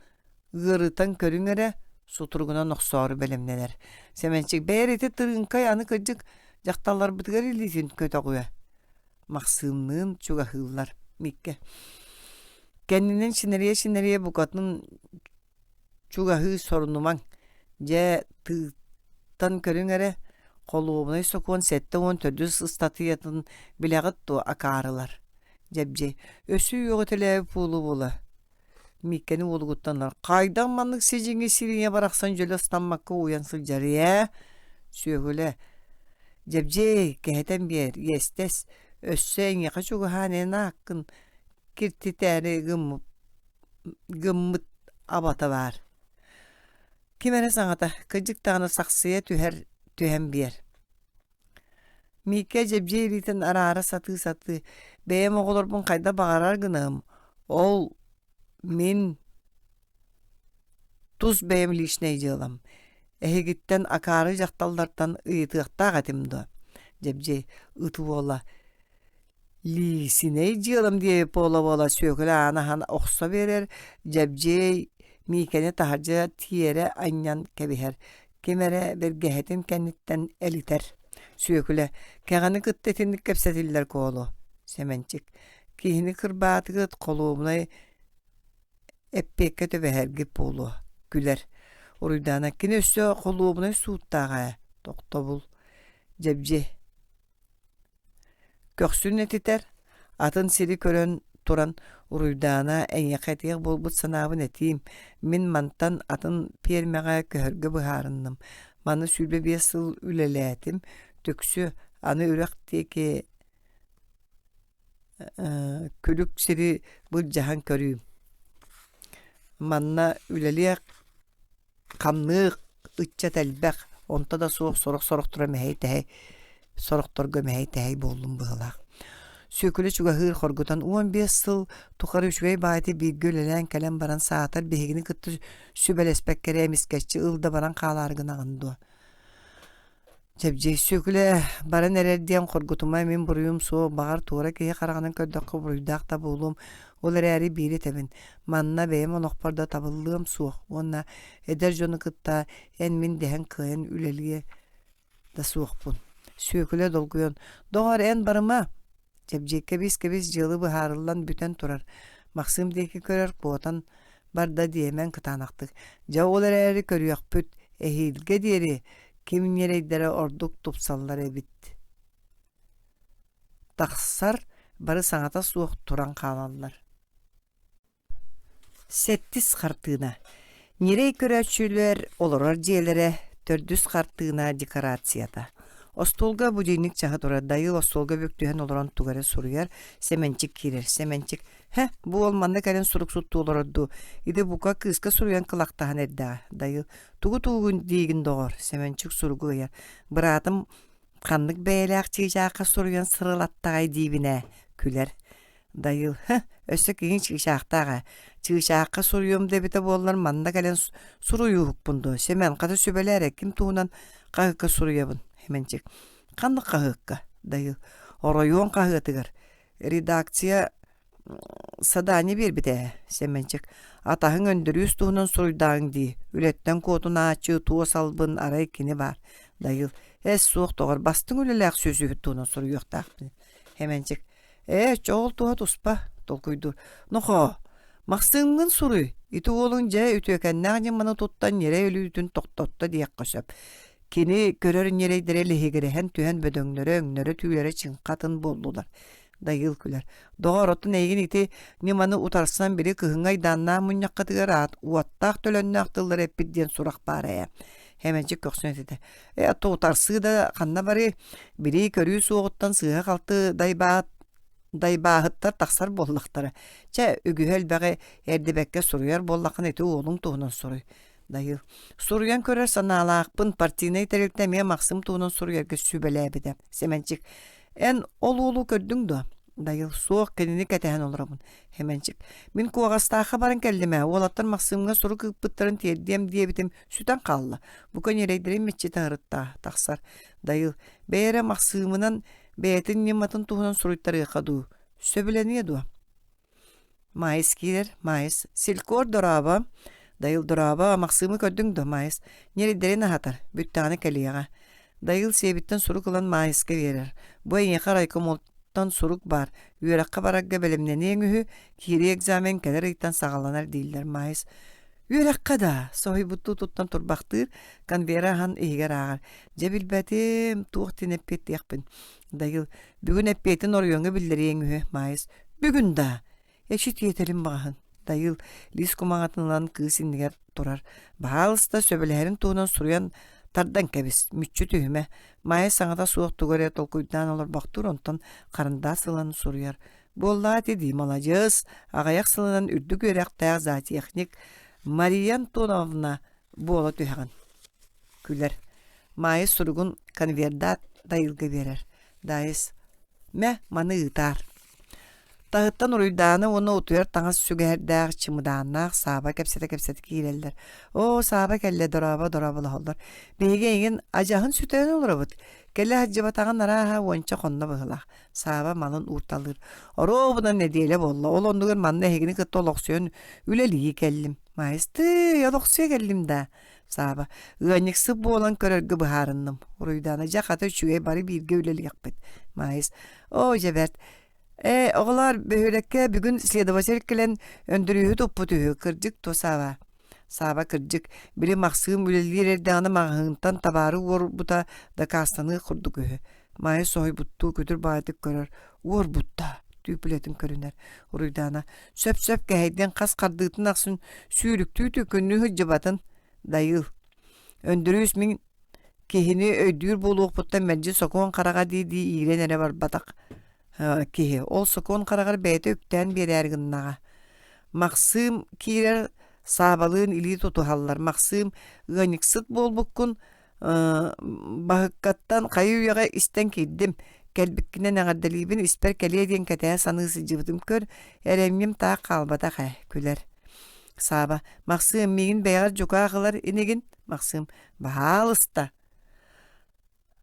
ыарытан көрүҥ эрэ» сутуругунан охсоору бэлэмнэнэр. Сэмэнчик «Бэйэр ити тырыыҥкай аны кырдьык дьахталларбытыгар илиитин көтөҕүө» Махсыымныын чугаһыыллар. Миккэ кэннинэн чинэрийэ-чинэрийэ букатын чугаһыы сорунумаҥ. Дьэ, тыыттан көрүҥ эрэ, холуобунай сокуон 74 ыстатыйатын билэҕит дуо, акаарылар? Дьэбдьиэй, өссө үөҕүтэлээбит буолуо-буола Мииккэни уолугуттан ылар: «Хайдах маннык сидьиҥи сириҥэ барахсан дьөлө ыстаммакка уйан сылдьарый ээ? Сүөһүлэ, Дьэбдьиэй, кэһэтэн биэр, иэстэс, өссө эйиэхэ чугаһаан эн ааккын киртитээри гыммыт абата баар» Ким эрэ саҥата, кырдьык даҕаны сахсыйа түһэр түһэн биэр Мииккэ дьэбдьиэй илиитин араара сатыы-сатыы, «Бэйэм оҕолорбун хайдах баҕарар гыныам, ол мин тус бэйэм личнэй дьыалам, эһигиттэн акаары дьахталлартан ыйытыахтаах этим дуо?» Дьэбдьиэй ыт уола Лиисинэй дьыалам диэбит буола-буола Сүөкүлэ ааны аһан охсо биэрэр, Дьэбдьиэй Миикэни таһырдьа тиэрэ анньан кэбиһэр, ким эрэ бэргэһэтин кэнниттэн элитэр. Сүөкүлэ, кэҕэни кытта итинник кэпсэтиллэр куолу. Сэмэнчик, киһини кырбаатыгыт холуобунай эппиэккэ түбэһэргит буолуо, күлэр. Уруйдаана, кини өссө холуобунай сууттаах ээ, тохтобул. Дьэбдьиэй Көхсүн этитэр, атын сири көрөн туран Уруйдаана эйиэхэ этиэх буолбут санаабын этиим, мин мантан атын пиэрмэҕэ көһөргө быһаарынным. Маны 25 сыл үлэлээтим, түксү, аны үрэх диэки күлүк сири былдьаһан көрүүм. Манна үлэлиэх Хамныыр ыччат элбэх, онто да суох сорох-сорохторо мэһэй-тэһэй, сорохторго мэһэй-тэһэй буоллум быһыылаах. Сүөкүлэ чугаһыыр хоргутан 15 сыл тухары үчүгэй баайты бииргэ үлэлээн кэлэн баран саатар биһигини кытта сүбэлэспэккэ эрэ эмискэччи ыл да баран хаалаары гынаҕын дуо? Дьэбдьиэй Сүөкүлэ баран эрэр диэн хоргутума мин буруйум суох, баҕар туора киһи хараҕынан көрдөххө буруйдаах да буолуом, ол эрээри биири этэбин, манна бэйэм олохпор да табыллыам суох уонна эдэр дьону кытта эн-мин дэһэн кыайан үлэлиэ да суохпун. Сүөкүлэ долгуйан, доҕор эн барыма, Дьэбдьиэй кэбис-кэбис дьыала быһаарыллан бүтэн турар. Махсыым диэки көрөр, куотан барда диэмэҥ кытаанахтык. Дьэ ол эрээри көрүөхпүт, эһиилгэ диэри ким ньирэйдэрэ ордук тупсаллар эбит. Тахсар, бары саҥата суох туран хаалаллар. Сэттис хартыына. Ньирэй көрөөччүлэр олорор дьиэлэрэ, төрдүс хартыына декорацията. Остуолга будильник чаһы турар. Дайыыл остуолга бүк түһэн олорон тугу эрэ суруйар. Сэмэнчик киирэр. Сэмэнчик «Һэ, бу уол манна кэлэн суруксуттуу олорор дуу? Ити бука кыыска суруйан кылахтаһан эрдэҕэ». Дайыыл «Тугу тугун диигин доҕор?» Сэмэнчик суругу ыйар. «Быраатым ханнык бэйэлээх чыычаахха суруйан сырылаттаҕай диибин ээ» күлэр. Дайыыл «Һы, өссө киһиҥ чыычаахтаах ээ. Чыычаахха суруйуом да эбитэ буоллар манна кэлэн суруйууһукпун дуо? Сэмэн, хата сүбэлээ эрэ, ким туһунан хаһыакка суруйабын?» Сэмэнчик «Ханнык хаһыакка?» Дайыыл «Оройуон хаһыатыгар. Редакция задание биэрбитэ ээ, Сэмэнчик. Атаһыҥ Өндөрүүс туһунан суруйдааҥ дии. Үлэттэн куотунааччы, туос албын, арай кини баар. Дайыыл эс суох доҕор, бастыҥ үлэлээх сүөсүһүт туһунан суруйуохтаахпын. Сэмэнчик Ээ, чоҕул туһа туспа, толкуйдуур. Нохоо, Махсыымҥын суруй, ити уолуҥ дьэ үтүөкэннээх ньыманы туттан ньирэй өлүүтүн тохтотто диэххэ сөп. Кини көрөр ньирэйдэрэ лиһигирэһэн түһэн бөдөҥнөрө, өҥнөрө-түүлэрэ чыҥха атын буоллулар. Дайыыл күлэр. Доҕор, оттон эйигин ити ньыманы утарсан били кыһыҥҥы айдааннаах мунньаххытыгар аат уоттаах төлөннөөх тыллары эппит диэн сурах баар ээ. Хэмэнчик көхсүн этитэ. Ээ, оттон утарсыы да ханна барыай? Билии-көрүү суоҕуттан сыыһа-халты дайбаат дайбааһыттар тахсар буоллахтара. Чэ, үгүһү элбэҕи эрдибэккэ суруйар буоллаххына ити уолуҥ туһунан суруй. Дайыыл. Суруйан көрөр санаалаахпын партийнай тэрилтэ эмиэ Махсым туһунан суруйарга сүбэлээбитэ. Сэмэнчик. Эн ол уолу көрдүҥ дуо? Дайыыл. Суох, кинини кэтэһэн олоробун. Сэмэнчик. Мин Куоҕастаахха баран кэллим ээ. Уолаттар Махсымҥа сурук ыыппыттарын тиэрдиэм диэбитим сүтэн хаалла. Бука ньирэйдэрин миччитэ ыһырытта тахсар. Дайыыл. Бэйэ эрэ Махсыымынан бэйэтин ньыматын туһунан суруйтарыахха дуу? Сөбүлэниэ дуо? Маайыс киирэр, Маайыс, «Селькор дорообо!» Дайыл дорообо, Махсыымы көрдүҥ дуо, Маайыс? Ньирэйдэрин аһатар, бүттэҕинэ кэлиэҕэ. Дайыл сиэбиттэн сурук ылан Маайыска биэрэр. Бу эйиэхэ райкомолтан сурук баар, үөрэххэ барарга бэлэмнэниэҥ үһү, киирии экзамен кэлэр ыйтан саҕаланар дииллэр, Маайыс. Үөрэххэ да, соһуйбуттуу туттан турбахтыыр, конвера аһан иһигэр ааҕар. Дьэ билбэтим, туох диэн эппиэттиэхпин. Дайыл, бүгүн эппиэтин оройуоҥҥа биллэриэҥ үһү, Маайыс. Бүгүн да? Эчи тиэтэлим баҕаһын. Дайыыл лиис кумаҕатын ылан кыыс иннигэр турар. Баһаалыста сөбүлэһэрин туһунан суруйан тардан кэбис, мүччү түһүмэ. Маайа саҥата суох тугу эрэ толкуйдаан олорбохтуур, онтон харандаас ылан суруйар. Буоллаа ити дии, маладьыас, аҕыйах сылынан үрдүк үөрэхтээх зоотехник Мария Антоновна буола түһэҕин. Күлэр. Маайыс суругун конвердаат Дайыылга биэрэр. Даайыс, мэ, маны ыытаар. Таһыттан уруйдааны уонна утуйар таҥас сүгэһэрдээх, чымыдааннаах Сааба кэпсэтэ-кэпсэтэ киирэллэр. Оо, Сааба кэллэ, дорообо, дорооболоһоллор. Биһиги эйигин адьаһын сүтэрэн олоробут. Кэлэ сылдьыбатаҕын арааһа уонча хонно быһыылаах. Сааба малын уурталыыр. Оруобуна нэдиэлэ буолла. Ол оннугар манна эһигини кытта олохсуйан үлэлии кэллим. Маайыс, тыый, олохсуйа кэллим даа. Сааба, ыанньыксыт буолан көрөргө быһаарынным. Уруйдаана, дьэ хата үчүгэй бары бииргэ үлэлиэхпит. Маайыс, оо, дьэ бэрт. Ээ, оҕолоор, бөһүөлэккэ бүгүн следователь кэлэн Өндөрүүһү туппут үһү, кырдьык дуо, Сааба? Сааба кырдьык, били Махсыым үлэлиир эрдэҕинэ маҕаһыынтан табаары уорбута дакаастаныах курдук үһү. Маайа соһуйбуттуу күтүр баҕайытык көрөр, уорбут да түүпүлэтин көрүнэр. Уруйдаана, сөп-сөп кэһэйдиэн хас хардыытын ахсын сүүрүктүү түкүннүү сылдьыбатын. Дайыыл. Өндөрүүс мин киһини өйдүүр буолуохпуттан мэлдьи сокуон хараҕа дии-дии иирэн эрэ барбатах киһи. Ол сокуон хараҕар бэйэтэ үктээн биэрээри гыннаҕа. Махсыым киирэр Саабалыын илии тутуһаллар. Махсыым ыанньыксыт буолбуккун Баһыккаттан хайы-үйэҕэ истэн киирдим. Кэлбиккинэн эҕэрдэлиибин, испэр кэлиэ диэн кэтэһэ саныы сылдьыбытым. Көр, эрэмньим таах хаалбатах ээ, күлэр. Сааба, Махсыым, миигин бэйэҕэр дьукаах ылар инигин? Махсыым, баһаалыста.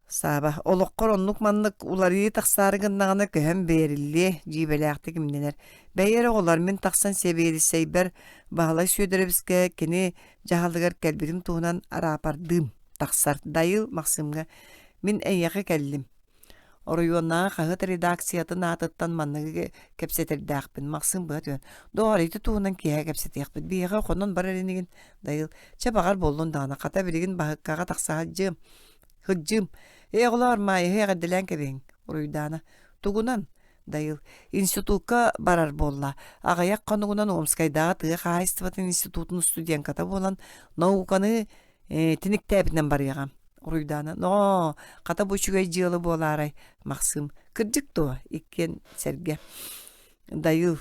Сааба, олоххор оннук-маннык уларыйыы тахсаары гыннаҕына көһөн бэриллиэ, дьиибэлээхтик имнэнэр. Бэйи эрэ оҕолор, мин тахсан сэбиэдиссэйбэр Баһылай Сүөдэрэбискэ кини дьаһалыгар кэлбитим туһунан араапардыым тахсар. Дайыыл Махсыымҥа мин эйиэхэ кэллим. Оройуоннааҕы хаһыат редакциятын аатыттан манныгы кэпсэтэрдээхпин. Махсыым быһа түһэн, доҕор, ити туһунан киэһэ кэпсэтиэхпит. Биһиэхэ хонон барар инигин. Дайыыл, чэ баҕар буоллун даҕаны, хата билигин баһыккаҕа тахса сылдьыам. Сылдьыым. Ээ, оҕолоор, Маайыһы эҕэрдэлээн кэбиһиҥ. Уруйдаана, тугунан? Дайыл институкка барар буолла. Аҕыйах хонугунан Омскайдааҕы тыа хаһаайыстыбатын институтун студентката буолан науканы тиниктээбитинэн барыаҕа. Уруйдаана ноо, хата бу үчүгэй дьыала буолаарай, Махсыым. Кырдьык дуо? Иккиэн сэргэ. Дайыыл.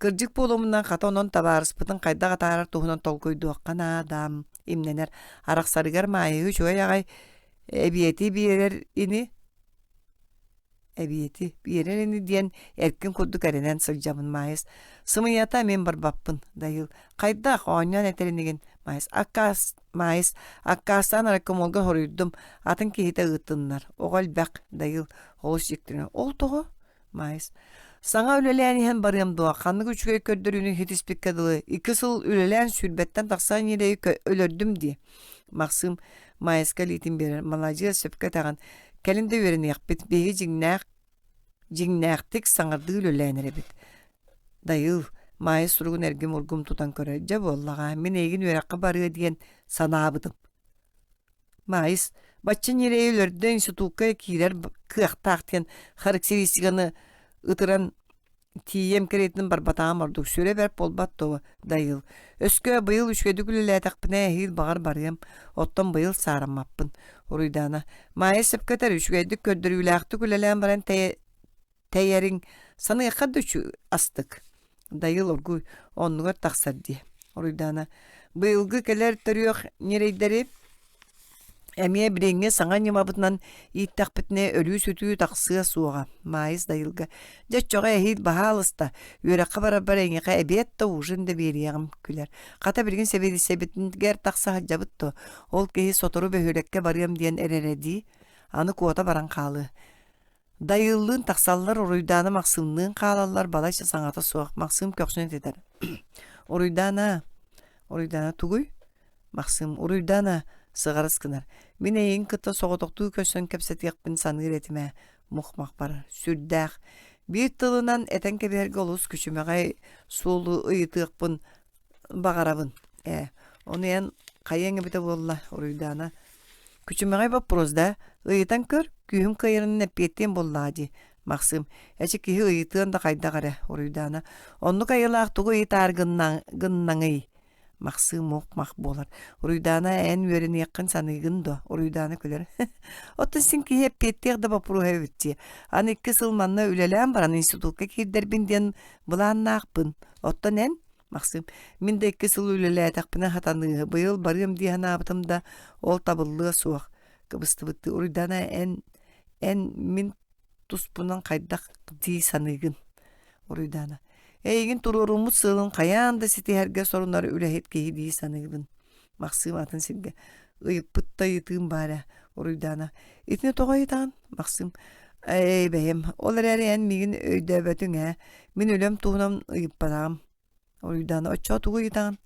Кырдьык буолуомунан хата онон табаарыспытын хайдах атаарар туһунан толкуйдуохха наада. Имнэнэр. Арахсарыгар Маайыһы үчүгэй аҕай эбиэти биэрэр ини Эбиэти биэрэр ини диэн эркин курдук эрэнэн сылдьабын Маайыс. Сымыйата мин барбаппын, Дайыыл. Хайдах оонньоон этэр инигин? Маайыс. Аккаас Маайыс. Аккаастаан райкомолга хоруйдум. Атын киһитэ ыыттыннар. Оҕо элбэх, Дайыыл. Олус дьиктинэ. Ол тоҕо? Маайыс. Саҥа үлэлээн иһэн барыам дуо? Ханнык үчүгэй көрдөрүүнү ситиспиккэ дылы икки сыл үлэлээн сүүрбэттэн тахса ньирэйи өлөрдүм дии. Махсыым Маайыска илиитин биэрэр. Маладьыас, сөпкө этэҕин. Кэлин да үөрэниэхпит. Биһиги дьиҥнээх дьиҥнээхтик саҥардыы үлэлээн эрэбит. Дайыыл, Маайыс суругун эргим-ургум тутан көрөр. Дьэ буоллаҕа, мин эйигин үөрэххэ барыа диэн санаабытым. Маайыс, бачча ньирэйи өлөрдө институкка киирэр кыахтаах диэн характеристиканы ытыран тиийэм кэриэтин барбатаҕым ордук сүрэ бэрт буолбат дуо, Дайыыл. Өскө быйыл үчүгэйдик үлэлээтэхпинэ эһиил баҕар барыам, оттон быйыл саараммаппын. Уруйдаана, Маайа сөпкө этэр, үчүгэйдик көрдөрүүлээхтик үлэлээн баран тэйэриҥ саныахха да астык. Дайыыл оргууй оннугар тахсар дии. Уруйдаана, быйылгы кэлэр төрүөх ньирэйдэри эмиэ билиҥҥи саҥа ньымабытынан ииттэхпитинэ өлүү-сүтүү тахсыа суоҕа. Маайыс Дайыылга, дьэ оччоҕо эһиил баһаалыста, үөрэххэ барарбар эйиэхэ эбиэт да ужин да биэриэҕим, күлэр. Хата билигин сэбиэдиссэйбитигэр тахса сылдьабыт дуо? Ол киһи сотору бөһүөлэккэ барыам диэн эрэрэ дии. Аны куота баран хаалыа. Дайыыллыын тахсаллар, Уруйдаана Махсыымныын хаалаллар, балайса саҥата суох. Махсыым көхсүн этитэр. Уруйдаана, Уруйдаана тугуй? Махсыым, Уруйдаана, сыҕарыс гынар. Мин эйигин кытта соҕотохтуу көрсөн кэпсэтиэхпин саныыр этим ээ, мух-мах барар. Сүрдээх. Биир тылынан этэн кэбиһэргэ олус күчүмэҕэй суолу ыйытыахпын Баҕарабын ээ, ону эн хайыаҥ эбитэ буолла, Уруйдаана. Күчүмэҕэй боппуруос да, ыйытан көр, күүһүм кыайарынан эппиэттиэм буоллаҕа дии, Махсыым. Эчи киһи ыйытыан да хайдах эрэ, Уруйдаана. Оннук айылаах тугу ыйытаар гыннаҥый? Махсыым мух-мах буолар. Уруйдаана эн үөрэниэххин саныыгын дуо? Уруйдаана күлэр. Оттон син киһи эппиэттиэх да боппуруоһа эбит дии. Аны икки сыл манна үлэлээн баран институкка киирдэрбин диэн былааннаахпын. Оттон эн? Махсыым, мин да икки сыл үлэлээтэхпинэ сатаныыһы, быйыл барыам дии санаабытым да, ол табыллыа суох. Кыбыстыбыттыы Уруйдаана эн, эн мин туспунан хайдах дии саныыгын? Уруйдаана, эйигин туруоруммут сыалын хайаан да ситиһэргэ сорунар үлэһит киһи дии саныыбын. Махсыым атын сиргэ ыйыппыт да ыйытыым баар ээ, Уруйдаана. Итини тоҕо ыйытаҕын? Махсыым, ээ бэйэм, ол эрээри эн миигин өйдөөбөтүҥ ээ, мин үлэм туһунан ыйыппатаҕым. Уруйдаана, оччоҕо тугу ыйытаҕын?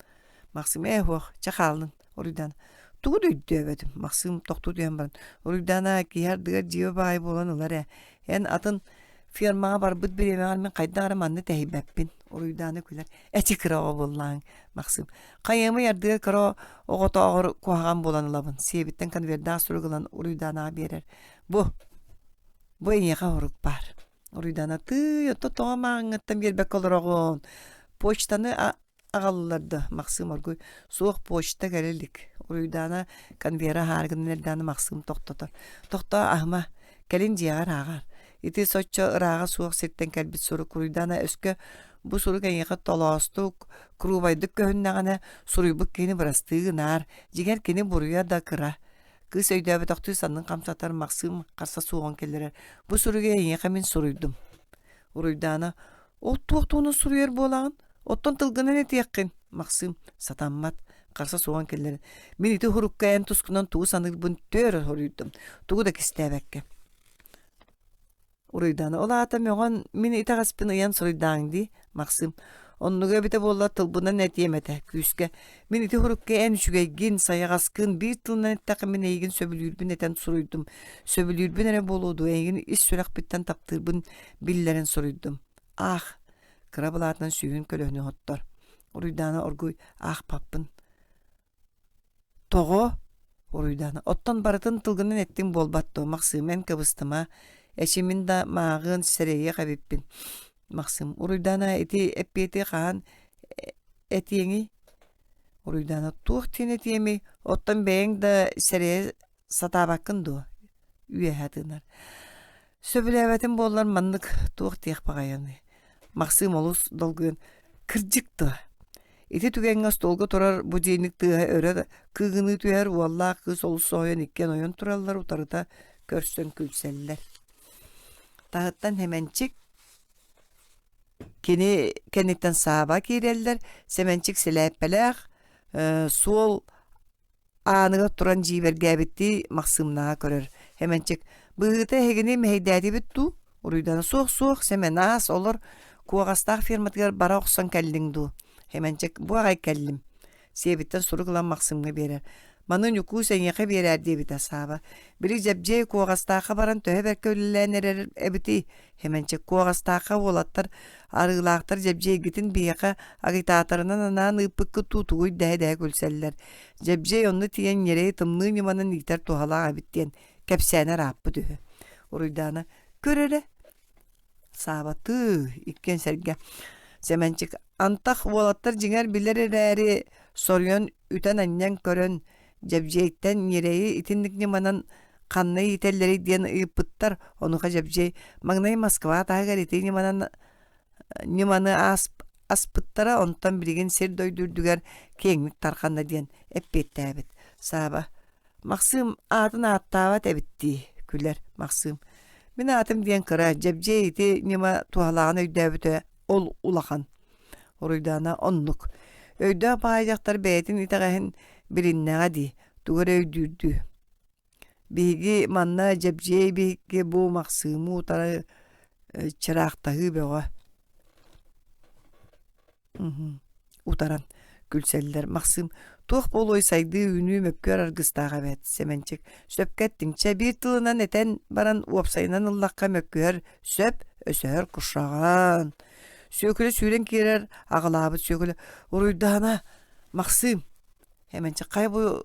Махсыым, ээ суох, чэ хааллын. Уруйдаана, тугу да өйдөөбөтүм. Махсыым тохтуу түһэн баран, Уруйдаана, киһи ардыгар дьиибэ баайы буолан ылар ээ. Эн атын фермаҕа барбыт бириэмэҕэр мин хайдах эрэ манна тэһийбэппин. Уруйдаана күлэр. Эчи кыра оҕо буоллааҥ, Махсыым. Хайыамый ардыгар кыра оҕотооҕор куһаҕан буолан ылабын. Сиэбиттэн конвердаах сурук ылан Уруйдаанаҕа биэрэр. Бу, бу эйиэхэ сурук баар. Уруйдаана тыый, оттон тоҕо мааҕыҥҥыттан биэрбэккэ олороҕун? Почтаны аҕаллылар да, Махсыым оргуй. Суох, почта кэлэ илик. Уруйдаана конвера аһаары гынан эрдэҕинэ Махсыым тохтотор. Тохтоо, аһыма. Кэлин дьиэҕэр ааҕаар. Ити соччо ырааҕа суох сиртэн кэлбит сурук Уруйдаана өскө бу сурук эйиэхэ толоостук, куруубайдык көһүннэҕинэ, суруйбут киһини бырастыы гынаар. Дьиҥэр кини буруйа да кыра. Кыыс өйдөөбөтөхтүү саннын хамсатар, Махсыым харса суоҕун киллэрэр. Бу суругу эйиэхэ мин суруйдум. Уруйдаана, ол туох туһунан суруйар буолаҕын? Оттон тылгынан этиэххин, Махсыым, сатаммат, харса суоҕун киллэрэн. Мин ити сурукка эн тускунан тугу саныырбын түөр суруйдум, тугу да кистээбэккэ. Уруйдаана, ол аата мөҕөн мин итэҕэспин ыйан суруйдааҥ дии, Махсыым. Оннуга эбитэ буоллар тылбынан этиэм этэ, күүскэ. Мин ити сурукка эн үчүгэйгин, сайаҕаскын, биир тылынан эттэххэ мин эйигин сөбүлүүрбүн этэн суруйдум. Сөбүлүүрбүн эрэ буолуо дуо, эйигин ис сүрэхпиттэн таптыырбын биллэрэн суруйдум. Аах, кыра былаатынан сүүһүн көлөһүнү оттор. Уруйдаана оргуй аахпаппын. Тоҕо? Уруйдаана. Оттон барытын тылгынан эттиҥ буолбат дуо, Махсыым, эн кыбыстыма. Эчи мин да мааҕыан сэрэйиэх эбиппин. Махсыым. Уруйдаана, ити эппиэти хаһан этиэҥий? Уруйдаана. Туох диэн этиэмий? Оттон бэйэҥ да сэрэйэ. сатаабаккын дуо? Үөһэ тыынар. Сөбүлээбэтим буоллар маннык туох диэх баҕайыный? Махсыым олус долгуйан «Кырдьык дуо?» Ити түгэҥҥэ остуолга турар будильник тыаһа өрө кыыгыныы түһэр, уоллаах кыыс олус соһуйан иккиэн ойон тураллар, утарыта көрсөн күлсэллэр. Таһыттан Сэмэнчик кини кэнниттэн Сааба киирэллэр, Сэмэнчик сэлээппэлээх, суол Ааныгар туран дьиибэргээбиттии Махсыымнааҕа көрөр. Сэмэнчик, быһыыта эһигини мэһэйдээтибит дуу? Уруйдана суох-суох, Сэмэн аас, олор Куоҕастаах ферматыгар бара охсон кэллиҥ дуу? Сэмэнчик, бу аҕай кэллим. Сиэбиттэн сурук ылан Махсыымҥа биэрэр. Маны Ньукуус эйиэхэ биэрээр диэбитэ Сааба. Били Дьэбдьиэй Куоҕастаахха баран төһө бэркэ үлэлээн эрэр эбитий? Сэмэнчик, Куоҕастаахха уолаттар арыылаахтар Дьэбдьиэйгитин биһиэхэ агитаторынан анаан ыыппыккыт дуу тугуй дэһэ-дэһэ күлсэллэр. Дьэбдьиэй онно тиийэн ньирэйи тымныы ньыманан иитэр туһалаах эбит диэн кэпсээнэ ырааппыт үһү. Уруйдаана көр эрэ Саабатыы иккиэн сэргэ Сэмэнчик антах уолаттар дьиҥэр билэр эрээри соруйан үтэн-анньан көрөн Дьэбдьиэйтэн ньирэйи итинник ньыманан ханна иитэллэрий диэн ыйыппыттар. Онуоха Дьэбдьиэй маҥнай Москва таһыгар ити ньыманан ньыманы аспыттара, онтон билигин сир-дойду үрдүгэр киэҥник тарҕанна диэн эппиэттээбит. Сааба Махсыым аатын ааттаабат эбит дии, күлэр Махсыым. Мин аатым диэн кыра, Дьэбдьиэй ити ньыма туһалааҕын өйдөөбүтэ ол улахан. Уруйдаана оннук. Өйдөөх баҕайы дьахтар бэйэтин итэҕэһин билиннэҕэ дии, тугу эрэ өйдүүрдүү. Биһиги манна Дьэбдьиэй биһикки бу Махсыымы утары чыраахтаһыы бөҕө Утаран күлсэллэр. Махсыым туох буолуой сайдыы үүнүү мөккүөр аргыстаах эбээт Сэмэнчик сөпкө эттиҥ чэ биир тылынан этэн баран уопсайынан ыллахха мөккүһэр сөп өсөһөр кушаҕан Сүөкүлэ сүүрэн киирэр аҕалаабыт Сүөкүлэ уруйдаана Махсыым Сэмэнчик хайа бу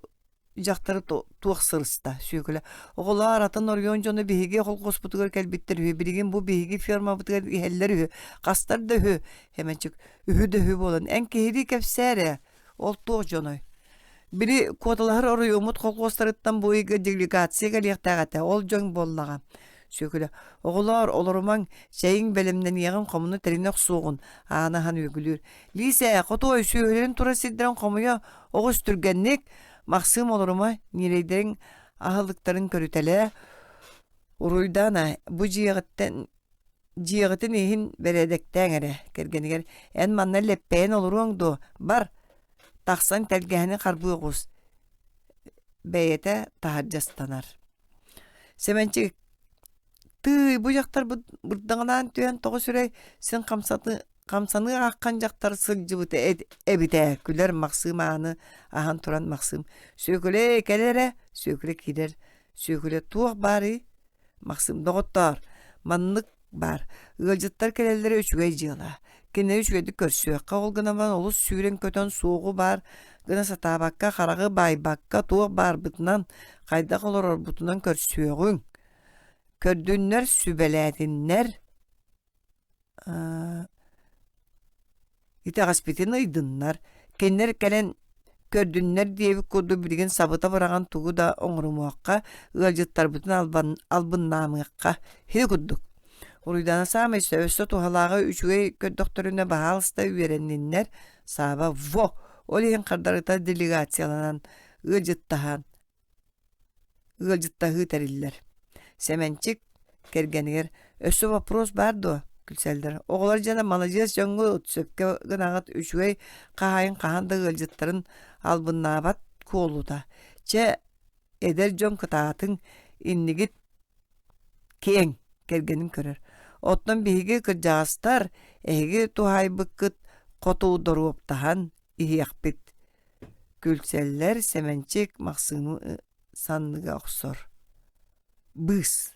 дьахтары туох сырыста Сүөкүлэ оҕолоор атын оройуон дьоно биһиги холкуоспутугар кэлбиттэр үһү билигин бу биһиги фермабытыгар иһэллэр үһү хастар да үһү Сэмэнчик үһү да үһү буолан эн киһилии кэпсээ эрэ ол туох дьоной били куоталаһар оройуоммут холкуостарыттан бу ыйга делегация кэлиэхтээх этэ ол дьон буоллаҕа Сүөкүлэ оҕолоор олорумаҥ чэйиҥ бэлэмнэниэҕин хомуна тэринэ охсуоҕун Аана аһан үөгүлүүр Лиисэ хотуой сүөһүлэрин турар сирдэрин хомуйа Оҕус түргэнник Махсыым олорума ньирэйдэриҥ аһылыктарын көрүтэлээ Уруйдаана бу дьиэҕиттэн дьиэҕитин иһин бэрээдэктээҥ эрэ кэргэнигэр эн манна лэппэйэн олоруоҥ дуо бар тахсан тэлгэһэни харбыы оҕус бэйэтэ таһырдьа ыстанар Сэмэнчик тыый бу дьахтар бырдаҥалаан түһэн тоҕо сүрэй син хамсаты Хамсаныы ааххан дьахтар сылдьыбыта эбит ээ, күлэр Махсыым ааны аһан туран Махсыым «Сүөкүлэ кэл эрэ» Сүөкүлэ киирэр «Сүөкүлэ туох баарый?» Махсыым «Доҕоттоор, маннык баар, ыалдьыттар кэлэллэрэ үчүгэй дьыала. Кинилэри үчүгэйдик көрсүөххэ, ол гынан баран олус сүүрэн-көтөн суоҕу баар гына сатаабакка, хараҕы баайбакка, туох баарбытынан, хайдах олорорбутунан көрсүөҕүҥ. Көрдүннэр, сүбэлээтиннэр Итэҕэспитин ыйдыннар, кинилэр кэлэн көрдүннэр диэбит курдук билигин сабыта быраҕан тугу да оҥорумуохха, ыалдьыттарбытын албыннаамыахха һи курдук. Уруйдаана саамай өссө туһалааҕы үчүгэй көрдөхтөрүнэ баһаалыста үөрэнниннэр, Сааба во! Ол иһин хардарыта делегацияланан, ыалдьыттаһан Ыалдьыттаһыы тэриллэр. Сэмэнчик кэргэнигэр «Өссө боппуруос баар дуо?» күлсэллэр. Оҕолор дьоно маладьыас дьоҥҥо сөпкө гынаҕыт үчүгэй хаһаайын хаһан да ыалдьыттарын албыннаабат куолута. Чэ, эдэр дьон кытаатыҥ, иннигит киэҥ кэргэнин көрөр. Оттон биһиги кырдьаҕастар эһиги туһаайбыккыт хоту доруоптаһан иһиэхпит Күлсэллэр, Сэмэнчик Махсыымы санныга охсор: «Быыс!»